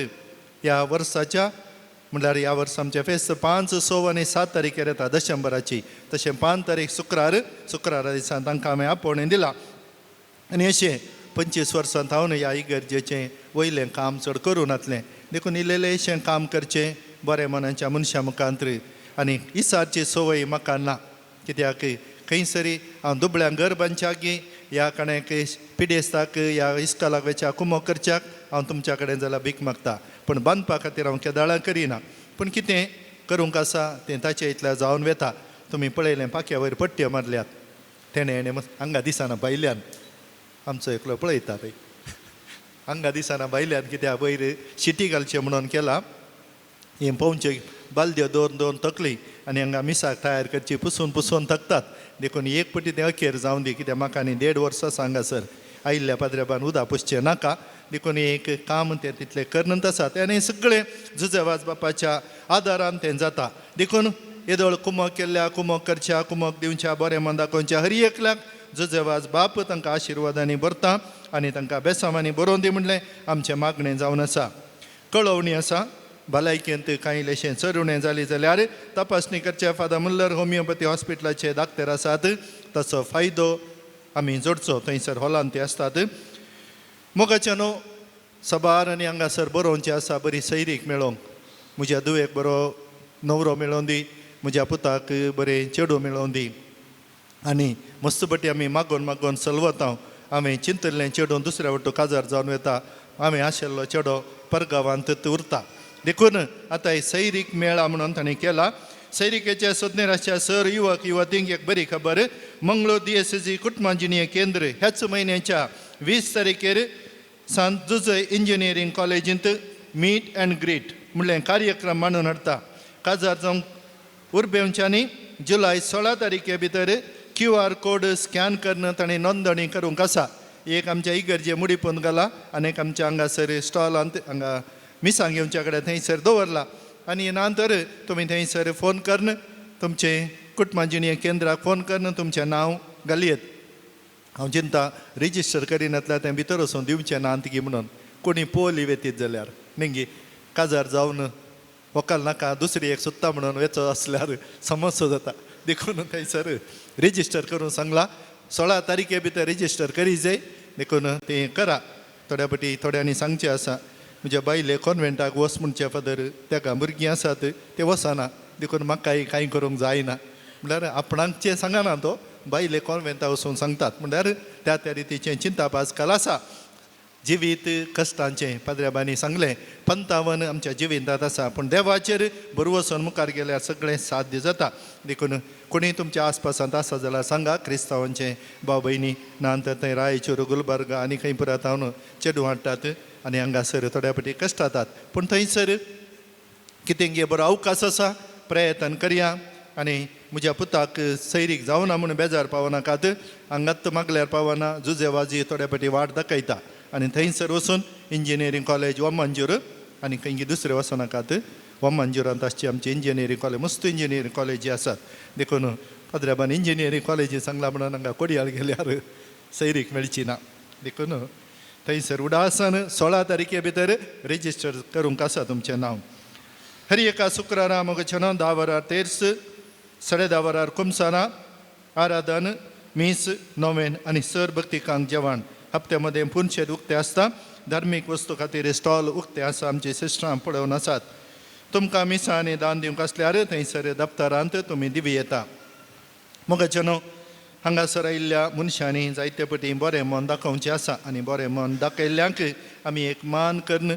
ह्या वर्साच्या म्हणल्यार ह्या वर्सा आमचें फेस्त 5, 6 आनी 7 तारखेर येता दशंबराची, तशें 5 तारीख शुक्रार, शुक्रारा दिसा तांकां हांवें आपोवणें दिलां. आनी अशें 25 वर्सां थावन ह्या इगर्जेचें वयलें काम चड करूं नातलें, देखून इल्लें काम करचें बरें मनाच्या मनशां मुखांत्र आनी इसारची संवय म्हाका ना, कित्याक खंयसरी हांव दुबळ्यांक घर बांदच्याक ह्या कोणाक पिडेस्ताक ह्या इस्कोलाक वयच्या कुमोक करच्याक हांव तुमच्या कडेन जाल्यार भीक मागता, पूण बांदपा खातीर हांव केदाळां करिना. पूण कितें करूंक आसा तें ताचे इतल्या जावन वता. तुमी पळयलें पाख्या वयर पट्ट्यो मारल्यात, तेणें हेणें हांगा दिसना भायल्यान आमचो एकलो पळयता थंय हांगा दिसना भायल्यान, कित्याक वयर शिटी घालचें म्हणून केला. हें पोवचें बालद्यो दोन दोन तकली आनी हांगा मिसाक तयार करची पुसून पुसून थकतात, देखून एक पटी तें अखेर जावन दी, कित्याक म्हाका आनी 1.5 वर्सां हांगासर आयिल्ल्या पाद्रेबान उदक पुसचें नाका, देखून एक काम तें तितलें करनत आसात आनी सगळें जुजेवाज बापाच्या आदारान तें जाता. देखून येदोळ कुमक केल्ल्या, कुमक करच्या, कुमक दिवच्या, बरें मन दाखोवच्या हर एकल्याक जुजेवाज बाप तांकां आशिर्वादांनी भरता आनी तांकां बेसांवांनी बरोवन दी म्हणलें आमचें मागणें जावन आसा. कळोवणी आसा भलायकेंत कांय इल्लेशें चरुणें जाली जाल्यार तपासणी करचे फादर मुल्लर होमियोपॅथी हॉस्पिटलाचे डाक्टर आसात, ताचो फायदो आमी जोडचो, थंयसर हॉलांत ते आसतात. मोगाच्या न्हू सबार आनी हांगासर बरोवचें आसा बरी सैरीक मेळोवंक, म्हज्या धुवेक बरो न्हवरो मेळोवन दी, म्हज्या पुताक बरें चेडूं मेळोवन दी आनी मस्त पटी आमी मागोवन मागोवन सलवता. हांवें चिंतल्लें चेडूं दुसऱ्या वटू काजार जावन वता, हांवें आशिल्लो चेडो परगांवांत उरता, देखून आतां सैरीक मेळा म्हणून तांणी केला. सैरिकेच्या सोदनेर आसच्या सर युवक युवतींक एक बरी खबर, मंगळूर DSC कुटुंबांजिनीय केंद्र ह्याच म्हयन्याच्या 20 तारखेर सांत जुजय इंजिनियरींग कॉलेजींत मीट अँड ग्रीट म्हणलें कार्यक्रम मांडून हाडटा. काजार जावंक उर्बेवच्यांनी जुलय 16 तारखे भितर QR code scan करून तांणी नोंदणी करूंक आसा. एक आमच्या इगर्जे मुडीपून घाला आनी एक आमच्या हांगासर स्टॉलांत हांगा मिसांग घेवच्या कडेन थंयसर दवरला आनी ना तर तुमी थंयसर फोन करून तुमचें कुटुंबाजिणीय केंद्राक फोन करून तुमचें नांव घालयेत. हांव चिंता रजिस्टर करिनातल्यार तें भितर वचून दिवचें ना गी म्हणून कोणी पोली वेतीत जाल्यार निंगी काजार जावन व्हंकल नाका दुसरी एक सोदता म्हणून वेचो आसल्यार समस्या जाता. देखून थंयसर रेजिस्टर करूंक सांगला. 16 तारखे भितर रेजिस्टर करी जाय, देखून तें करा. थोड्या फावटी थोड्यांनी सांगचें आसा, म्हज्या बायले कॉन्वेंटाक वच म्हणचें फादर, तेका भुरगीं आसात ते वचना, देखून म्हाकाय कांय करूंक जायना. म्हणल्यार आपणाकचें सांगना तो, बायले कॉन्वेंटाक वचून सांगतात. म्हणल्यार त्या त्या रितीचें चिंताप आजकाल आसा. जिवीत कश्टांचें पाद्र्याबांनी सांगलें, 55 आमच्या जिवितांत आसा, पूण देवाचेर बरवसून मुखार गेल्यार सगळें साध्य जाता. देखून कोणी तुमच्या आसपासांत आसा जाल्यार सांगा, क्रिस्तांवांचें भाव भयणी ना तर थंय रायचूर गुलबर्गा आनी खंय पुरात हांव चेडूं हाडटात आनी हांगासर थोड्या फावटी कश्ट जातात, पूण थंयसर कितें गे बरो अवकाश आसा, प्रयत्न करया. आनी म्हज्या पुताक सैरीक जावना म्हूण बेजार पावनाकात, हांगात मागल्यार पावना, जुजेवाजी थोड्या फावटी वाट दाखयता आनी थंयसर वचून इंजिनियरींग कॉलेज वामंजूर आनी खंय दुसरें वचनाकात. वामंजुरांत आसची आमची इंजिनियरींग कॉलेज, मस्त इंजिनियरींग कॉलेजी आसात. देखून पाद्र्याबान इंजिनियरींग कॉलेजी सांगला म्हणून हांगा कोडयाळ गेल्यार सैरीक मेळची ना. देखून थंयसर उडासान 16 तारखे भितर रेजिस्टर करूंक आसा तुमचें नांव. हर एका शुक्रारा मोगचनो 10 वरार तेर्स, 10:30 वरार कुमसारा आराधन, मीस, नोवेन आनी सर भक्तिकांक जेवण. हप्त्यामध्ये पुनशेद उक्ते आसता. धार्मीक वस्तू खातीर स्टॉल उक्ते आसा, आमची सिस्टरां पळोवन आसात. तुमकां मिसां आनी दान दिवंक आसल्यार थंयसर दप्तरांत तुमी दिवी येता. मोगाचेनो हांगासर आयिल्ल्या मनशांनी जायते पटी बरें मन दाखोवचें आसा आनी बरें मन दाखयल्ल्यांक आमी एक मान करून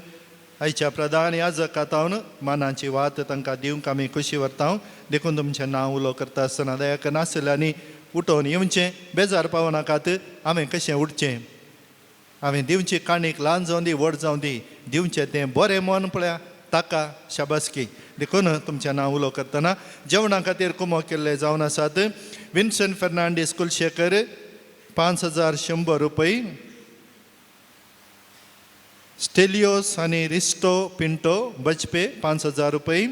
आयच्या प्रधान याजकातावन मानाची वात तांकां दिवंक आमी खोशी व्हरता. देखून तुमचें नांव उलो करता आसतना दया नासल्यानी उठोवन येवचें, बेजार पावनाकात. हांवें कशें उठचें, हांवें दिवची काणीक ल्हान जावं दी व्हड जावं दी, दिवचें तें बरें मन पळया ताका शाबासकी. देखून तुमचें नांव उलो करतना जेवणा खातीर कुमो केल्ले जावन आसात विन्सन फेर्नांडीस कुलशेकर 5100 रुपये, स्टेलियोस आनी रिस्टो पिंटो बजपे 5000 रुपये,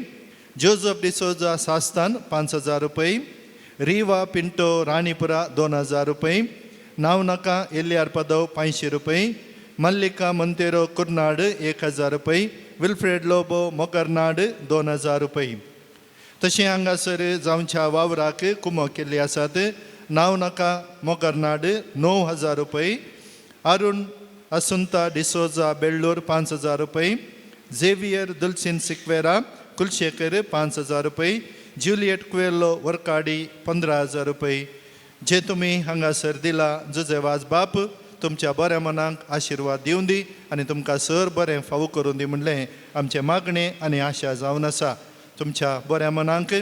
जोजफ डिसोजा सास्तान 5000 रुपये, रिवा पिंटो राणीपुरा 2000 रुपये, नावनाका एलियार पदव 500 रुपये, मल्लिका मंतेरो कुर्नाड 1000 रुपये, विल्फ्रेड लोबो मोकरनाड 2000 रुपये. तशें हांगासर जावच्या वावराक कुमो केल्ली आसात नावनाका मोकरनाड 9000 रुपये, अरुण असुंता डिसोजा बेळ्ळूर 5000 रुपये, झेवियर दुलसिन सिक्वेरा कुलशेकर 5000 रुपये, ज्युलियट कुएलो वर्काडी 15000 रुपये. जे तुमी हांगासर दिला जुजेवाज बाप तुमच्या बऱ्या मनाक आशिर्वाद दिवन दी आनी तुमकां सर बरें फावो करून दी म्हणलें आमचें मागणें आनी आशा जावन आसा. तुमच्या बऱ्या मनाक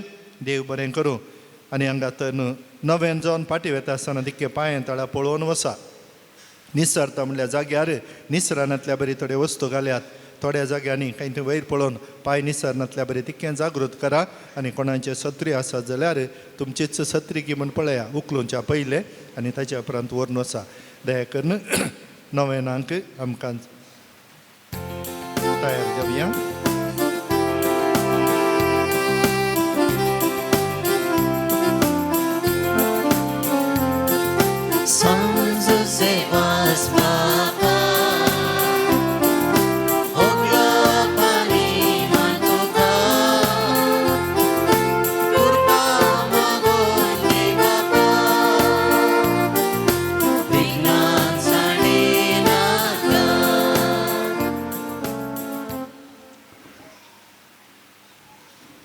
देव बरें करूं. आनी हांगा तर नव्यान जावन फाटीं वता आसतना तितके पांये तळा पळोवन वसा. निसरता म्हणल्यार जाग्यार निसरनातल्या बरी थोड्यो वस्तू घाल्यात, थोड्या जाग्यांनी खंय थंय वयर पळोवन पांय निसरनातल्या बरी तितकें जागृत करा. आनी कोणाचे सत्री आसात जाल्यार तुमचीच सत्री की म्हूण पळया उखलूनच्या पयलें आनी ताच्या उपरांत व्हरून वचा. दया करून नव्यानांक आमकां तयार जावया.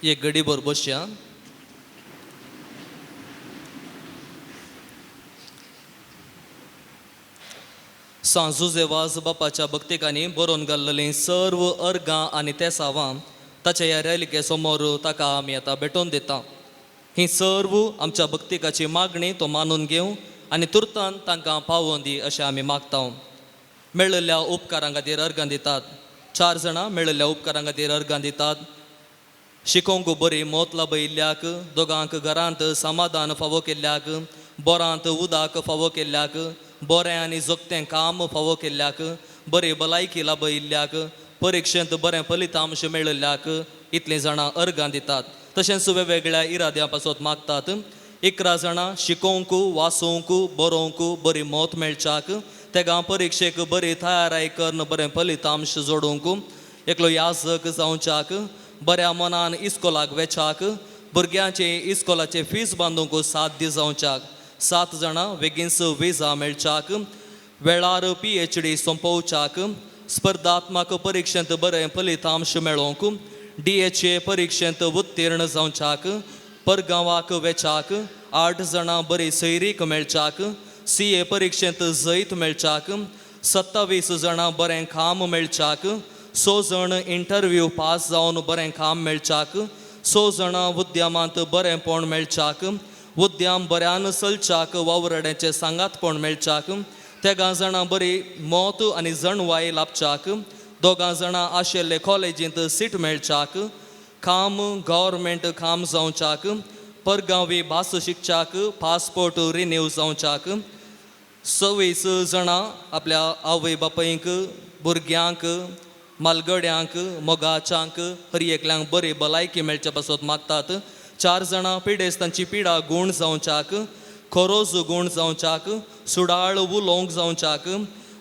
एक गडीभर बसया. सांत जुझे बापाच्या भक्तिकांनी बरोवन घाल्लेलीं सर्व अर्गां आनी तेसावां ताच्या ह्या रेलिके समोर ताका आमी आतां भेटोवन दिता. ही सर्व आमच्या भक्तिकाची मागणी तो मानून घेवं आनी तुर्तान तांकां पावोवन दी अशें आमी मागता. मेळिल्ल्या उपकारां खातीर अर्गां दितात. 4 जाणां मेळिल्ल्या उपकारां खातीर अर्गां दितात. शिकोवंक बरी मोत लाबयिल्ल्याक, दोगांक घरांत समाधान फावो केल्ल्याक, बोरांत उदक फावो केल्ल्याक, बरें आनी जोगतें काम फावो केल्ल्याक, बरी भलायकी लाबयिल्ल्याक, परिक्षेंत बरें फलितांश मेळिल्ल्याक इतलीं जाणां अर्गां दितात. तशेंच वेगवेगळ्या इराद्यां पासत मागतात. 11 जाणां शिकोवंक, वाचोवंक, बरोवंक बरी मोत मेळच्याक, तेगां परिक्षेक बरी तयाराय करून बरें फलितांश जोडूंक, एकलो याजक जावच्याक, बऱ्या मनान इस्कोलाक वेच्याक, भुरग्यांचे इस्कोलाचे फीस बांदूंक साध्य जावच्याक, 7 जाणां बेगीनच विजा मेळच्याक, वेळार PhD सोंपोवच्याक, स्पर्धात्मक परिक्षेंत बरें फलितांश मेळोवंक, DHA परिक्षेंत उत्तीर्ण जावच्याक, परगांवाक वेच्याक, 8 जाणां बरी सैरीक मेळच्याक, CA परिक्षेंत जैत मेळच्याक, 27 जाणां बरें काम मेळच्याक, 6 जाण इंटरव्यू पास जावन बरें काम मेळच्याक, 6 जाणां उद्यमांत बरेंपण मेळच्याक, उद्यम बऱ्यान चलच्याक वावराड्यांचें सांगातपण मेळच्याक, 13 जाणां बरी मौत आनी जणवाय लाभच्याक, 2 जाणां आशिल्ले कॉलेजींत सीट मेळच्याक, काम गव्हर्मेंट काम जावच्याक, परगांवी भास शिकच्याक, पासपोर्ट रिन्यू जावच्याक, 26 जाणां आपल्या आवय बापायंक, भुरग्यांक, मालगड्यांक, मोगाच्यांक, हर एकल्यांक बरी भलायकी मेळचे पासत मागतात. 4 जाणां पिडेस्तांची पिडा गूण जावच्याक, खोरोज गूण जावच्याक, सुडाळ उलोवंक जावच्याक,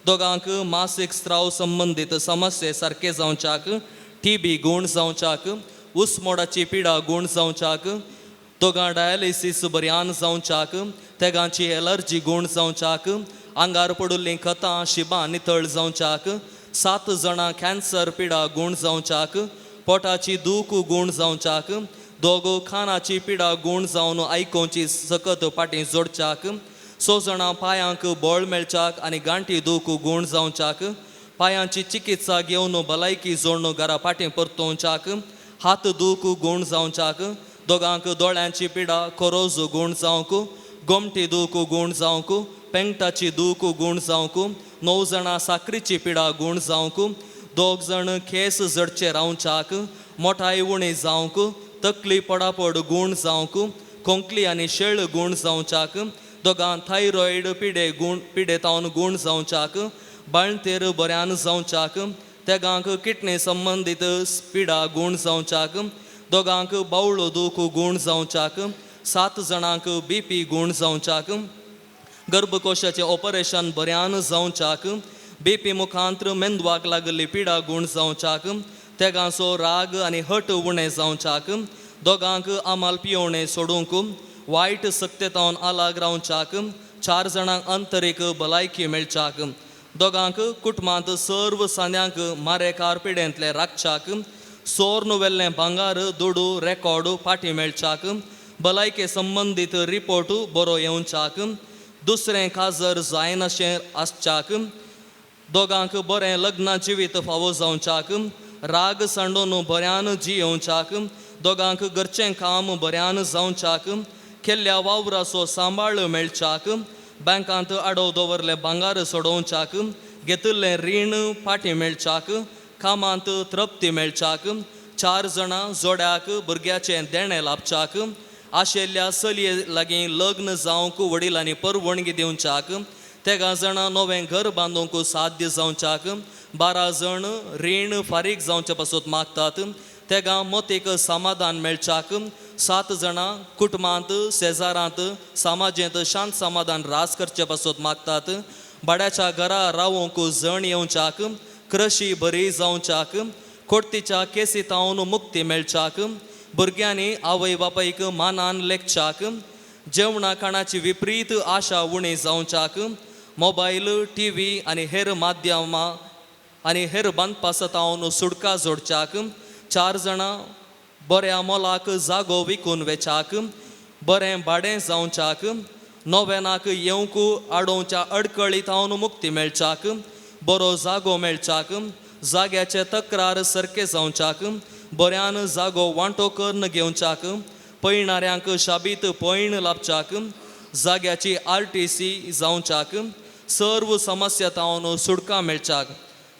2 मासीक स्त्राव संबंदीत समस्ये सारके जावच्याक, TB गूण जावच्याक, उस्मोडाची पिडा गूण जावच्याक, 2 डायलिसीस बऱ्यान जावच्याक, 3 एलर्जी गूण जावच्याक, आंगार पडिल्लीं खतां शिबां नितळ जावच्याक, 7 जाणां कॅन्सर पिडा गूण जावच्याक, पोटाची दूख गूण जावच्याक, 2 खानाची पिडा गूण जावन आयकोवची सकत फाटीं जोडच्याक, 6 जाणां पांयांक बळ मेळच्याक आनी गांठी दूख गूण जावच्याक, पांयांची चिकित्सा घेवन भलायकी जोडून घरा फाटीं परतोवच्याक, हात दूख गूण जावच्याक, 2 दोळ्यांची पिडा खोरोज गूण जावंक, गोमटी दूख गूण जावंक, पेंगटाची दूख गूण जावंक, 9 जाणां साकरीची पिडा गूण जावंक, 2 जाण केंस जडचे रावच्याक, मोठाय उणी जावंक, तकली पडापड गूण जावंक, खोंकली आनी शेळ गूण जावच्याक, 2 थायरॉयड पिडे गूण पिडेतावन गूण जावच्याक, बाळंतेर बऱ्यान जावच्याक, 3 किडनी संबंदीत पिडा गूण जावच्याक, 2 बावळो दूख गूण जावच्याक, 7 जाणांक BP गूण जावच्याक, गर्भकोशाचें ऑपरेशन बऱ्यान जावच्याक, BP मुखांत्र मेंदवाक लागिल्ली पिडा गूण जावच्याक, 3 राग आनी हट उणें जावच्याक, 2 आमाल पियोवणें सोडूंक, वायट सक्तेतावन आलाग रावच्याक, 4 जाणांक अंतरीक भलायकी मेळच्याक, 2 कुटुंबांत सर्व सांद्यांक मारेकार पिडेंतले राखच्याक, सोर्न वेल्लें भांगार दुडू रेकॉर्ड फाटीं मेळच्याक, भलायके संबंदीत रिपोर्ट बरो येवच्याक, दुसरें काजर जायनाशें आसच्याक, 2 बरें लग्न जिवीत फावो जावच्याक, राग सांडून बऱ्यान जियोवच्याक, 2 घरचें काम बऱ्यान जावच्याक, केल्ल्या वावराचो सांबाळ मेळच्याक, बँकांत आडोव दवरलें भांगार सोडोवच्याक, घेतिल्लें रीण फाटीं मेळच्याक, कामांत तृप्ती मेळच्याक, 4 जाणां जोड्याक भुरग्याचें देणें लाभच्याक, आशिल्ल्या चलये लागीं लग्न जावंक वडिलांनी परवणगी दिवच्याक, 13 जाणां नवें घर बांदूंक साध्य जावच्याक, 12 जाण रीण फारीक जावचे पासत मागतात, 3 मतीक समाधान मेळच्याक, 7 जाणां कुटुंबांत शेजारांत समाजेंत शांत समाधान रास करचे पासत मागतात, भाड्याच्या घरा रावोंक जण येवच्याक, कृशी बरी जावच्याक, कोर्तीच्या केसीतावन मुक्ती मेळच्याक, भुरग्यांनी आवय बापायक मानान लेखच्याक, जेवणा खाणाची विपरीत आशा उणी जावच्याक, मोबायल TV आनी हेर माध्यमां आनी हेर बांदपासतावन सुडका जोडच्याक, 4 जाणां बऱ्या मोलाक जागो विकून वेच्याक, बरें भाडें जावच्याक, नव्यानाक येवंक आडोवच्या अडकळीतावन मुक्ती मेळच्याक, बरो जागो मेळच्याक, जाग्याचे तक्रार सारके जावच्याक, बऱ्यान जागो वांटो करून घेवच्याक, पयणाऱ्यांक शाबीत पयण लाभच्याक, जाग्याची RTC जावच्याक, सर्व समस्या तावन सुटका मेळच्याक,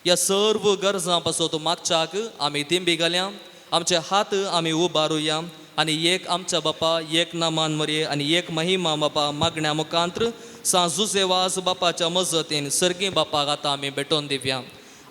ह्या सर्व गरजां पासत मागच्याक आमी दिंबी घाल्या, आमचे हात आमी उबारुया आनी एक आमच्या बापा, एक नामान मरये आनी एक महिमा बापा मागण्या मुखांत्र सांत जुझे वाज बापाच्या मजतीन सर्गी बापाक आतां आमी भेटोवन दिवया.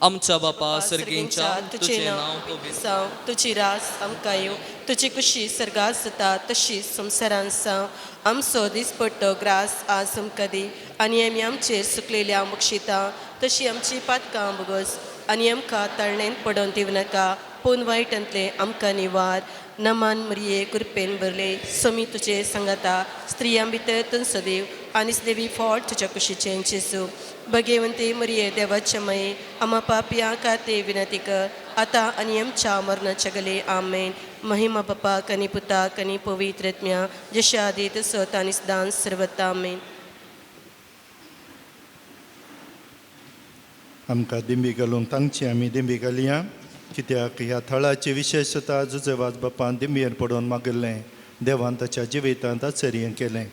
आमच्या बापा सर्गींच्या, तुजें नांव पवित्र
जावं, तुजी रास आमकां येवं, तुजी कुशी सर्गात जाता तशी संवसारांत जावं. आमचो दिसपट्टो ग्रास आज आमकां दी आनी आमी आमचेर सुकलेल्या बक्षिता तशी आमची पातकां बगस आनी आमकां तळणेंत पडोवन दिवं नाका, पूण वायटांतलें आमकां निवार. नमन मरिये कृपेन भरले समी तुझे संगता स्त्रियां भितर तूं सदैव आनी देवी फॉट तुज्या कुशीचें जेजू भगेवंती मरिये देवाचे मये आमा पापया खातीर विनंती कर आतां आनी आमच्या मरणाच्या गले. आमेन. महिमा बापाक आनी पुताक आनी पवित्र आत्म्या जशे आदी तसो आनी सदांच सर्वता. आमेन.
आमकां दिंबी घालूंक तांची आमी दिंबी घालया, कित्याक ह्या थळाची विशेशता जुजेवाज बापान दिंबयेर पडोवन मागिल्लें देवान ताच्या जिवितांत आचर्य केलें.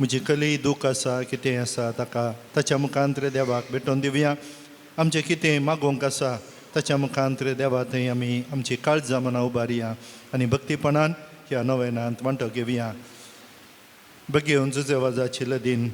म्हजी कली दूख आसा, कितें आसा ताका ताच्या मुखांत्र देवाक भेटोवन दिवया. आमचें कितें मागोवंक आसा ताच्या मुखांत्र देवा थंय आमी आमची काळजां मनां उबारया आनी भक्तीपणान ह्या नवेनांत वांटो घेवया. बगेवन जुजेवाजाची लदीन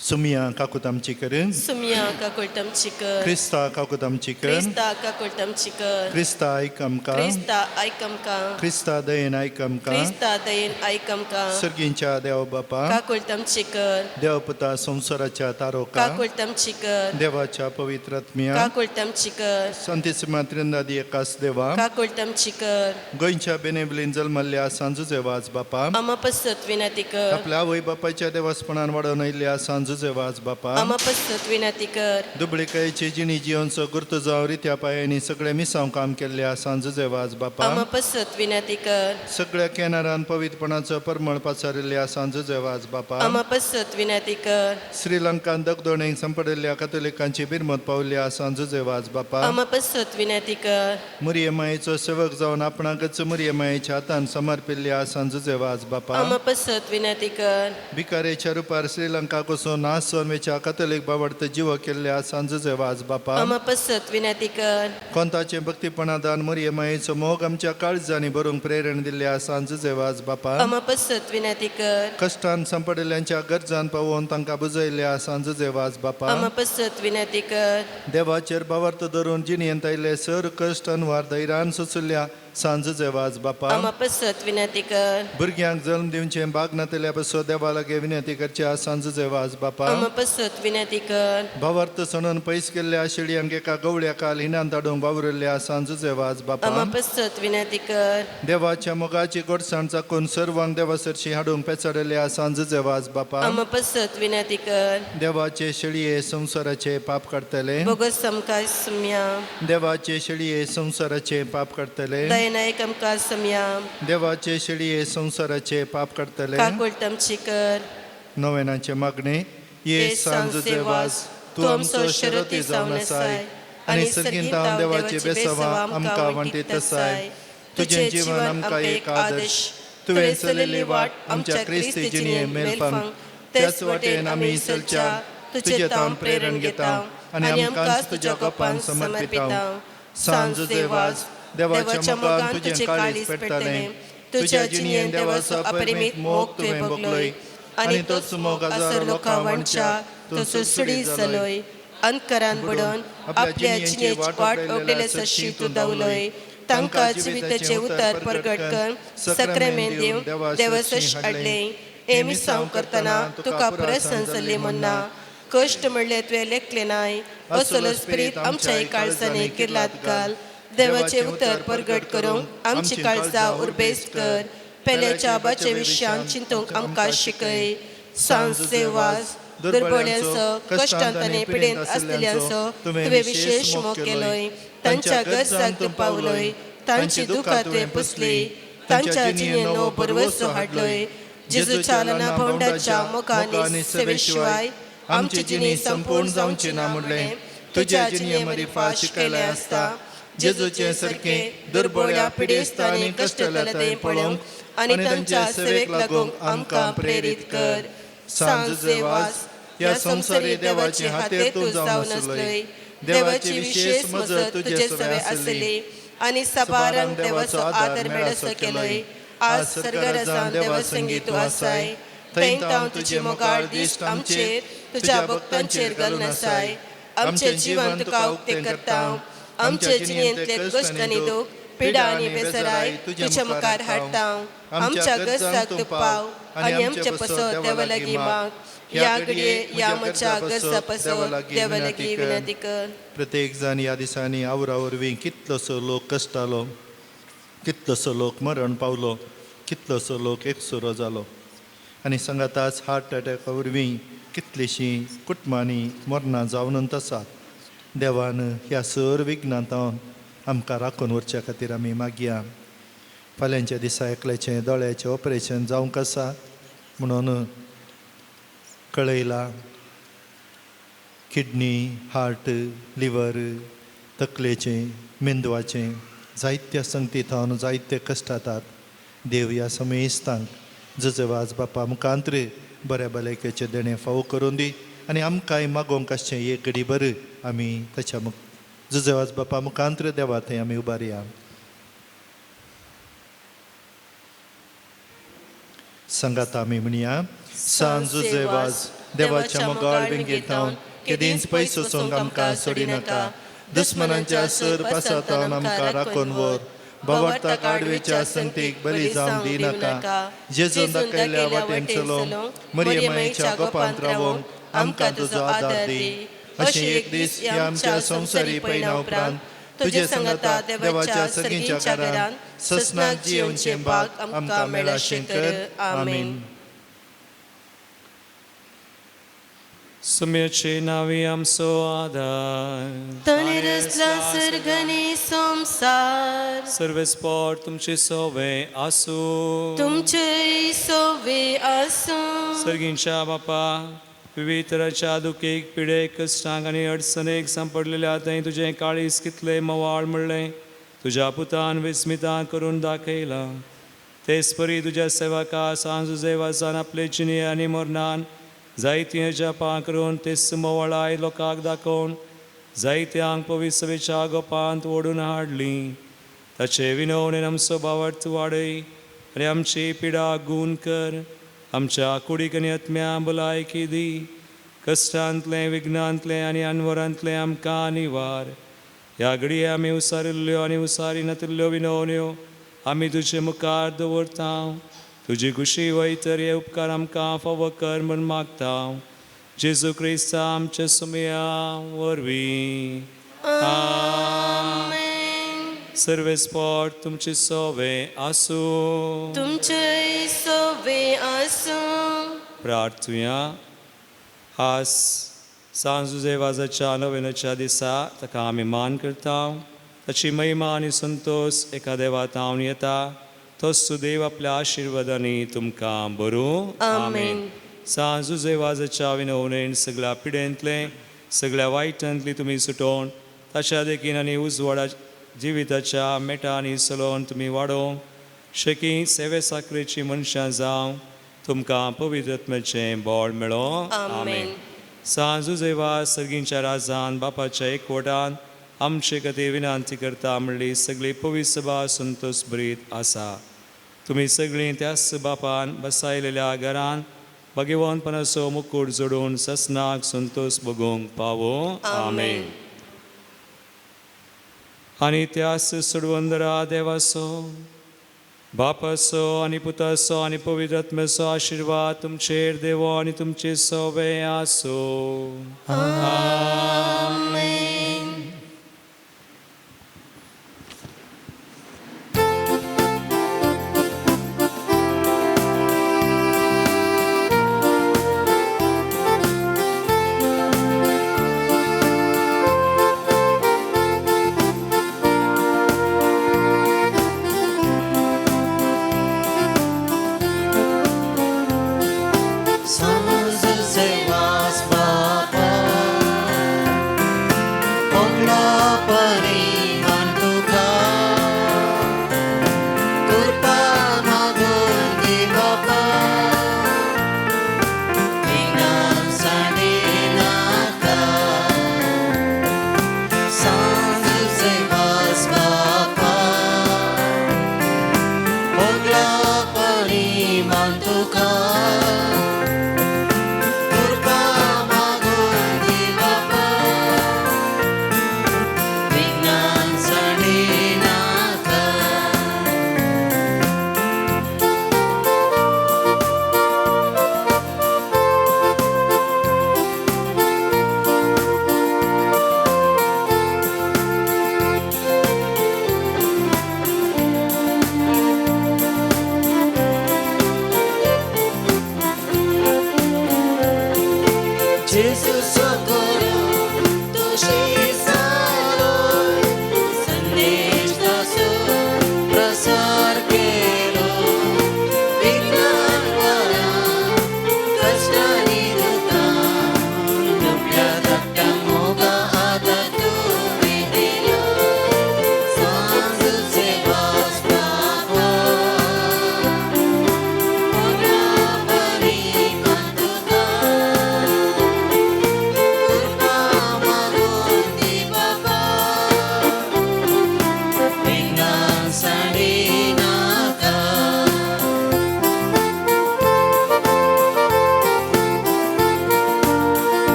सुमिया काकूत आमची कर.
सुमिया काकुळट आमची कर.
क्रिस्ता काकूत आमची कर.
क्रिस्ता काकुळट आमची कर.
क्रिस्ता आयक आमकां.
क्रिस्ता आयक आमकां.
क्रिस्ता दयेन आयक आमकां.
क्रिस्ता दयेन आयक आमकां.
सर्गींच्या देव बापा
काकुळट आमची कर.
देव पुता संवसाराच्या तारोका
काकुळट आमची कर.
देवाच्या पवित्र आत्म्या
काकुळट आमची कर.
संतीसिमा त्रिंदादी एकास देवा
काकुळट आमची कर.
गोंयच्या बेनेबलीन जल्मल्ल्या सांजुजेवाज बापा
आमा पसत विनंती कर.
आपल्या आवय बापायच्या देवासपणान वाडोवन आयिल्ल्या सांजुजेवाज बापा
आमा पसत विनंती कर.
दुबळीकायेची जिणी जियोनचो गुर्त जावं रित्या पायांनी सगळे मिसांव काम केल्ल्या सांजुजेवाज बापा
आमा पसत विनंती कर.
सगळ्या केनारान पवित्रपणाचो परमळ पाचारिल्ल्या सांजुजेवाज बापा
आमा पसत विनंती कर.
श्रीलंकान दगदोणेक संपडिल्ल्या कथोलिकांची बिरमत पावल्या सांजुजेवाज बापा
आमा पसत विनंती कर.
मुरये मायेचो सेवक जावन आपणाकच मुरये मायेच्या हातान समर्पिल्ल्या सांजुजेवाज बापा
आमा पसत विनंती कर.
भिकारेच्या रुपार श्रीलंका कोसून नाश जावन वेच्या कथोलीक बावडत जीव केल्ल्या सांजुजेवाज बापा
आमा पसत विनंती कर.
कोंताचें भक्तीपणादान मुरये मायेचो मोग आमच्या काळजांनी भरूंक प्रेरण दिल्ल्या सांजुजेवाज बापा
आमा पसत विनंती कर.
कश्टान संपडिल्ल्यांच्या गरजान पावोवन तांकां बुजयल्ल्या सांजुजेवाज बापा
आमा पसत विनंती कर.
देवाचेर भावार्थ धरून जिणेंत आयिल्ले सर कश्ट अनवार धैर्यान सोंशिल्ल्या सांजुजेवाज बापा
आमा पसत विनंती कर.
भुरग्यांक जल्म दिवचें भाग नातल्या पासून देवा लागीं विनंती करच्या सांजुजेवाज बापा
आमा पसत विनंती कर.
भावार्थ सणून पयस केल्ल्या शेळयांक एका गवळ्या काल हिणान धाडूंक वावुरिल्ल्या सांजुजेवाज बापा
आमा पसत विनंती कर.
देवाच्या मोगाची गोडसाण चाकून सर्वांक देवासरशी हाडूंक पेचाडिल्ल्या सांजुजेवाज बापा
आमा पसत विनंती कर.
देवाचे शेळये संवसाराचे पाप काडटले
बोगस आमकां सुम्या.
देवाचे शेळये संवसाराचे पाप काडटले
दयनायक आमकां सुम्या.
देवाचे शेळये संवसाराचे पाप काडटले.
काकुळट आमची कर.
नवेनाचे मागणे. ये सांजुजेवाज तूं आमचो शरती जावन आसाय आनी सर्गींत देवाचे बेसवा आमकां वांटीत आसाय. तुजें जीवन आमकां एक आदर्श, तुवें चलयल्ली वाट आमच्या क्रिस्ती जिणये मेलफांक त्याच वाटेन आमी चलच्या तुजें तावन प्रेरण घेता आनी आमकांच तुज्या गोपान समर्पिता. सांजुजेवाज देवाच्या मोगान तुजें काळीज पेटतलें. तुज्या जिणयेन देवाचो अपरिमीत मोग तुवें भोगलोय आनी तोच मोग हजारो लोकां वांटच्या तो सुडसुडीत जालोय. अंतकरान बुडोवन आपल्या जिणेची वाट उगडले सरशी तूं धांवलोय. तांकां जिविताचें उतर परगट कर सक्रेमेंत दिवन देवासश हाडलें. हें मिसांव करतना तुका प्रसन्न जाल्ली म्हण कश्ट म्हणलें तुवें लेखलें नाय. असलो स्पिरीत आमच्या काळजांनी किर्लात घाल. देवाचें उतर परगट करूंक आमची काळजां उर्बेस्त कर. पेल्याच्या आबाच्या विशयान चिंतूंक आमकां शिकय. सांजुजेवाज दुर्बळ्यांचो कश्टांत आनी पिडेंत आसलेल्यांचो तुवें विशेश मोग केलोय. तांच्या गरजांक तूं पावलोय. तांची दुखां तुवें पुसली. तांच्या जिणेंत नवो भरवंसो हाडलोय. जेजूच्या लना भोंवडाच्या मोगा आनी सेवे शिवाय आमची जिणी संपूर्ण जावची ना म्हणलें तुज्या जिणे मदीं फाट शिकयलें आसता. जेजूचे सारकें दुर्बळ्या पिडेस्त आनी कश्टल्या थंय पळोवंक आनी तांच्या सेवेक लागूंक आमकां प्रेरीत कर. सांजुजेवाज ह्या संवसारी देवाचे हातेर तूं जावन आसलोय. देवाची विशेश मजत तुजे सवे आसली आनी साबारांक देवाचो आदर मेळसो केलोय. आज सर्गराजान देवा संगी तूं आसाय. थंय तावन तुजी मोगाळ दिश्ट आमचेर तुज्या भक्तांचेर घालून आसाय. आमचें जीवन तुका उक्तें करता. आमचे जिणेंतले कश्ट आनी दूख पिडा आनी बेसराय तुज्या मुखार हाडटा. आमच्या गरजाक तूं पाव आनी आमचे पसो देवा लागीं माग. ह्या घडये ह्या म्हज्या गरजा पसो देवा लागीं विनंती कर. प्रत्येक जाण ह्या दिसांनी आवरा वरवीं कितलोसो लोक कश्टालो. कितलोसो लोक मरण पावलो, कितलोसो लोक एकसुरो जालो आनी सांगाताच हार्ट अटॅका वरवीं कितलींशीं कुटुंबांनी मरणां जावन आसात. देवान ह्या सर विघ्नांतावन आमकां राखून व्हरच्या खातीर आमी मागया. फाल्यांच्या दिसा एकल्याचें दोळ्याचें ऑपरेशन जावंक आसा म्हणून कळयलां. किडनी, हार्ट, लिवर, तकलेचें, मेंदवाचें जायत्या संगती थावन जायते कश्ट जातात. देव ह्या समेस्तांक जुजेवाज बापा मुखांत्र बऱ्या भलायकेचें देणें फावो करून दी आनी आमकांय मागोवंक आसचें एक घडी बरें आमी ताच्या मुख जुजेवाज बापा मुखांत्र देवा थंय आमी उबारया. सांगात आमी म्हणया, सांज जुजेवाज देवाच्या मोगाळ विंगेतावन केदींच पयस वचोंक आमकां सोडिनाका. दुस्मनांच्या सर पासातावन आमकां राखून व्हर. बावडता आडवेच्या संगतीक बरी जावंक दिनाका. जेजून दाखयल्ल्या वाटेन चलोवंक मरियमाईच्या गोपांत रावोंक आमकां तुजो आदार दी. अशें एक दीस ह्या आमच्या संवसारी पयना उपरांत तुजे सांगाता देवाच्या सगळींच्या घरांत ससनाक जियेवचें भाग आमकां मेळाशें कर. आमेन.
सुम्याचे नावी आमचो आदार,
ताणें रचला सर्ग आनी संवसार.
सर्वेस्पोर तुमचे सोवे आसूं.
तुमचेय सोवे आसूं.
सर्गींच्या बापा, विविध तराच्या दुखेक, पिडेक, कश्टांक आनी अडचणेक सांपडलेल्या थंय तुजें काळीज कितलें मवाळ म्हणलें तुज्या पुतान विस्मितां करून दाखयलां. तेच परी तुज्या सेवका सांज जुजेवासान आपले जिणे आनी मरणान जायतीं अजापां करून तेच मवाळाय लोकांक दाखोवन जायत्यांक पविसवेच्या गोपांत ओडून हाडली. ताचे विनवणेन आमचो भावार्थ वाडय आनी आमची पिडा गूण कर. आमच्या कुडीक आनी आत्म्या भलायकी दी. कश्टांतलें, विघ्नांतलें आनी अनवरांतलें आमकां निवार. ह्या घडये आमी उसारिल्ल्यो आनी उसारी नातिल्ल्यो विनवण्यो आमी तुजे मुखार दवरता. तुजी खुशी वय तर हे उपकार आमकां फावो कर म्हूण मागता. जेजू क्रिस्ता आमच्या सुमया वरवीं.
आमेन.
सर्वेस्पोर तुमचे सोवे आसूं.
तुमचेय सोवे आसूं.
प्रार्थुया. आज सांज जुजेवाजाच्या नवेनाच्या दिसा ताका आमी मान करता. ताची महिमा आनी संतोश एका देवा तावन येता. तोच सुदेव आपल्या आशिर्वादांनी तुमकां बरूं.
आमेन.
सांज जुजेवाजाच्या विनवणेन सगळ्या पिडेंतलें, सगळ्या वायटांतली तुमी सुटोवन ताच्या देखीन आनी उजवाडा जिविताच्या मेटांनी चलोवन तुमी वाडोवंक शेकी सेवे साकरेची मनशां जावं तुमकां पवित्र आत्म्याचें बळ मेळो.
आमेन.
सांज जुजेवा सर्गींच्या राजान बापाच्या एकवटान आमचे खातीर विनंती करता म्हणली सगळी पवित्र सभा संतोष भरीत आसा. तुमी सगळीं त्याच बापान बसायलेल्या घरान भगवंतपणाचो मुकूट जोडून ससनाक संतोष भोगूंक पावो. आमेन. आनी त्याच सोडवंदरा देवाचो, बापाचो आनी पुताचो आनी पवित्र आत्म्याचो आशिर्वाद तुमचेर देवो आनी तुमचे सोवे आसूं.
आमेन.
San Jose was Papa.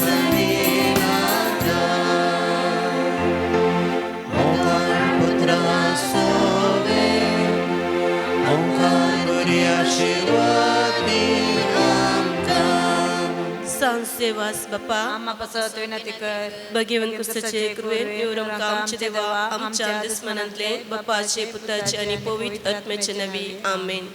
नाका ओंकार पुत्रा सोवे ओंकार बरी आशिर्वाद दी आमकां
सांसेवास बापा
आम्हा पासत विनंती कर.
भगवंत कुस्ताचे कृपेन निवडून आमचे देवा आमच्या दुस्मनांतले बापाचे पुताचे आणि पवित्र आत्म्याचे नवी. आमेन.